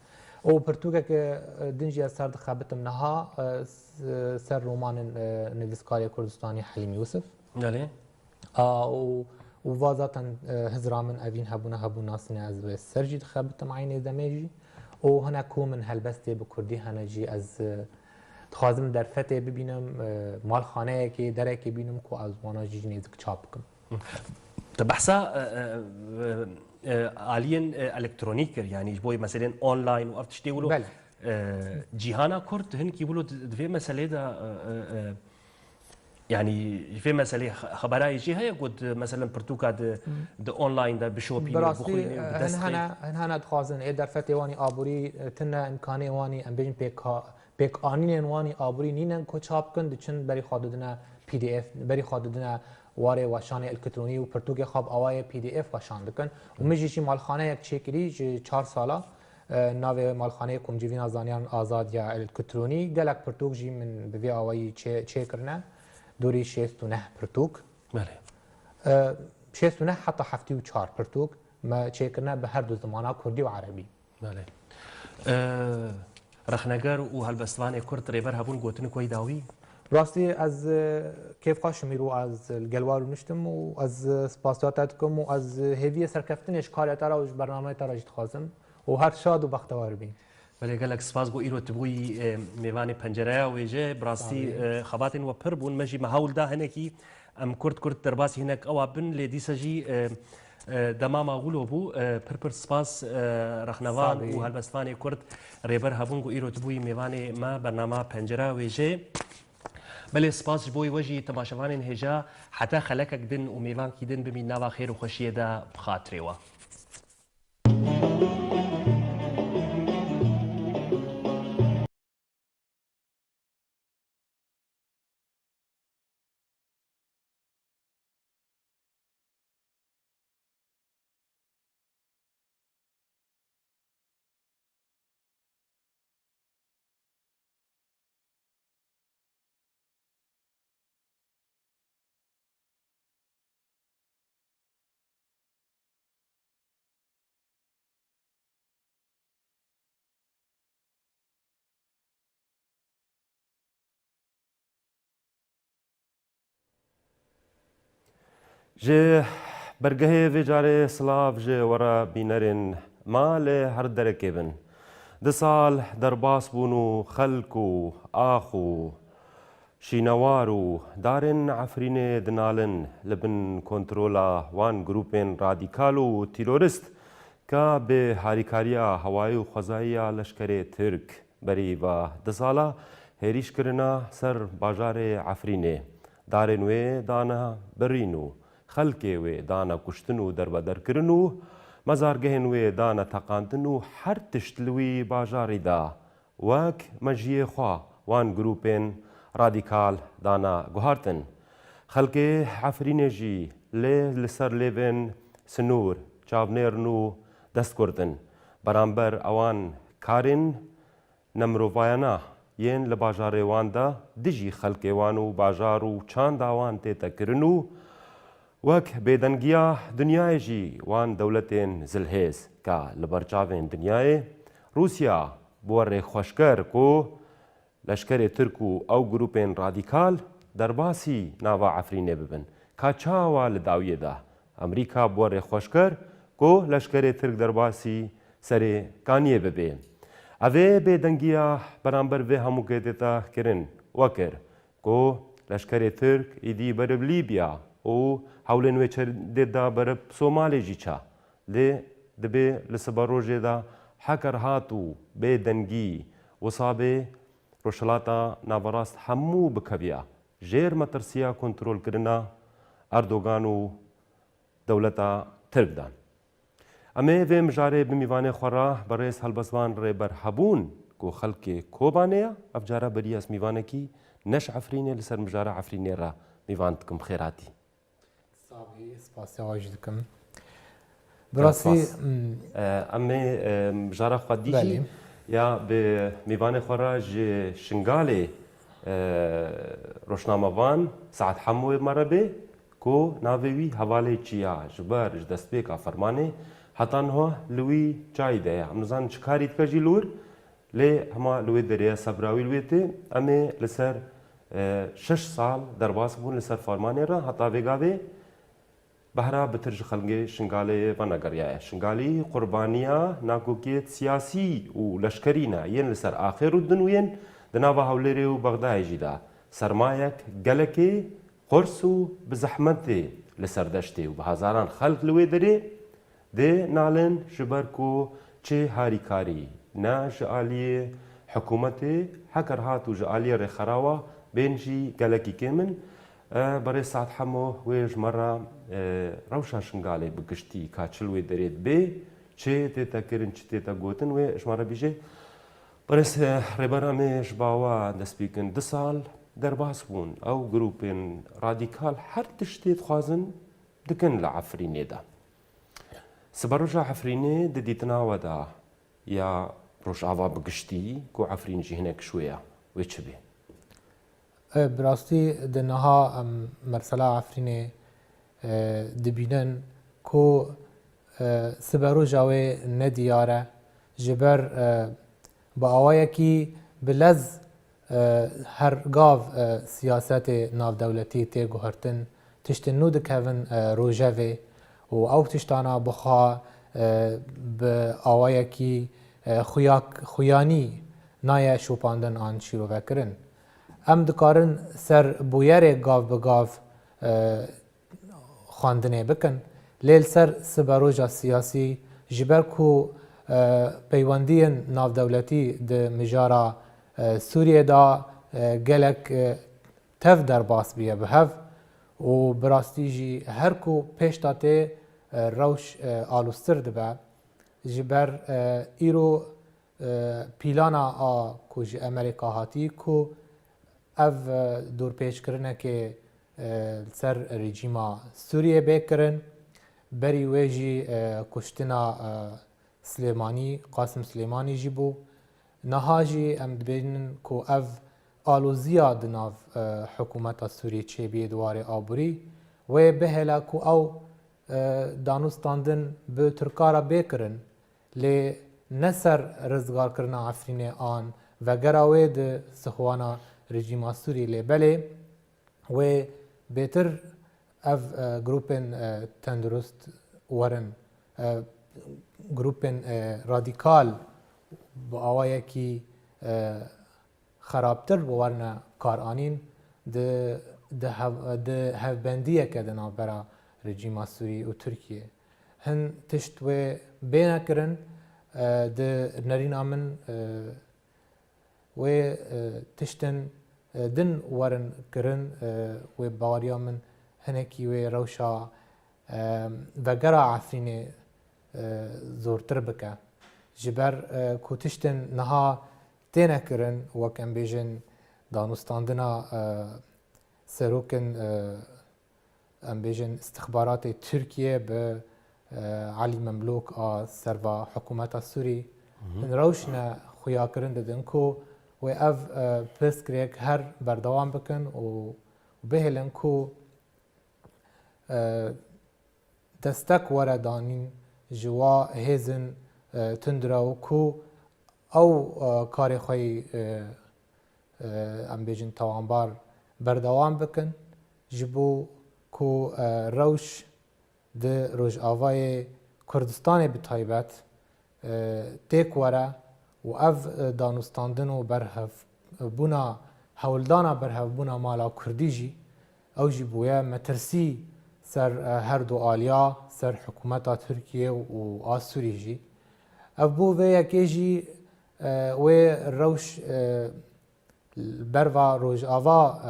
Û pirtûkek, e, din jî ez ser dixebitim niha, e, s-, ser romanên, e, nivîskarê Kurdistanî Helîm Yûsif. Belê. A, û, û va zaten, e, hizra min Evîn Hebûna, Hebûn Nasîne, ez wê ser jî dixebitim eynê demê jî. Û hinek ku min helbestê bi kurdî hene jî ez, e, dixwazim derfetê bibînim, e, malxaneyekê, derekê bînim ku ez wana jî nêzik çap bikim. Te behsa, e, e, e, e, aliyên, e, elektronîk kir, yanî ji bo meselên online û ev tiştê wilo, Belê. e, cîhana kurd hinkî wilo di, di vê meselê de, e, e, e, Yanî, ji vê meselê xe-, xebera yê jî heye ku di, meselen, pirtûka di, Hmm. di online de bişopîne, Bi rastî, bixwîne û bi eh, dest hin hene, xê? Hin hene dixwazin, ê derfetê wanî aborî, eh, tune, îmkanê wanî, em bêjin pêka-, pêkanînên wanî aborî nînin ku çap bikin, diçin berî xwe didine P D F, berî xwe didine warê weşanê elektronî û pirtûkê xwe bi awayê P D F weşan dikin. Û min jî jî malxaneyek çêkirî ji çar sala, E, navê malxaneyê Komcivîna Zanyaran Azad ya Elekitronî. Gelek pirtûk jî min bi vê awayî çê-, çêkirine. Dûrî şêst û neh pirtûk. Belê. E, şêst û neh heta heftê û çar pirtûk me çêkirine bi her du zimana kurdî û erebî. Belê. E, Rexneger û helbestvanê kurd rêber hebûn gotinik wey dawî? Bi rastî ez, e, kêfxweş im îro ez li gel we rûniştim û ez, e, spasiya te dikim û ez, e, hêviyê serkeftinê ji karê te re û ji bernameyê te re jî dixwazim û her şad û bextewar bî. Belê, gelek spas ku îro tu bûyî, e, mêvanê Pencereya Wêje. Bi rastî, e, xebatên we pir bûn. Me jî me hewl da hinekî em kurt kurt derbasî hinek ewa bin, lê dîsa jî, e, e, dema me wilo bû. E, pir pir spas, e, rexnevan û helbestvanê kurd rêber hebûn ku îro tu bûyî mêvanê me bernama Pencera Wêje. Belê spas ji bo we jî temaşevanên hêja, heta xelekek din û mêvankî din bimîn nava xêr û xweşiyê de bi xatirê we. Ji bergehê vê carê silav ji we re bînerên ma li her derekê bin. Di sal derbas bûn û xelk û ax û şînewar û darên Efrînê dinalin li bin kontrola wan grûpên radîkal û tîrorist ka bi harîkariya hewayî û xwezayî ya leşkerê Tirk berî va du sala hêrîş kirina ser bajarê Efrînê. Darên wê dana birîn û xelkê wê dana kuştin û derbederkirin û mezargehên wê dana teqandin û her tişt li wî bajarî de wek mejiyê xwe wan grûpên radîkal dana guhartin. Xelkê Efrînê jî lê li ser lêvên sinûr çavnêrin û destkurtin. Beramber ewan karên nemirovayana yên li bajarê wan de dijî xelkê wan û bajar û çanda wan tête kirin û wek bêdengiya dinyayê jî wan dewletên zilhêz ka li ber çavên dinyayê Rûsya bi we rêxweşker ku leşkerê Tirk û ew grûpên radîkal derbasî nava Efrînê bibin, ka çawa li dawiyê de Amerîka bi we rêxweşker ku leşkerê Tirk derbasî serê Kaniyê bibê. Evê bêdengiya beramber vê hemûkê tête kirin we kir ku leşkerê Tirk êdî beriv Lîbya û hewlên wê çê dê da beriv Somalê jî ça. Lê dibê li siberojê de heker hat û bê dengî wisa bê, Rojhilata Naverast hemû bikeviya jêr metirsiya kontrolkirina Erdogan û dewleta Tirk de. Em ê vê mijarê bi mîvanê xwe re berêz helbestvan Rêber Hebûn ku xelkê Kobanê ye, ev cara berî ez mîvanekî ne ji Efrînê li ser mijara Efrînê re mîvan dikim. Xêr hatî. Sabî, spasiya we jî dikim. Bi rastî, spas. Em ê, e, mijara xwedî jî ya bi mîvanê xwe re ji Şingalê, e, rojnamevan Saet Hemo wê me re bê ku navê wî hevalê çiya ji ber ji destpêka fermanê heta niha li wî çayî de ye. Em nizanin çi karî dike jî li wir. Lê hema li wê derê ye, sebra wî li wê tê. Em ê li ser, e, şeş sal derbas bûn li ser fermanê re, heta vê gavê behra bitir ji xelkê Şingalê venegeriyaye. Şingalî qurbaniya nakokiyêt siyasî û leşkerî ne yên li ser axê rûdin û yên di nava Hewlêrê û Bexdayê jî de sermayek gelekê qurs û bi zehmetê li ser deştê û bi hezaran xelk li wê derê dê nalin, ji ber ku çi harîkarî ne ji aliyê hikûmetê, heker hat û ji aliyê rêxerawa bên jî gelekî kêm in. E, berê Saet Hemo wê ji me re, e, rewşa Şingalê bi giştî ka çi li wê derê dibê, çi tête kirin, çi tête gotin, wê ji me re bîjê. Berê, e, rêbera me ji bawa dest pê kin. Du sal derbas bûn. Ew grûpên radîkal her tiştê dixwazin dikin li Efrînê de. Siberoja Efrînê di dîtina we de ya Rojava bi giştî ku Efrîn jî hinek ji wê ya, wê çi bê? E, bi rastî di niha em mersela Efrînê e, dibînin ku, e, siberoja wê nediyar e. Ji ber, e, bi awayekî bi lez, e, her gav, e, siyasetê navdewletî tê guhertin, tiştên nû dikevin, e, rojevê û ew tiştana bi xwe, e, bi awayekî, e, xuyak-, xuyanî naye şopandin an şîrovekirin. Em dikarin ser bûyerê gav bi gav, e, xwendinê bikin. Lê li ser siberoja siyasî, ji ber ku, e, peywendiyên navdewletî di mijara, e, Sûriyê de, e, gelek, e, tev derbas bûye bi hev û bi rastî jî her ku pêşta tê, e, rewş, e, aloztir dibe. Ji ber, e, îro, e, pîlana a ku ji Amerîka hatî ku ev, e, dorpêçkirinekê, e, li ser rejîma Sûriyê bê kirin. Berî wê jî, e, kuştina, e, Silêmanî, Qasim Silêmanî jî bû. Niha jî em dibînin ku ev aloziya di nav, e, hikûmeta Sûriyê çêbûye di warê aborî. Wê bihêle ku ew, e, danûstandin bi Tirka re bê kirin, lê ne ser rizgarkirina Efrînê an vegera wê di sixwana rejîma Sûrî. Lê belê wê bêtir ev, e, grûpên, e, tendurist werin, e, grûpên, e, radîkal bi awayekî, e, xerabtir bi werine karanîn di, di hev-, di hevbendiyeke di navbera rejîma Sûrî û Tirkiyê. Hin tişt wê bêne kirin, e, di nerîna min, e, wê, e, tiştin, e, din werin kirin, e, wê baweriya min hinekî wê rewşa, e, vegera Efrînê, e, zortir bike. Ji ber, e, ku tiştin niha têne kirin, wek em bêjin danûstandina, e, serokên, e, em bêjin istixbaratê Tirkiye bi, e, Elî Memlûk a serva hikûmeta Sûrî. Hı hı. Hin rewş ne xuyakirin didin ku wê ev, e, pirsgirêk her berdewam bikin û bihêlin ku, e, destek were danîn ji wa hêzin, e, tundrew ku ew, e, karê xwe yî, e, e, em bêjin tawanbar berdewam bikin, ji bo ku, e, rewş di Rojavayê Kurdistanê bi taybet, e, têk were û ev, e, danûstandin û berhev, e, bûna, hewldana berhevbûna mala Kurdî jî, ew jî bûye metirsî ser, e, her du aliya, ser hikûmeta Tirkiye û a Sûrî jî. Ev bo vê yekê jî, e, wê rewş, e, berva Rojava,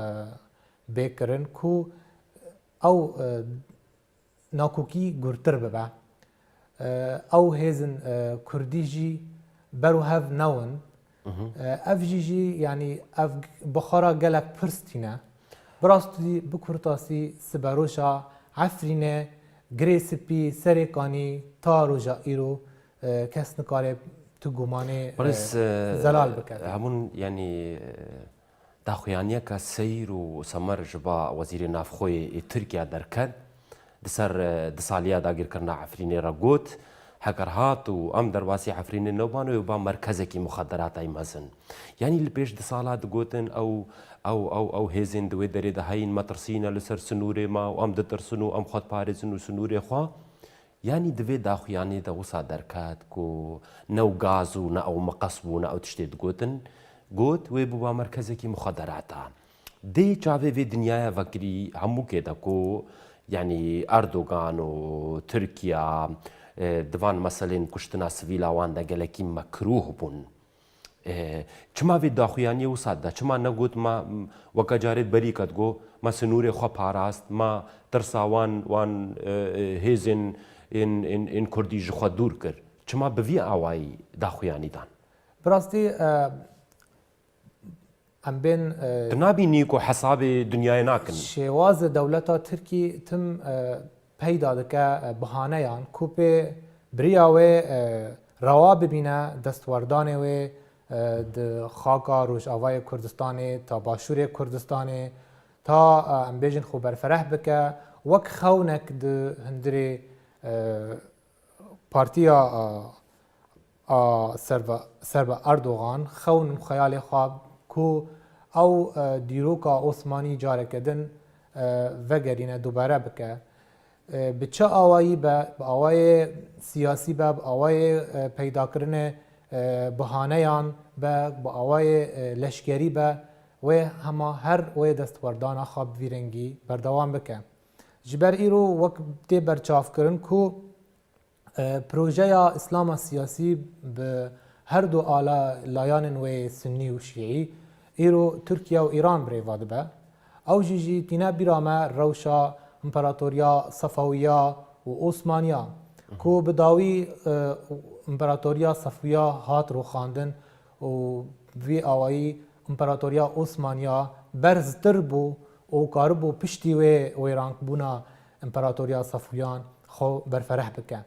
e, bê kirin ku ew, e, nakokî gurtir bibe. E, ew hêzin, e, Kurdî jî ber û hev newin. Mhm. E, ev jî jî, yanî ev bi xwe re gelek pirs tîne. Bi rastî, bi kurtasî, siberoja Efrînê, Girê Spî, Serêkanî ta roja îro, e, kes nikare tu gumanê, Birêz, e, e, zelal bike. Hemûn, yanî, e, daxuyaniyeke seyr û semer ji ba Wezîrê Navxweyê ê Tirkiye derket. Di ser, e, du saliya dagirkirina Efrînê re got, heger hat û em derbasî Efrînê neban, wê ba merkezekî muxederatayî mezin. Yanî li pêş du sala digotin, ew, ew, ew, ew hêzên di wê derê de heyîn, metirsî ne li ser sinûrê me û em ditirsin û em xwe diparêzin û sinûrê xwe. Yanî di vê daxuyaniyê de wisa derket ku ne ew gaz û ne ew miqes bû, ne ew tiştê digotin. Got, wê bûba merkezekî muxederata. Dê çavê vê dinyaya vekirî hemûkê de ku, yanî Erdogan û Tirkiya, e, di van meselên kuştina sivîla wan de gelekî mekrûh bûn. E, çima vê daxuyaniyê wisa da? Çima negot me, m, weke carê berî ke digot, me sinûrê xwe parast, me tirsa wan, wan, e, e, hêzên ên, ên, ên Kurdî ji xwe dûr kir? Çima bi vî awayî daxuyanî dan? Bi rastî, e, em bên, e, Tu nabînî ku hesabê dinyayê nakin? Şêwazê dewleta Tirkî tim, e, peyda dike, e, bihaneyan ku pê bi riya wê, e, rewa bibîne destwerdanê wê, e, di xaka Rojavayê Kurdistanê, ta Başûrê Kurdistanê, ta, e, em bêjin xwe berfereh bike Wek xewnek di hundirê, e, partiya, a, a serve, serve Erdogan xewn û xeyalê xwe ku ew, e, dîroka Osmanî careke din, e, vegerîne, dubare bike. E, bi çi awayî be, bi awayê siyasî be, bi awayê, e, peydakirinê, e, bihaneyan be, bi awayê, e, leşkerî be, wê hema her wê destwerdana xwe bi vî rengî berdewam bike. Ji ber îro wek tê berçavkirin ku, e, projeya Îslama siyasî bi her du ala layanên wê sunnî û şîî îro Tirkiye û Îran bi rê ve dibe. Ew jî jî tîne bîra me rewşa împaratoriya Sefewiya û Osmaniya ku bi dawî, e, împaratoriya Sefewiya hat rûxandin û vî awayî împaratoriya Osmaniya berztir bû û karibû piştî wê wêrankbûna împaratoriya Sefûyan xwe berfereh bike.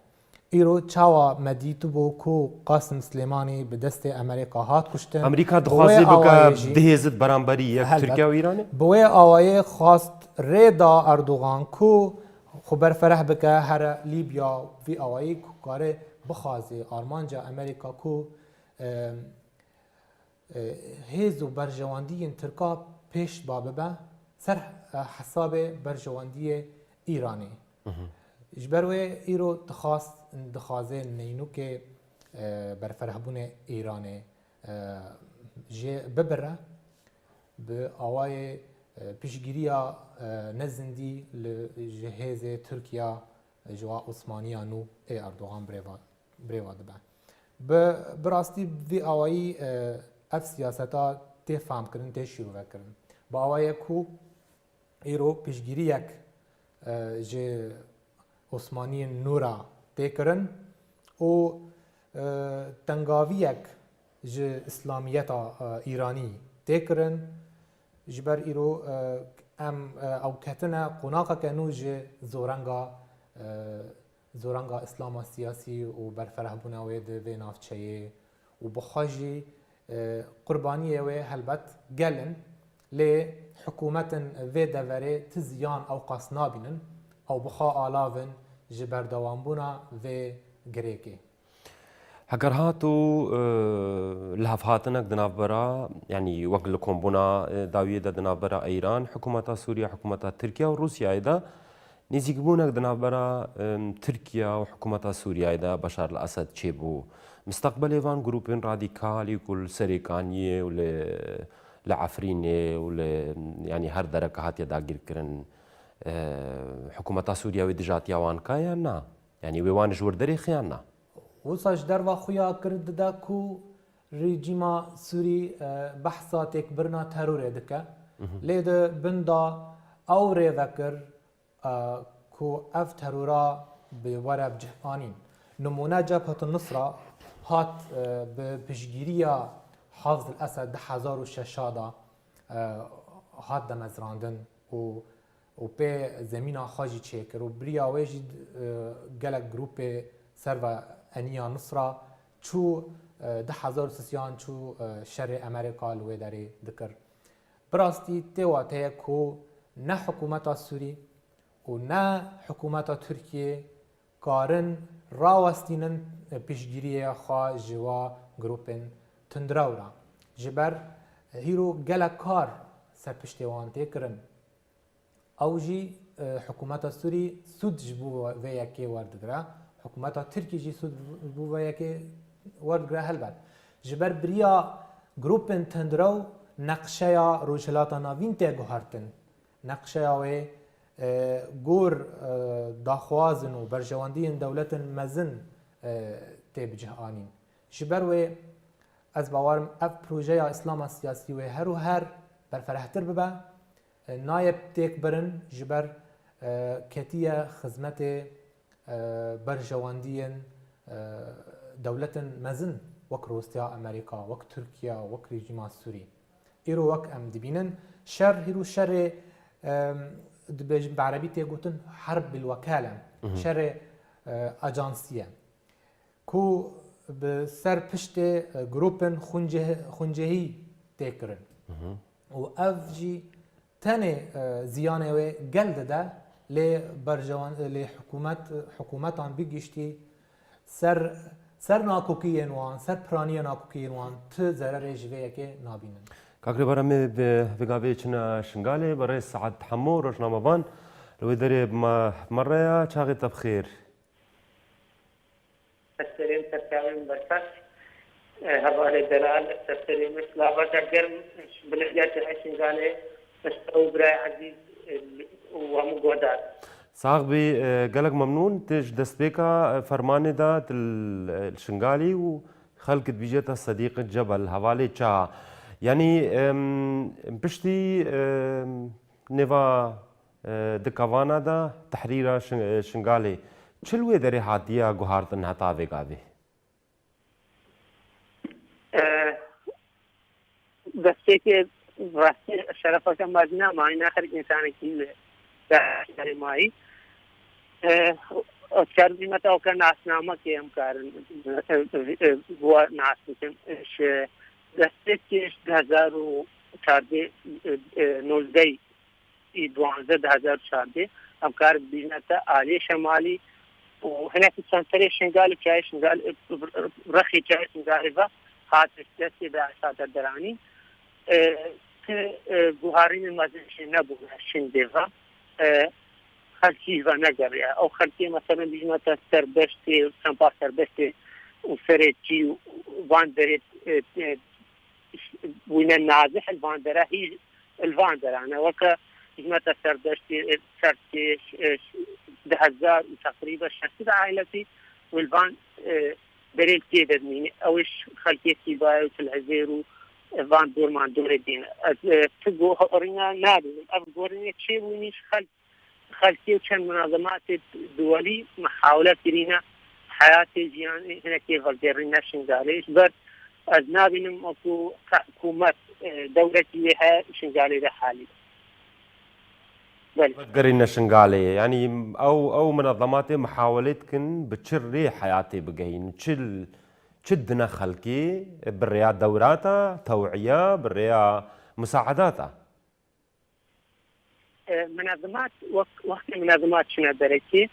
Îro çawa me dîtibû ku Qasim Silêmanî bi destê Amerîka hat kuştin? Amerîka Bi wê dixwaze bike awayê jî bihêzit beramberî yek Helbet. Tirkiye û Îranê? Bi wê awayê xwast rê da Erdogan ku xwe berfereh bike here Lîbya, vî awayî ku kare bixwaze armanca Amerîka ku, e, e, hêz û berjewendiyên Tirka pêş ba bibe ser, e, hesabê berjewendiyê Îranê. Ji ber wê îro dixwast, dixwaze neynûkê, e, berferehbûnê Îranê, e, jê bibire, bi awayê, e, piştgiriya, e, ne zindî li, ji hêzê Tirkiya, e, ji wa Osmaniya nû ê Erdogan birêva, birêva dibe. Bi, bi rastî vî awayî, e, ev siyaseta tê famkirin, tê şîrovekirin. Bi awayê ku îro piştgiriyek, e, ji Osmaniyên nû re tê kirin û, e, tengaviyek ji îslamiyeta, e, îranî tê kirin. Ji ber îro, e, em, e, ew ketine qonaqeke nû ji zorenga, e, zorenga îslama siyasî û berferehbûna wê di vê navçeyê û bi xwe jî, e, qurbaniyê wê helbet gel in, lê hikûmetên vê deverê ti ziyan ew qas nabînin, ew bi xwe alav in ji berdewambûna vê girêkê. Heger hat û, e, lihevhatinek di navbera, yanî wek li kombûna, e, dawiyê de di navbera Îran, hikûmeta Sûriye, hikûmeta Tirkiye û Rûsyayê de nêzîkbûnek di navbera, em, Tirkiye û hikûmeta Sûriyeyê de Beşar el-Esed çêbû. Misteqbelê van grûpên radîkalî ku li Serêkaniyê û li, li Efrînê û li, yanî her dereke hatiye dagîrkirin, e, hikûmeta Sûriye wê dijatiya wan ka yan na? Yanî wê wan ji wir derê xiyan na? Wisa ji derva xuya kir dide ku rejîma Sûrî, e, behsa têkbirina terorê dike. Mhm. Lê di bin de ew rê vekir, e, ku ev terora bi were bi cih anîn. Nimûne Cebhet Nusra hat, e, bi piştgiriya Hafz el Esed di hezar û şeş de, e, hat demezrandin û û pê zemîna xwe jî çêkir û biriya wê jî, e, gelek grûpê serve Eniya Nusra çû, e, di hezar û sisiyan çû, e, şerê Amerîka li wê derê dikir. Bi rastî tê wateye ku ne hikûmeta Sûrî û ne hikûmeta Tirkiyê karin rawestînin piştgiriyê xwe ji wa grûpên tundrew re. Ji ber hîro gelek kar ser piştê wan tê kirin. Ew jî, e, hikûmeta Sûrî sûd ji bo vê yekê werdigire. Hikûmeta Tirkî jî sûd ji bo vê yekê werdigire helbet. Ji ber biriya grûpên tundrew neqşeya Rojhilata Navîn tê guhertin. Neqşeya wê, e, gor, e, daxwazin û berjewendiyên dewletên mezin, e, tê bi cih anîn. Ji ber wê ez bawer im ev projeya Îslama siyasî wê her û her berferehtir bibe. E, nayê têk birin ji ber, e, ketiye xizmetê, e, berjewendiyên, e, dewletên mezin wek Rûsya, Amerîka, wek Tirkiye, wek rejîma Sûrî. Îro wek em dibînin, şer hîro şerê, e, dibêjin bi erebî tê gotin herb bilwekale, Mhm. şerê, e, ajansî ye. Ku bi ser piştê, e, grûpên xwûnceh-, xwûncehî tê kirin. Mhm. Û ev jî tenê, e, ziyanê wê gel dide, Lê berjewan, lê hikûmet, hikûmetan bigiştî ser, ser nakokiyên wan, ser piraniya nakokiyên wan ti zererê ji vê yekê nabînin. Kak Rêber, em ê bi, bi gavê çine Şingalê, berê Sead Hemo, rojnamevan, li wê derê bi me, bi me re ya, çaxê te bi xêr. Serserê min, serçavê min berfet. E, hevalê delal, serserê min, silaveka germ ji belediya Şingalê, ji te û birayê ezîz, e, û hemû guhdar. Sax bî, e, gelek memnûn. Tu ji destpêka, e, fermanê de tu li, e, li Şingalî û xelk dibîje te Sedîq Cebel, hevalê çawa. Yanî, em, piştî, em, nêva, e, di kevana de tehrîra Şin-, e, Şingalê çi li wê derê hatiye guhartin heta vê gavê? E, destpêkê rastî şerefeke mezin e, manî ne her însanekî li şerê mayî. E, çar bîmeta weke nasnamekê em karin, e, e, e, bi we nas bikin. Ji destpêkê ji du hezar û çardeh, e, e, nozdeh û duanzdeh, du hezar û çardeh, em karin bîne te aliyê şemalî û hinekî senterê Şingalê, çayê Şingalê, rexê çayê Şingalê ve hate destê DAIŞ hate deranîn. E, ti, e, guharînên mezin jî nebûne Şingalê ve. E, xelkî ve negeriya. Ew xelkê, meselen, bîne te Serbeştê, sempa Serbeştê û Serêçî û van derê, e, e, bûne nazih li van dera hî li van dera ne. Weke hizmeta Serdeştê, Sertê, e, du hezar û teqrîben şeş sed aîletî û li van, e, derê li tê de dimîne. Ew ê ji xelkê Sîbayê û Til Hizêr û, e, van dor mandorê dîne. Ez, e, tu gorîna nabînim. Ev gorînê çêbûnî ji xelk Xelkê û çend munazematê duwelî mihawele kirîne heyatê jiyanê hinekê vegerîne Şingalê. Ji ber ez nabînim wekû hikûmet, e, dewrekî wê heye Şingalê de halî. Belê. Vegerîne Şingalê. Yanî ew, ew munazematê mihawelê dikin bi çi rê heyatê bigehîn? Çi, çi dine xelkê bi rêya dewrata, tew'iya, bi rêya musaedata? E, munazemat, wek-, wextê munazemat çine derekê,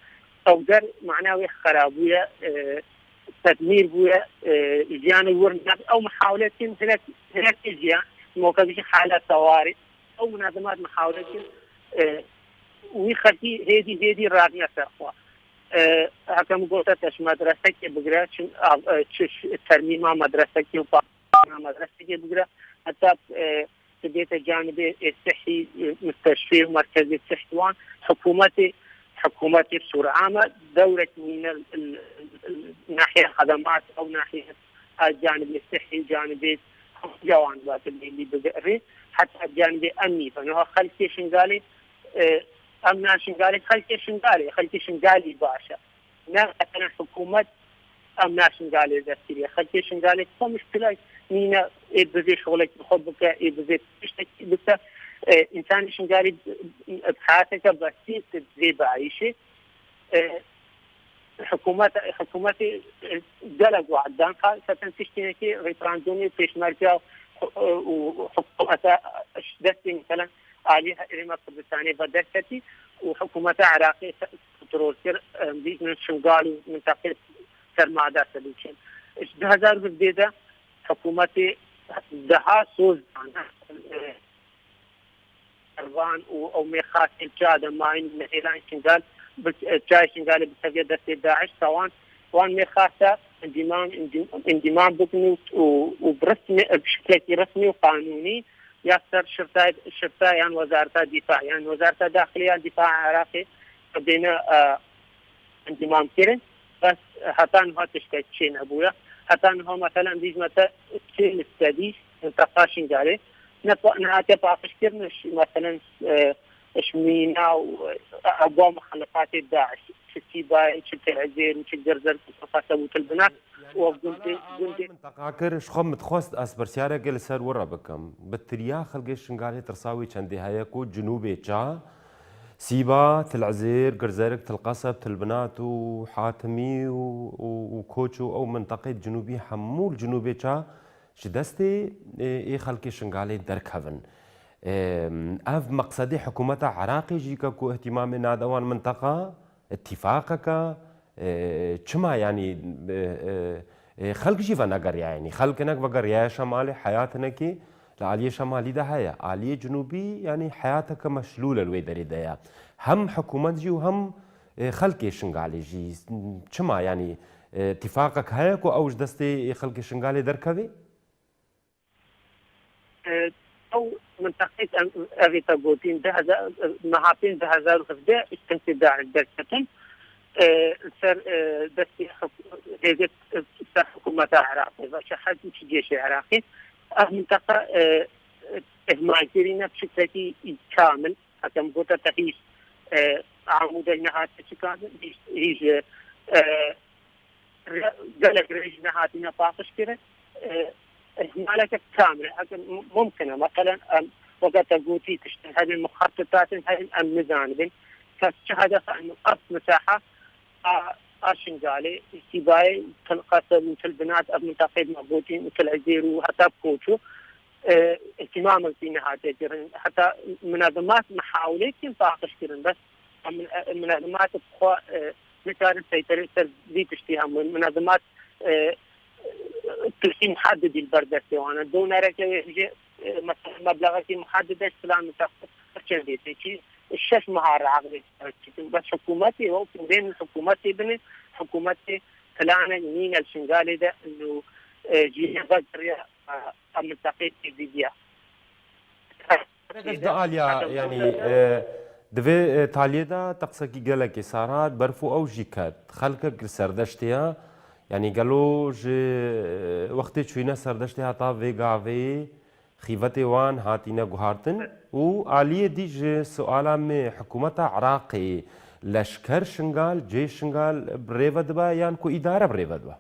ew der mana wê xera bûye, e, tedmîr bûye, e, jiyanê wir nab-, ew mihawle dikin hinek, hinek jiyan, moke bijî hala tewarê. Ew munazemat mihawle dikin, e, wî xelkî hêdî, hêdî radine ser xwe. E, heke min gote te ji medresekê bigire, çi, e, çi termîma medresekê û pa-, medresekê bigire, heta, e, dibête canibê, e, sihî, e, musteshfê û merkezê sihî wan, hikûmetê, hikûmetê Sûrame dewrek mîne, l-, l-, l-, nahiye xedemat, ew nahiye a canibê sihî, canibê hemû wan ve bi lêlî bigere, heta canibê emnî ve. Niha xelkê Şingalê, e, emna Şingalê, xelkê Şingalê, xelkê Şingalî baş e. Ne, mesela hikûmet em ne Şingalê dest kiriye. Xelkê Şingalê xwe muşkilek nîne, ê bivê şolekî xwe bike, ê bivê tiştekî bike. E, însanê Şingalî bi heyateke besît divê biayîşê. E, hikûmet, hikûmetê, e, gelek wad dan, xaseten tiştênekê referandumê pêşmerge û, û hikûmeta ji destê, mesela, alî Herêma Kurdistanê ve derketî û hikûmeta Iraqê kontrol kir, em bînin Şingal û minteqê sermada sedûçin. Ji du hezar û hevdeh de hikûmetê deha soz dane, e, Servan û ew mêxasên çawa de mayîn nehêlan Şingal, bi, e, çayê Şingalê bikeve destê DAIŞ, tawan wan mêxasa endîman, endî-, endîman bikin û, û, û bi resmî, bi şiklekî resmî û qanûnî ya ser şirtay-, şirta yan Wezareta Dîfa yan Wezareta Daxilî yan Dîfa Iraqê bêne, e, endîman kirin. Bes heta niha tiştek çê nebûye. Heta niha, meselen, bîjme te çê li sedî minteqa Şingalê ne pa-, nehatiye paqijkirin, ji, meselen, e, ji mîna û, e, ew muxalefatê DAIŞ, çi Sîbayê, çi Til Hizêr û çi Girzerk û Qeseb û Til Binat û ev gundê, gundê. Teqakir, ji xwe min dixwest ez pirsyareke li ser we re bikim. Bi tiriya xelkê Şingalê tirsa wê çendê heye ku Cinûbê ça, Sîba, Til Izêr, Girzerk, Til Qeseb, Til Binat û Hatimî û, û, û Koç û ew minteqê Cinûbî hemû li Cinûbê ça ji destê, ê, ê xelkê Şingalê derkevin. Em, ev meqsedê hikûmeta Iraqê jî ke ku îhtîmamê nade wan minteqa, îtîfaqeke, e, çima, yanî, e, e, e, xelk jî venegeriya, yanî xelk hinek vegeriyaye şemalê, heyat hinekî li aliyê şemalî de heye. Aliyê cinûbî, yanî heyateke meşlûl e li wê derê de ye. Hem hikûmet jî û hem, e, xelkê Şingalê jî. Çima, yanî, e, îtîfaqek heye ku ew ji destê xelkê Şingalê derkeve? E, ew minteqeyê em, evê te gotîn, du hezar, meha pênc du hezar û hevdeh îşkence DAIŞ derketin, e, ser, e, destê hik-, hêzê, e, ser hikûmeta Iraqê ve, çi hez û çi cêşê Iraqê. Ev minteqe, e, ihmal kirîne bi şekilekî kamil. Hekem gote te hîç, e, amûdek nehate çikan, hîç, hîç, e, re-, gelek rêj nehatine paqij kirin. E, ihmaleke kamil e. Hekem mumkin e. Meselen, em, weke te gotî, tiştin hebin, muxattitatin hebin, em nizanibin. Kes çi hedef em, ev misaha a, a Şingalê, îstîbayê, til-, qeseb û tilbinat, ev mintaqê me gotîn, û Til Ezêr û heta Koço, e, îhtîmamekî nehatiye kirin. Heta munazimat mihawilê dikin paqij kirin, bes em, e, munazimat bi xwe, e, nikarin seyterê ser vî tiştî hemû. Munazimat, e, tiştî muhedidî li ber destê wan e. Donereke wê jê, e, mesela meblexekî muhedid e, ji filan mintaqe her çendê tê çî. Şeş meha re aqilê dikin. Bes hikûmetê, ew pûrên hikûmetê bine, hikûmetê planek nîne li Şingalê de, û, e, jî vegeriya, e, em mintaqê têzîdiya. Gerek ji du aliya, yanî, e, di vê, e, taliyê de te qisek gelekî sar hat, berf û ew jî ket. Xelkek li serdeştê ye. Yanî gelo ji, e, wextê çûyîne serdeştê heta vê gavê xîvetê wan hatîne guhartin û aliyê dî ji suala me hikûmeta Iraqê leşker Şingal, cê Şingal bi rê ve dibe yan ku îdare bi rê ve dibe?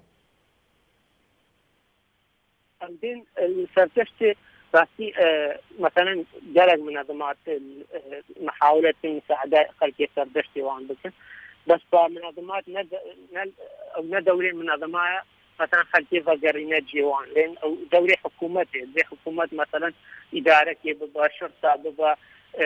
Em bên, e, li serdeştê rastî, e, meselen gelek munazimat, e, mihawile dikin misaedayê xelkê serdeştê wan bikin. Bes ba munazimat ne de-, ne, ew ne dewrê munazimaya, meselen xelkê vegerîne cê wan. Lê ew dewrê hikûmetê, dê hikûmet meselen îdarekê bibe, şirta bibe, e,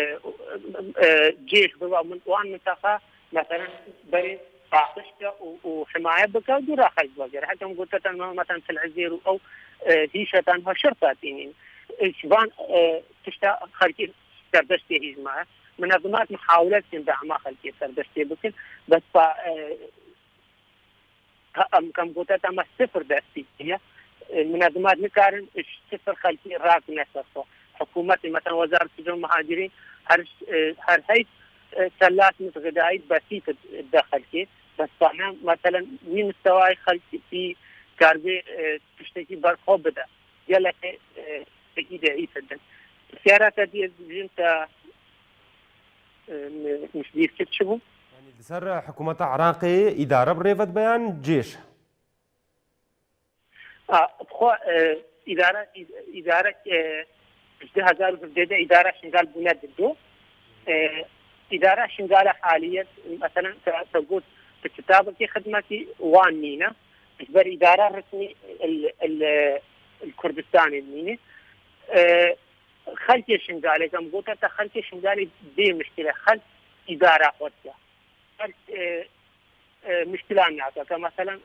e, cêş bibe, min-, wan minteqa, meselen, berê paqij ke û, û himaye bike û dû re xelk vegere. Hekem gote te, meselen, Til Ezêr û ew, e, hîşe tenha şirta tînîn. E, ji van, e, tişta xelkê serdeştê hîz maye. Munazimat mihawile dikin dema xelkê serdeştê bikin. Bes pa, e, ha, em, kem gote te me sifir destî kiriye. E, munazimat nikarin ji sifir xelkê rakine ser xwe. Hikûmetê, mesela, Wezaret Sucûn Muhacirîn her, e, her heyt, e, selat mit xidayî besît de xelkê. Bes pa ne, meselen, wî mistewayê xelkî karibê, e, tiştekî ber xwe bide. Gelekê, e, pekî de î didin. Pisyara te dî ez dibêjim te, e, mi-, min ji bîr kir çi bû? Yanî li ser hikûmeta Iraqê îdare bi rê ve dibe yan cêş? A, bi xwe, e, îdare, î-, îdare, e, ji du hezar û hevdeh de îdara Şingal bûne dido. E, îdara Şingal e haliyet, meselen, te, te got, bi kitabekî xidmetî wan nîne. Ji ber îdara resmî il, il, il Kurdistanê nîne. E, xelkê Şingalê, em gote te xelkê Şingalê bê mişkil e. Xelk îdara xwe dike. Xelk, e, e, mişkilan nake. Ke meselen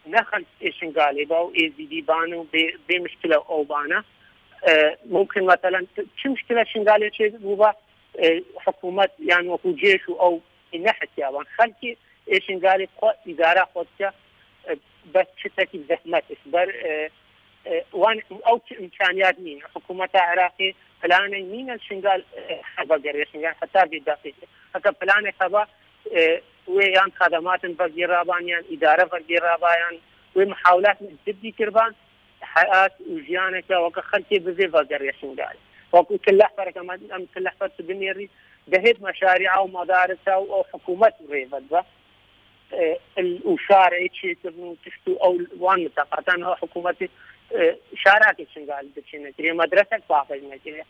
ne xelk ê Şingalê ba û Êzîdî ban û bê, bê mişkile ew bana. E, mumkin meselen t-, çi mişkile Şingalê çêbû ba, e, hikûmet yan wekû cêş û ew nehetiya ban. Xelkê ê Şingalê xwe îdara xwe dike, e, bes çitekî zehmet ji ber, e, e, wan ew çi îmkaniyat nîne. Hikûmeta Iraqê planek nîne Şingal, e, heva geriya Şingal heta vê deqîqê. Heke planek heba, e, wê yan xedematin vegêraban yan îdare vegêraba yan wê mihawlat ciddî kirban, heyat û jiyaneke weke xelkê bivê vegeriya Şingal. Wekû kilehfereke me, em kilehfer tu binêrî, dehêt meşarîa û medarisa û ew hikûmet rê vedibe. E, il û şarê çêkirin û tişt û ew wan miteqatan ha hikûmetê, e, şarakê Şingalî diçîne kiriye, medresek paqij nekiriye.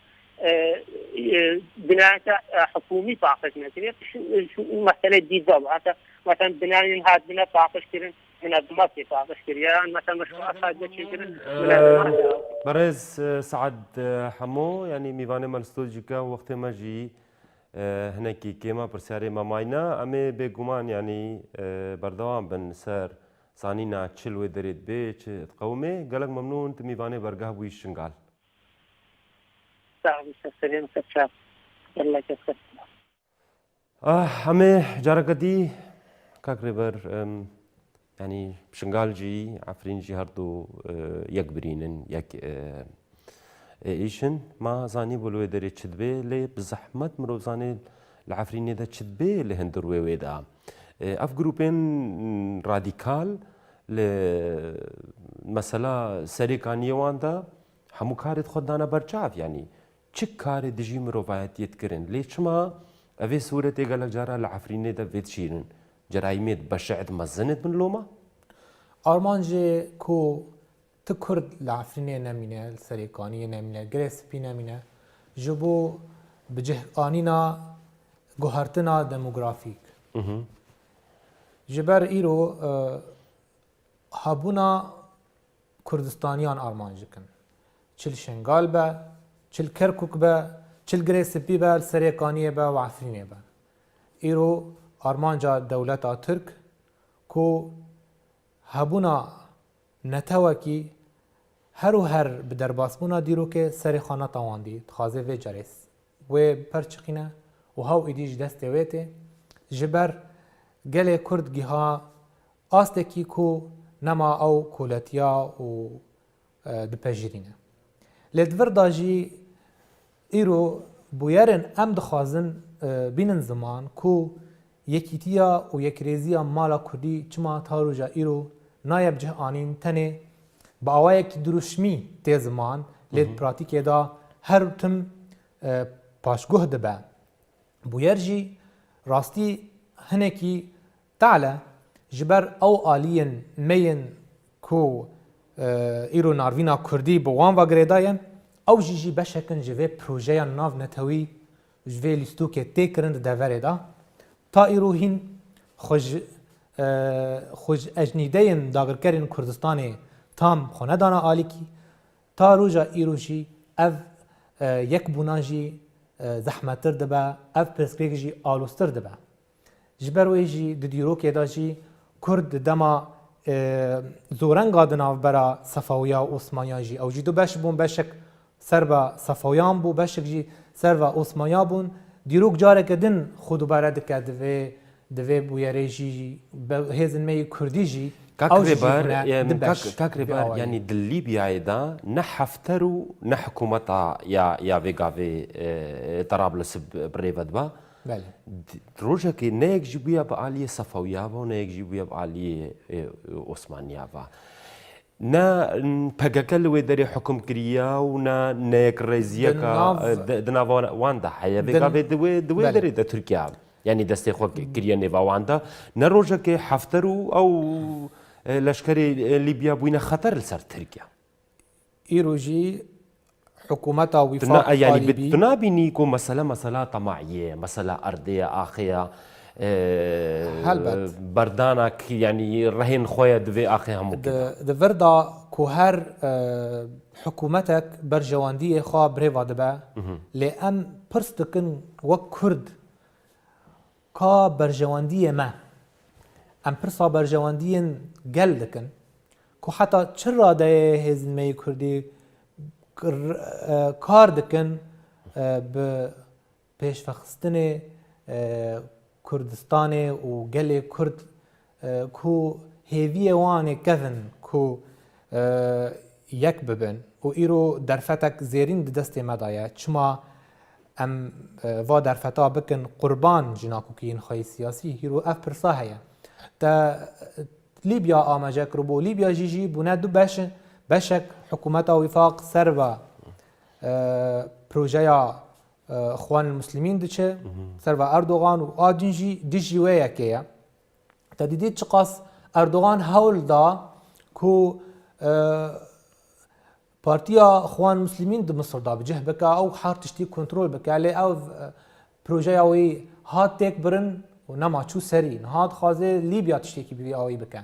e, e, binayeke, e, hikûmî paqij nekiriye. Şu, şu mesele dî ve. Heta mesela binayên hatibine paqij kirin, münezzimat tê paqij kiriye. Yan mesela meşruat hatiye çêkirin, Ee, münezzimat. Berêz, e, Saad, e, Hemo, yanî mîvanê me li stûdyoyê, wextê me jî, e, hinekî kêm e, pirsyarê me mayî ne. Em ê bêguman, yanî, e, berdewam bin ser zanîna çi li wê derê dibê, çi diqewimê. Gelek memnûn, tu mîvanê bergeh bûyî Şingal. Sax bî, ser serê min, ser çav. Gelek ez xweş. Ah, em ê careke dî, kak Rêber, em, yanî Şingal jî, Efrîn jî her du, e, yek birîn in, yek, e, e, îş in. Ma zanîbû li wê derê çi dibê, lê bi zehmet mirov zanê li Efrînê de çi dibê li hundir wê wê de. E, ev grûpên radîkal li mesela Serê Kaniyê wan de hemû karê xwe dane ber çav, yanî çi karê dijî mirovayetiyê dikirin. Lê çima evê sûretê gelek cara li Efrînê de vê dişîrin? Cerayîmêt beşe'd mezin ê bin loma? Armancê ku ti Kurd li Efrînê nemîne, li Serê Kaniyê nemîne, Girê Spî nemîne, ji bo bi cih anîna guhertina demografîk. Mhm. Ji ber îro, e, hebûna Kurdistaniyan armanc dikin. Çi li Şingal be, çi li Kerkûk be, çi li Girê Spî be, li Serê Kaniyê be û Efrînê be. Îro armanca dewleta Tirk ku hebûna netewekî her û her bi derbasbûna dîrokê serê xwe netewandiye, dixwaze vê carê wê perçiqîne û hew êdî ji destê wê tê. Ji ber gelê Kurd giha astekî ku nema ew koletiya û, e, dipejirîne. Lê di vir de jî îro bûyerên em dixwazin, e, bînin ziman ku yekîtiya û yekrêziya mala Kurdî çima ta roja îro nayê bi cih anîn, tenê bi awayekî dirûşmî tê ziman, lê di Hı hı. pratîkê de her tim, e, paşguh dibe. Bûyer jî rastî hinekî tal e, ji ber ew aliyên me yên ku, e, îro narvîna Kurdî bi wan ve girêdaye, ew jî jî beşek in ji vê projeya navnetewî, ji vê lîstokê tê kirin di deverê de. Ta îro hîn xwe ji, e, xwe ji ecnîdeyên dagirkerên Kurdistanê tam xwe nedane alîkî. Ta roja îro jî ev, e, yekbûna jî, e, zehmettir dibe, ev pirsgirêk jî aloztir dibe. Ji ber wê jî di dîrokê de jî Kurd di dema, e, zorenga di navbera Sefawiya û Osmaniya jî ew jî du beş bûn, beşek ser be Sefawiyan bû, beşek jî ser be Osmaniya bûn. Dîrok careke din xwe dubare dike di vê, di vê bûyerê jî be-, hêzên me yê Kurdî jî Kak ew jî Rêber, jî bûne em, du beş Kak, Kak vê Rêber, awayî. Yanî di Lîbyayê de ne Hefter û ne hikûmeta ya, ya vê gavê, e, Tarablus bi, bi rê ve dibe. Belê. D-, rojekê ne yek jî bûye bi aliyê Sefawiya ve û ne yek jî bûye bi aliyê, e, Osmaniya ve. Ne, n-, P K K li wê derê hukm kiriye û ne, ne yekrêziyeka, Di nav e, di, di nava wan de heye. Vê Di gavê di wê, di wê Belê. derê de Tirkiye, yanî destê xwe ki-, kiriye nêva wan de. Ne rojekê Hefter û ew, e, leşkerê, e, Lîbya bûyne xeter li ser Tirkiye. Îro jî hikûmeta Tu Wîfaq na-, yanî a bi-, Lîbî tu nabînî ku mesele, mesela temayê, mesela erdê ye, axê ye, e, Helbet. berdanak, yanî rehên xwe ye di vê axê hemû Di, kî de. di vir de ku her, e, hikûmetek berjewendiyê xwe bi rê ve dibe, Mhm. lê em pirs dikin wek Kurd, ka berjewendiyê me. Em pirsa berjewendiyên gel dikin, ku heta çi radeyê hêzên me yê Kurdî kir-, e, kar dikin, e, bi pêşvexistinê, e, Kurdistanê û gelê Kurd, e, ku hêviyê wan ê kevin ku, e, yek bibin û îro derfetek zêrîn di destê me de ye. Çima em, e, va derfeta bikin qurban ji nakokiyên xwe yê siyasî? Hîro ev pirsa heye. Te Lîbya amaje kiribû. Lîbya jî jî bûne du beş, beşek hikûmeta Wîfaq ser ve, e, projeya, e, Îxwanil Muslimîn diçe, Mhm. ser ve Erdogan û a din jî dijî wê yekê ye. Te dîtî çiqas Erdogan hewl da ku, e, Partiya Xwan Muslimîn di Misir de bi cih bike, ew her tiştî kontrol bike, lê ev, e, projeya wî hat têk birin û nema çû serî. Niha dixwaze Lîbya tiştekî bi vî awî bike.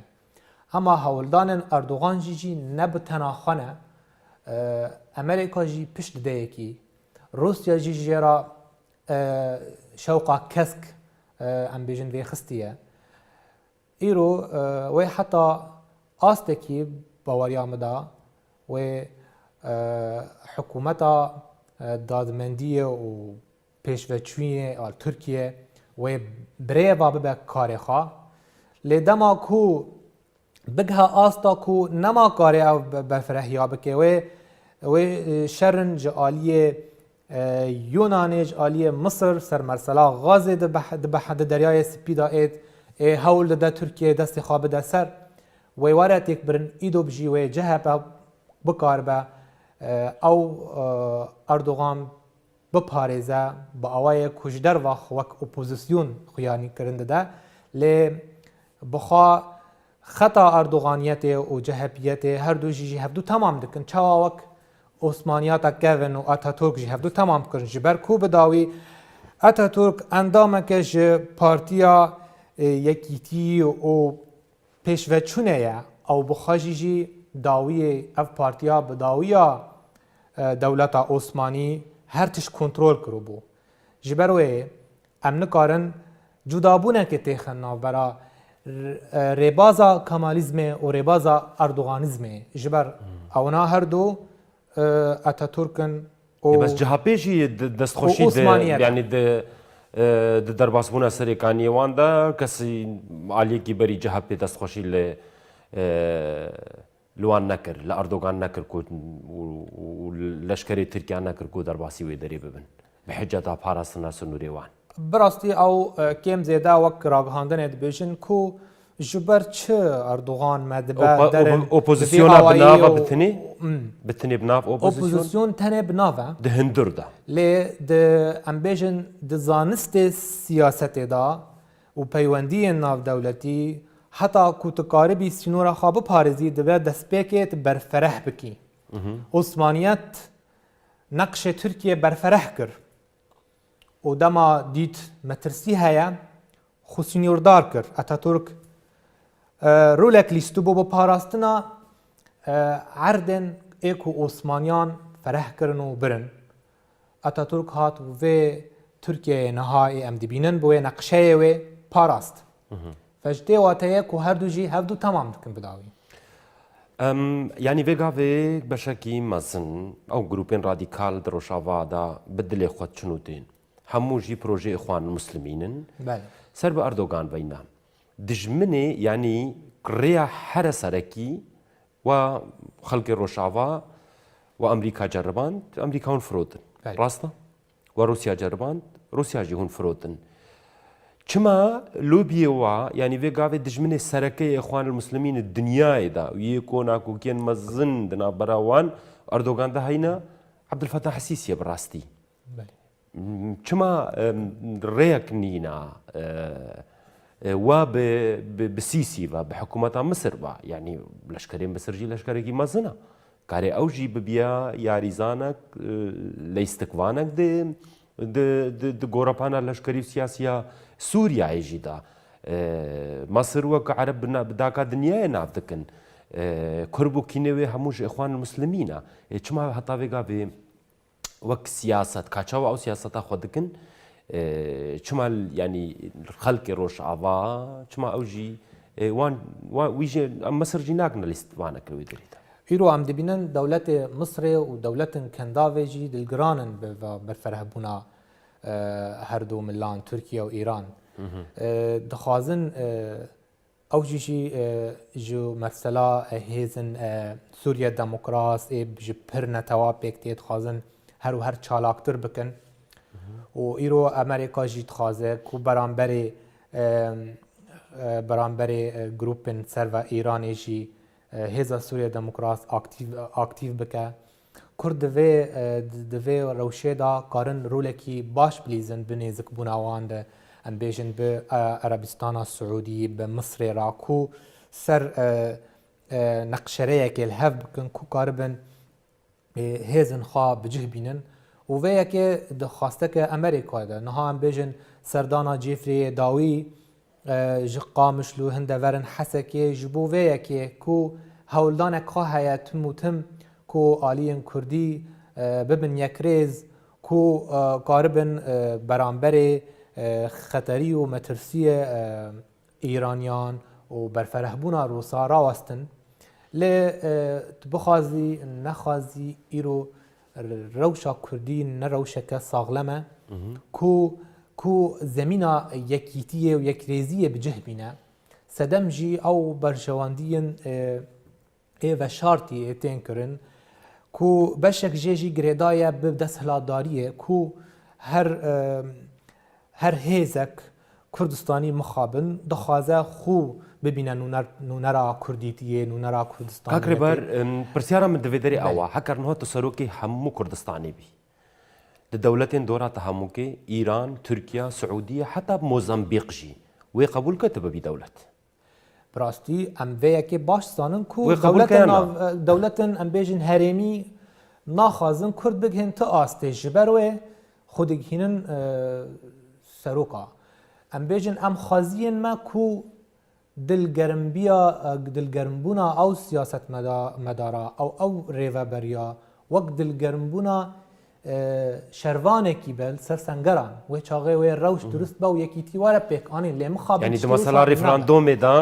Ema hewldanên Erdogan jî jî ne bi tena xwe ne. E, Amerîka jî pişt dide yekî. Rûsya jî jê re, e, şewqa kesk, e, em bêjin vê xistiye. Îro, e, wê heta astekî baweriya min de wê, e, hikûmeta, e, dadmendiyê û pêşveçûyê a Tirkiye wê birêva bibe karê xwe. Lê dema ku bigihe asta ku nema karê ev be-, berfirehiya bike, wê, wê, e, şerin ji aliyê, e, Yunanê, ji aliyê Misir ser mesela Gazê di beh-, di beh-, di Deryayê Spî de êt, ê hewl dide Tirkiye destê xwe bide ser. Wê were têk birin, îdo bi jî wê C H P bikaribe, e, ew, e, Erdogan biparêze, bi awayê ku ji derve xwe wek opozîsyon xuyanî kirin dide, lê bi xwe xeta Erdoganiyetê û C H Piyetê her du jî ji hevdu temam dikin. Çawa wek Osmaniyata kevin û Ataturk ji hevdu temam kirin. Ji ber ku bi dawî Ataturk endameke ji Partiya, e, Yekîtî û pêşveçûnê ye. Ew bi xwe jî jî dawiyê, ev partiya bi dawiya, e, dewleta Osmanî her tişt kontrol kiribû. Ji ber wê em nikarin cudabûnekê têxin navbera r-, e, rêbaza Kemalîzmê û rêbaza Erdoganîzmê. Ji ber ewna her du, e, Ataturk in û Ê, bes C H P jî di-, destxweşî û di, Osmaniyet. Yanî di, e, di derbasbûna Serêkaniyê wan de kesî aliyekî berî C H P destxweşî li, e, li wan nekir, li Erdogan nekir ku û, û, û leşkerê Tirkiye nekir ku derbasî wê derê bibin. Bi hiceta parastina sinûrê wan. Bi rastî ew, e, kêm zêde wek ragihandinê dibêjin ku ji ber çi Erdogan me dibe Opo-, derin, opo-, bi vî opozisyona bi awayî nav e û, bi tinê? Hmm. Bi tinê bi nav opozisyon? Opozisyon tenê bi nav e. Di hundir de. Lê di, em bêjin, di zanistê siyasetê de û peywendiyên navdewletî, heta ku tu karibî sînora xwe biparêzî, dibe destpêkê tu berfereh bikî. Mhm. Osmaniyet neqşê Tirkiye berfereh kir. Û dema dît metirsî heye, xwe sînordar kir. Ataturk, e, rolek lîstibû bo parastina, e, erdên ê ku Osmaniyan fereh kirin û birin. Ataturk hat û vê Tirkiyeyê niha ê em dibînin, bi wê neqşeyê wê parast. Mhm. Ve ji tê wateyê ku her du jî hevdu temam dikin bi dawî. Em, yanî vê gavê beşekî mezin ew grûpên radîkal di Rojava de bi dilê xwe çin û tên. Hemû jî projeyê Îxwan Muslimîn in. Belê. Ser bi Erdogan veyna. Dijminê, yanî rêya here serekî wa xelkê Rojava wa Amerîka ceriband, Amerîka hûn firotin. Belê. Rast e? Wa Rûsya ceriband, Rûsya jî hûn firotin. Çima lobiyê wa, yanî vê gavê dijminê sereke yê Îxwanil Muslimîn di dinyayê de û yê ku nakokiyên mezin di navbera wan, Erdogan de heyne, Abdulfetah Sîsî ye bi rastî. Belê. M-, çima, em, rêyek nîna, e, e, wa bi, bi, bi Sîsî ve, bi hikûmeta Misir ve, yanî leşkerê Misir jî leşkerekî mezin e. Karê ew jî bibiya yarîzanek, e, leystikvanek di, di, di, di gorepana leşkerî û siyasî ya Sûriyeyê jî de. E, Misir wek Ereb bi na-, bi daka dinyayê nav dikin. E, kurb û kînê wê hemû ji Îxwanil Muslimîn e. E, çima heta vê gavê wek siyaset, ka çawa ew siyaseta xwe dikin, e, çima, yanî xelkê Rojava, çima ew jî, e, wan, wan, wî jî, em Misir jî nakin lîstvaneke wê derê de. Îro em dibînin dewletê Misirê û dewletên Kendavê jî dilgiran in bi va berferehbûna, e, her du milan Tirkiye û Îran. Mhm. E, dixwazin, e, Ew jî jî, e, ji mesela, e, hêzên, e, Sûriye Demokrat ê ji pir netewa pêk tê dixwazin her û her çalaktir bikin. Mhm. Û îro Amerîka jî dixwaze ku beramberê, e, e, beramberê, e, grûpên serve Îranê jî, e, hêza Sûriye Demokrat aktîv, aktîv bike. Kurd di vê, e, di, di vê rewşê de karin rolekî baş bilîzin bi nêzikbûna wan de, em bêjin bi, e, Erebistana Siûdî, bi Misrê re ku ser, e, e, neqşereyekê li hev bikin ku karibin e, hêzin xwe bi cih bînin û vê yekê di xwasteke Amerîkayê de. Niha em bêjin serdana Cêfrê yê dawî, e, ji Qamişlo hin deverin Hesekê ji bo vê yekê ku hewldanek xwe heye tim û tim ku aliyên Kurdî, e, bibin yekrêz, ku, e, karibin, e, beramberê, e, xeterî û metirsiyê, e, Îraniyan û berferehbûna Rûsa rawestin. Lê, e, tu bixwazî, nexwazî îro rewşa Kurdî ne rewşeke saxlem e, ku, ku zemîna yekîtiyê û yekrêziyê bi cih bîne. Sedem jî ew berjewendiyên, e, ê veşartî ê tên kirin, ku beşek jê jî girêdaye bi desthilatdariyê, ku her, e, her hêzek Kurdistanî mixabin dixwaze xwe bibîne nûner-, nûnera Kurdîtiyê, nûnera Kurdistanî. Kak Rêber, em, pirsyara min di vê derê Belê. Awa, heker niha tu serokê hemû Kurdistanê bî. Di dewletên dora te hemûkê, Îran, Tirkiye, Siûdiye, heta Mozambîq jî, wê qebûl ke tu bibî dewlet? Bi rastî em vê yekê baş zanin ku Wê qebûl dewletên kene. nav-, dewletên, em bêjin, herêmî naxwazin Kurd bigihên ti astê. Ji ber wê xwe digihînin, e, seroka. Em bêjin em xweziyên me ku dilgerimbiya, e, dilgerimbûna ew siyasetmeda-, medara, ew, ew rêveberiya, wek dilgerimbûna, e, şervanekî be li ser sengeran. Wê çaxê wê rewş Hı hı. durist be û yekîtî were pêk anîn. Lê mixabin Yanî di tiştê mesela wisa ne. referandumê de,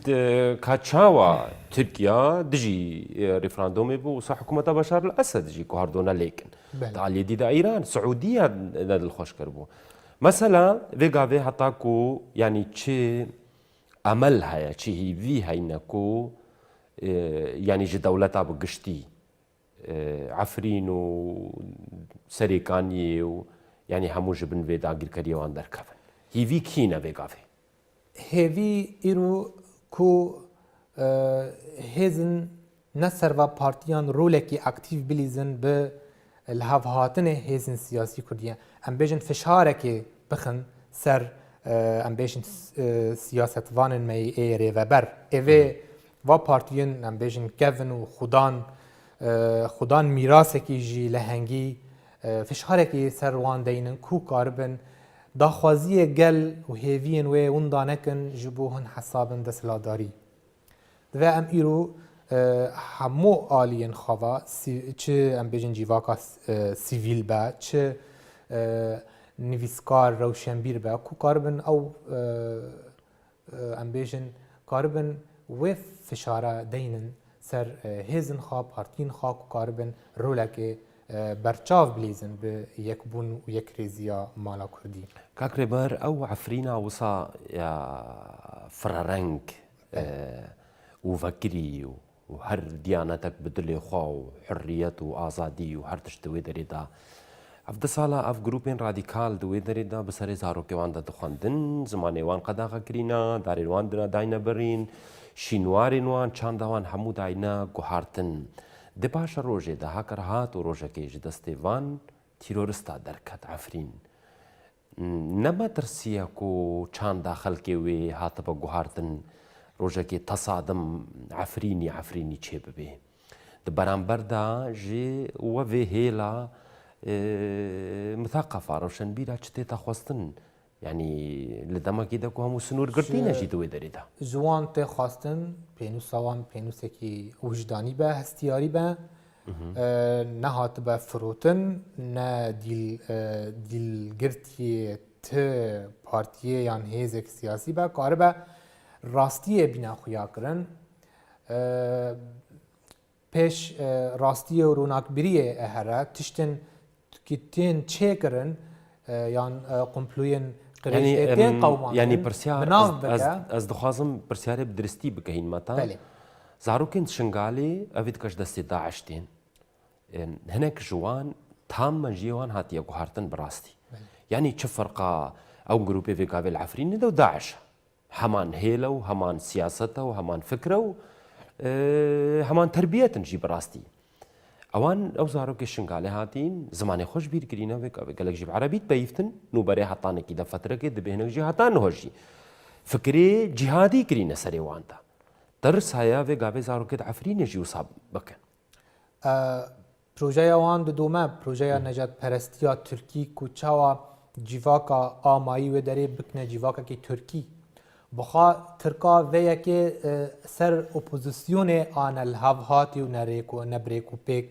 d-, ka çawa Tirkiye dijî, e, referandumê bû, wisa hikûmeta Beşar el Esed jî guhardona lêkin. Belê. Di aliyê dî de Îran, Siûdiye ne dilxweş kiribû. Mesela vê gavê heta ku, yanî çi emel heye, çi hîvî heyne ku, e, yanî ji dewleta bi giştî, e, Efrîn û Serêkaniyê û, yanî hemû ji bin vê dagirkeriyê wan derkevin. Hîvî kî ne vê gavê? Hêvî îro ku, e, hêzin ne serva partiyan rolekî aktîf bilîzin bi lihevhatinê hêzin siyasî Kurdî ye. Em bêjin fişarekê bixin ser, e, em bêjin s-, e, siyasetvanên me yê rêveber. Ê vê Hı hı. va partiyên, em bêjin, kevin û xudan, e, xudan mîrasekî jî lehengî, e, fişarekî ser wan deynin ku karibin daxwaziyê gel û hêviyên wê winda nekin ji bo hin hesabin desthilatdarî. Divê em îro, e, hemû aliyên xwe ve, sî-, çi em bêjin cîvaka s-, e, sivîl be, çi, e, nivîskar, rewşenbîr be, ku karibin ew, e, e, em bêjin, karibin wê fişara deynin ser, e, hêzin xwe, partiyên xwe, ku karibin rolekê, e, berçav bilîzin bi yekbûn û yekrêziya mala Kurdî. Kak Rêber, ew Efrîna wisa ya firereng, Belê. e, û vekirî û, û her diyanetek bi dilê xwe û hurriyet û azadî û her tişt di wê derê de. Ev du sala ev grûpên radîkal di wê derê de bi serê zarokê wan de dixwendin, zimanê wan qedaxe kirîna, darên wan dina dayne birîn, şînwarên wan, çanda wan hemû dayne guhartin. Di paşerojê de heke re hat û rojekê ji destê van tîrorista derket Efrîn. Ne metirsiye ku çanda xelkê wê hatibe guhartin, rojekê tesadim Efrînî, Efrînî çêbibe. Di beramber de jî we vê hêla, e, miteqefa, rewşenbîra çi tête xwestin? Yanî li demekê de ku hemû sinûr girtî ne Ji jî di wê derê de. Ji wan tê xwestin pênûsa wan pênûsekî wijdanî be, hestiyarî be. Mhm. E, nehatibe firotin, ne dîl, e, dîlgirtiyê ti partiyê yan hêzek siyasî be, karibe rastiyê bîne xuya kirin. E, pêş, e, rastiyê û ronakbiriyê e here, tiştên ki tên çêkirin, e, yan, e, komployên qirêj Yanî, ê tên em, qewimandin, yanî pirsiyar, bi nav ez, ez, bike. ez dixwazim pirsiyarê bi diristî bikehînme te. Belê. Zarokên Şingalê, evê dike ji destê DAIŞ tên. Em, hinek ji wan tam mejiyê wan hatiye guhartin bi rastî. Belê. Yanî çi ferqa ew grûpê vê gavê li Efrînê de û DAIŞ e? Heman hêl e û heman siyaset e û heman fikr e û, e, heman terbiyet in jî bi rastî. Ewan ew zarokê Şingalê hatîn, zimanê xwe ji bîr kirîne, vê gavê gelek jî bi erebî dipeyivtin, nûberê hetanekî de fetrekê dibê hinek jî heta niho jî fikirê cîhadî kirîne serê wan de. Tirs heye vê gavê zarokê di Efrînê jî wisa bikin. E, Projeya wan didome, projeya Hı. necatperestiya Tirkî ku çawa civaka amayî wê derê bikine civakekî Tirkî. Bixa Tirka vê yekê, e, ser opozisyonê ane li hev hatî û nerêk û nebrêk û pêk,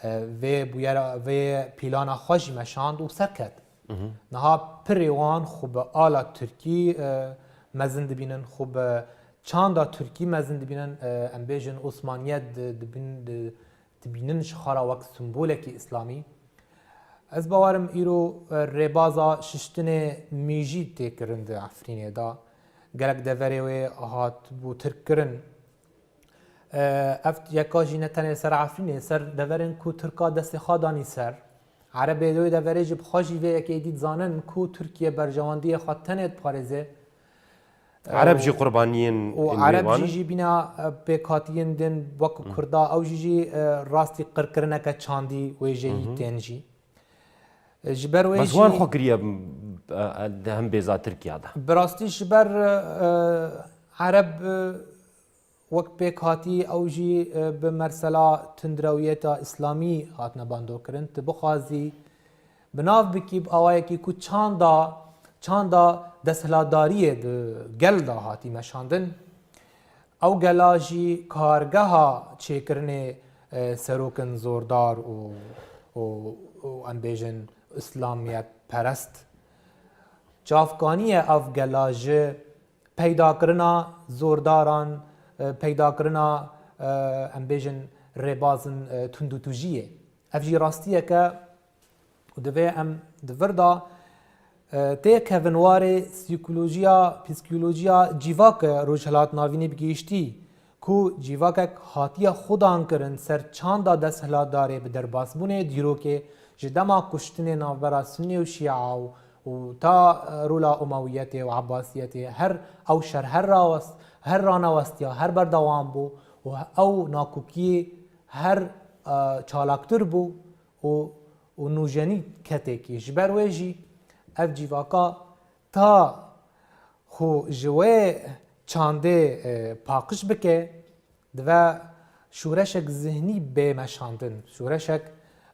e, vê bûyera, vê plana xwe jî meşand û serket. Hı hı. Niha pirê wan xwe bi ala Tirkî, e, mezin dibînin, xwe bi çanda Tirkî mezin dibînin, e, em bêjin Osmaniyet di-, dibîn-, di-, dibînin ji xwe re wek simbolekî îslamî. Ez bawerim îro, e, rêbaza şiştinê mîjî tê kirin di Efrînê de. Gelek deverê wê hat bû tirk kirin. E, ev yeka jî ne tenê ser Efrînê, ser deverên ku Tirka destê xwe danî ser. Erebê wê deverê jî bi xwe jî vê yekê dî dizanin ku Tirkiye berjewendiyê xwe tenê diparêze. Ereb jî qurbaniyên û ên wê Ereb wan jî in. Jî bîna, e, pêkhatiyên din wek Hı. Kurda, ew jî jî, e, rastî qirkirineke çandî wêjeyî Hı hı. tên jî. E, ji ber wê Bes jî wan xwe kiriye, e, e, di hembêza Tirkiya de. Bi rastî ji ber, e, Ereb, e, wek pêkhatî ew jî, e, bi mersela tundrewiyeta îslamî hatine bandokirin. Tu bixwazî bi nav bikî bi awayekî ku çanda, çanda desthilatdariyê di gel de hatî meşandin. Ew gela jî kargeha çêkirinê, e, serokin zordar û, û, û em bêjin îslamiyetperest. Çavkaniye ev gela ji peydakirina zordaran, e, peydakirina, e, em bêjin rêbazin, e, tundûtûjiyê. Ev jî rastiyeke û divê em di vir de, e, têkevin warê sîkolojiya, psîkolojiya civaka Rojhilat Navînê bi gihiştî, ku civakek hatiye xudan kirin ser çanda desthilatdarê bi derbasbûnê dîrokê ji dema kuştinê navbera Sunnî û Şîa û, û ta, e, rûla Umewiyetê û Ebbasiyetê her ew şer her rawest-, her ranewestiya her berdewam bû û ew nakokiyê her, e, çalaktir bû û, û nûjenî ketekî. Ji ber wê jî ev civaka ta xwe ji wê çandê, e, paqij bike, dive şoreşek zihnî bê meşandin, şoreşek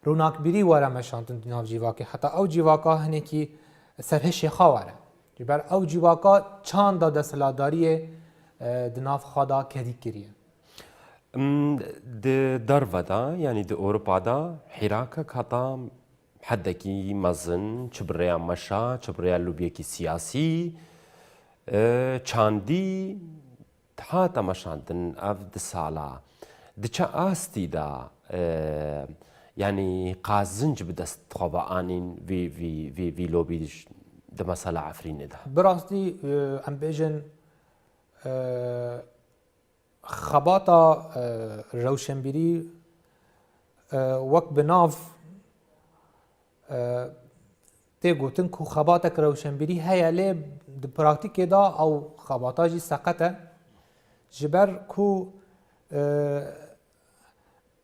ronakbîrî were meşandin di nav civakê. Heta ew civaka hinekî serhişê xwe were. Ji ber ew civaka çanda desthilatdariyê, e, di nav xwe de kedî kiriye. Im, di derve de, yanî di Ewropa de hîrakek heta hedekî mezin, çi bi rêya meşa, çi bi rêya lobiyekî siyasî, e, çandî hate meşandin ev di sala. Di çi astî de, e, yanî qazinc bi dest xwe ve anîn vî, vî, vî, vî lobî di mesela Efrînê de? Bi rastî, e, em bêjin, e, Xebata, e, rewşenbîrî, e, wek bi nav, e, tê gotin ku xebatek rewşenbîrî heye, lê di praktîkê de ew xebata jî seqet e. Ji ber ku, e,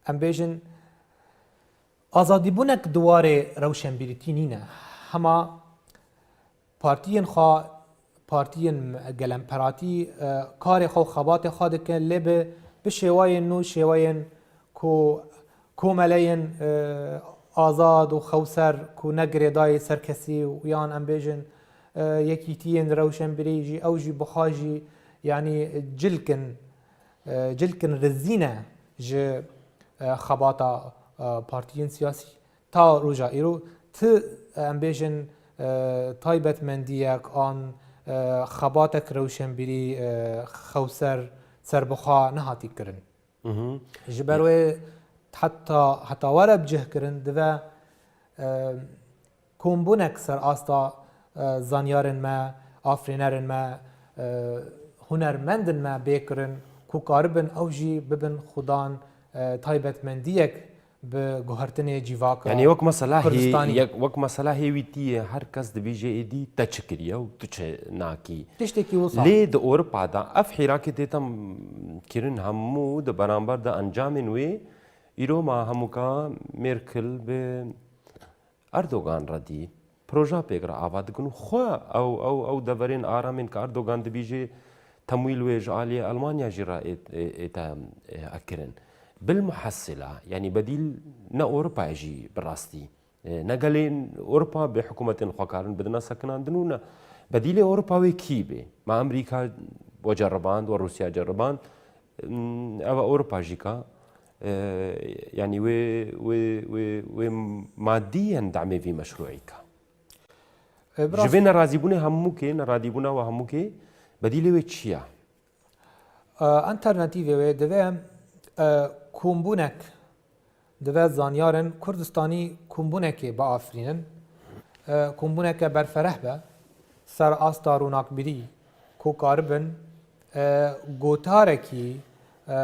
em bêjin, azadîbûnek di warê rewşenbîrîtî nîne. Hema partiyên xwe, partiyên gelemperatî, e, karê xwe û xebatê xwe dikin, lê bi, bi şêwayên nû, şêwayên ku komeleyên, e, azad û xewser ku ne girêdayî ser kesî û yan em bêjin, e, yekîtiyên rewşenbîrî jî, ew jî bi xwe jî, yanî cilkin, e, cilkin rizî ne ji, e, xebata, e, partiyên siyasî. Ta roja îro ti, em bêjin, e, taybetmendiyek an, e, xebatek rewşenbîrî, e, xewser serbixwe nehatî kirin. Mhm. Ji ber wê heta, heta were bicihkirin, dive, e, kombûnek ser asta, e, zanyarên me, afirînerên me, e, hunermendên me bê kirin ku karibin ew jî bibin xudan, e, taybetmendiyek bi guhertinê civaka Yanî wek mesela hê-, Kurdistanî. Yek, wek mesela hêwîtiyê her kes dibêje êdî te çi kiriye û tu çi nakî. Tiştekî wisa. Lê di Ewropa de ev hîrakê tê tem kirin hemû di beramber de encamên wê îro ma hemûka Merkel bi Erdogan re dî proja pêk re ava dikin û xwe ew, ew, ew deverên aram ên ku Erdogan dibêje temwîl wê ji aliyê Elmanya jî re ê, ê, ê te, ê, kirin. Bilmuhesila, yanî bedîl ne Ewropa ye jî bi rastî. E, ne gelên Ewropa bi hikûmetên xwe karin bidina sekinandin û ne. Bedîlê Ewropa wê kî bê? Ma Amerîka we ceriband, we Rûsya ceriband, m, eva Ewropa jî ka, e, yanî wê, wê, wê, wê maddiyen demê vî meşrûî ka. E, bi Ji rastî vê nerazîbûnê hemûkê, neradîbûna we hemûkê, bedîlê wê çi ya? E, alternatîvê wê divê, e, kombûnek, divê zanyarên Kurdistanî kombûnekê biafirînin. E, kombûneke berfereh be, ser asta ronakbirî, ku karibin, e, gotarekî, e,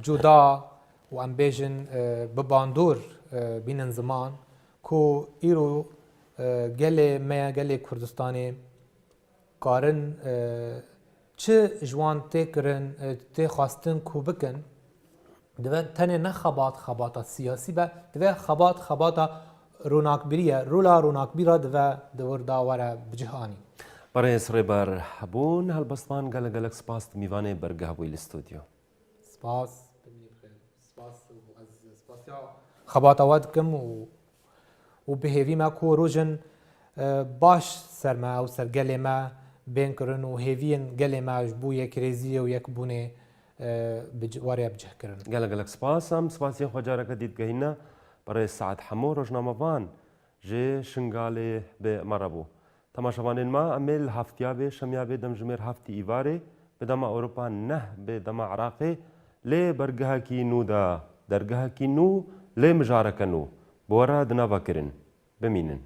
cuda û em bêjin, e, bi bandor, e, bînin ziman, ku îro, e, gelê me, gelê Kurdistanê, karin, e, çi ji wan tê kirin, e, tê xwestin ku bikin, divê tenê ne xebat xebata siyasî be, divê xebat xebata ronakbirî ye. Rola ronakbîra divê di wir de were bi cih anî. Berêz Rêber Hebûn, helbestvan, gelek gelek spas, tu mîvanê bergeh bûyî li stûdyo. Spas, bimînî bi xêr. Spas û ez spasiya xebata we dikim û, û bi hêvî me ku rojin, e, baş ser me û ser gelê me bên kirin û hêviyên gelê me ji bo yekrêziyê û yekbûnê, e, bi c-, were bi cih kirin. Gelek gelek spas. Em spasiyên xwe careke dî digehîne berêz Seîd Hemo, rojnamevan ji Şingalê bi me re bû. Temaşevanên me, em ê li heftiya bê, şemiya bê, demjimêr heftî Îvarê, bi dema Ewropa neh bi dema Iraqê, lê bergehekî nû de, dergehekî nû, lê mijareke nû, bi we re di nava kirin. Bimînin.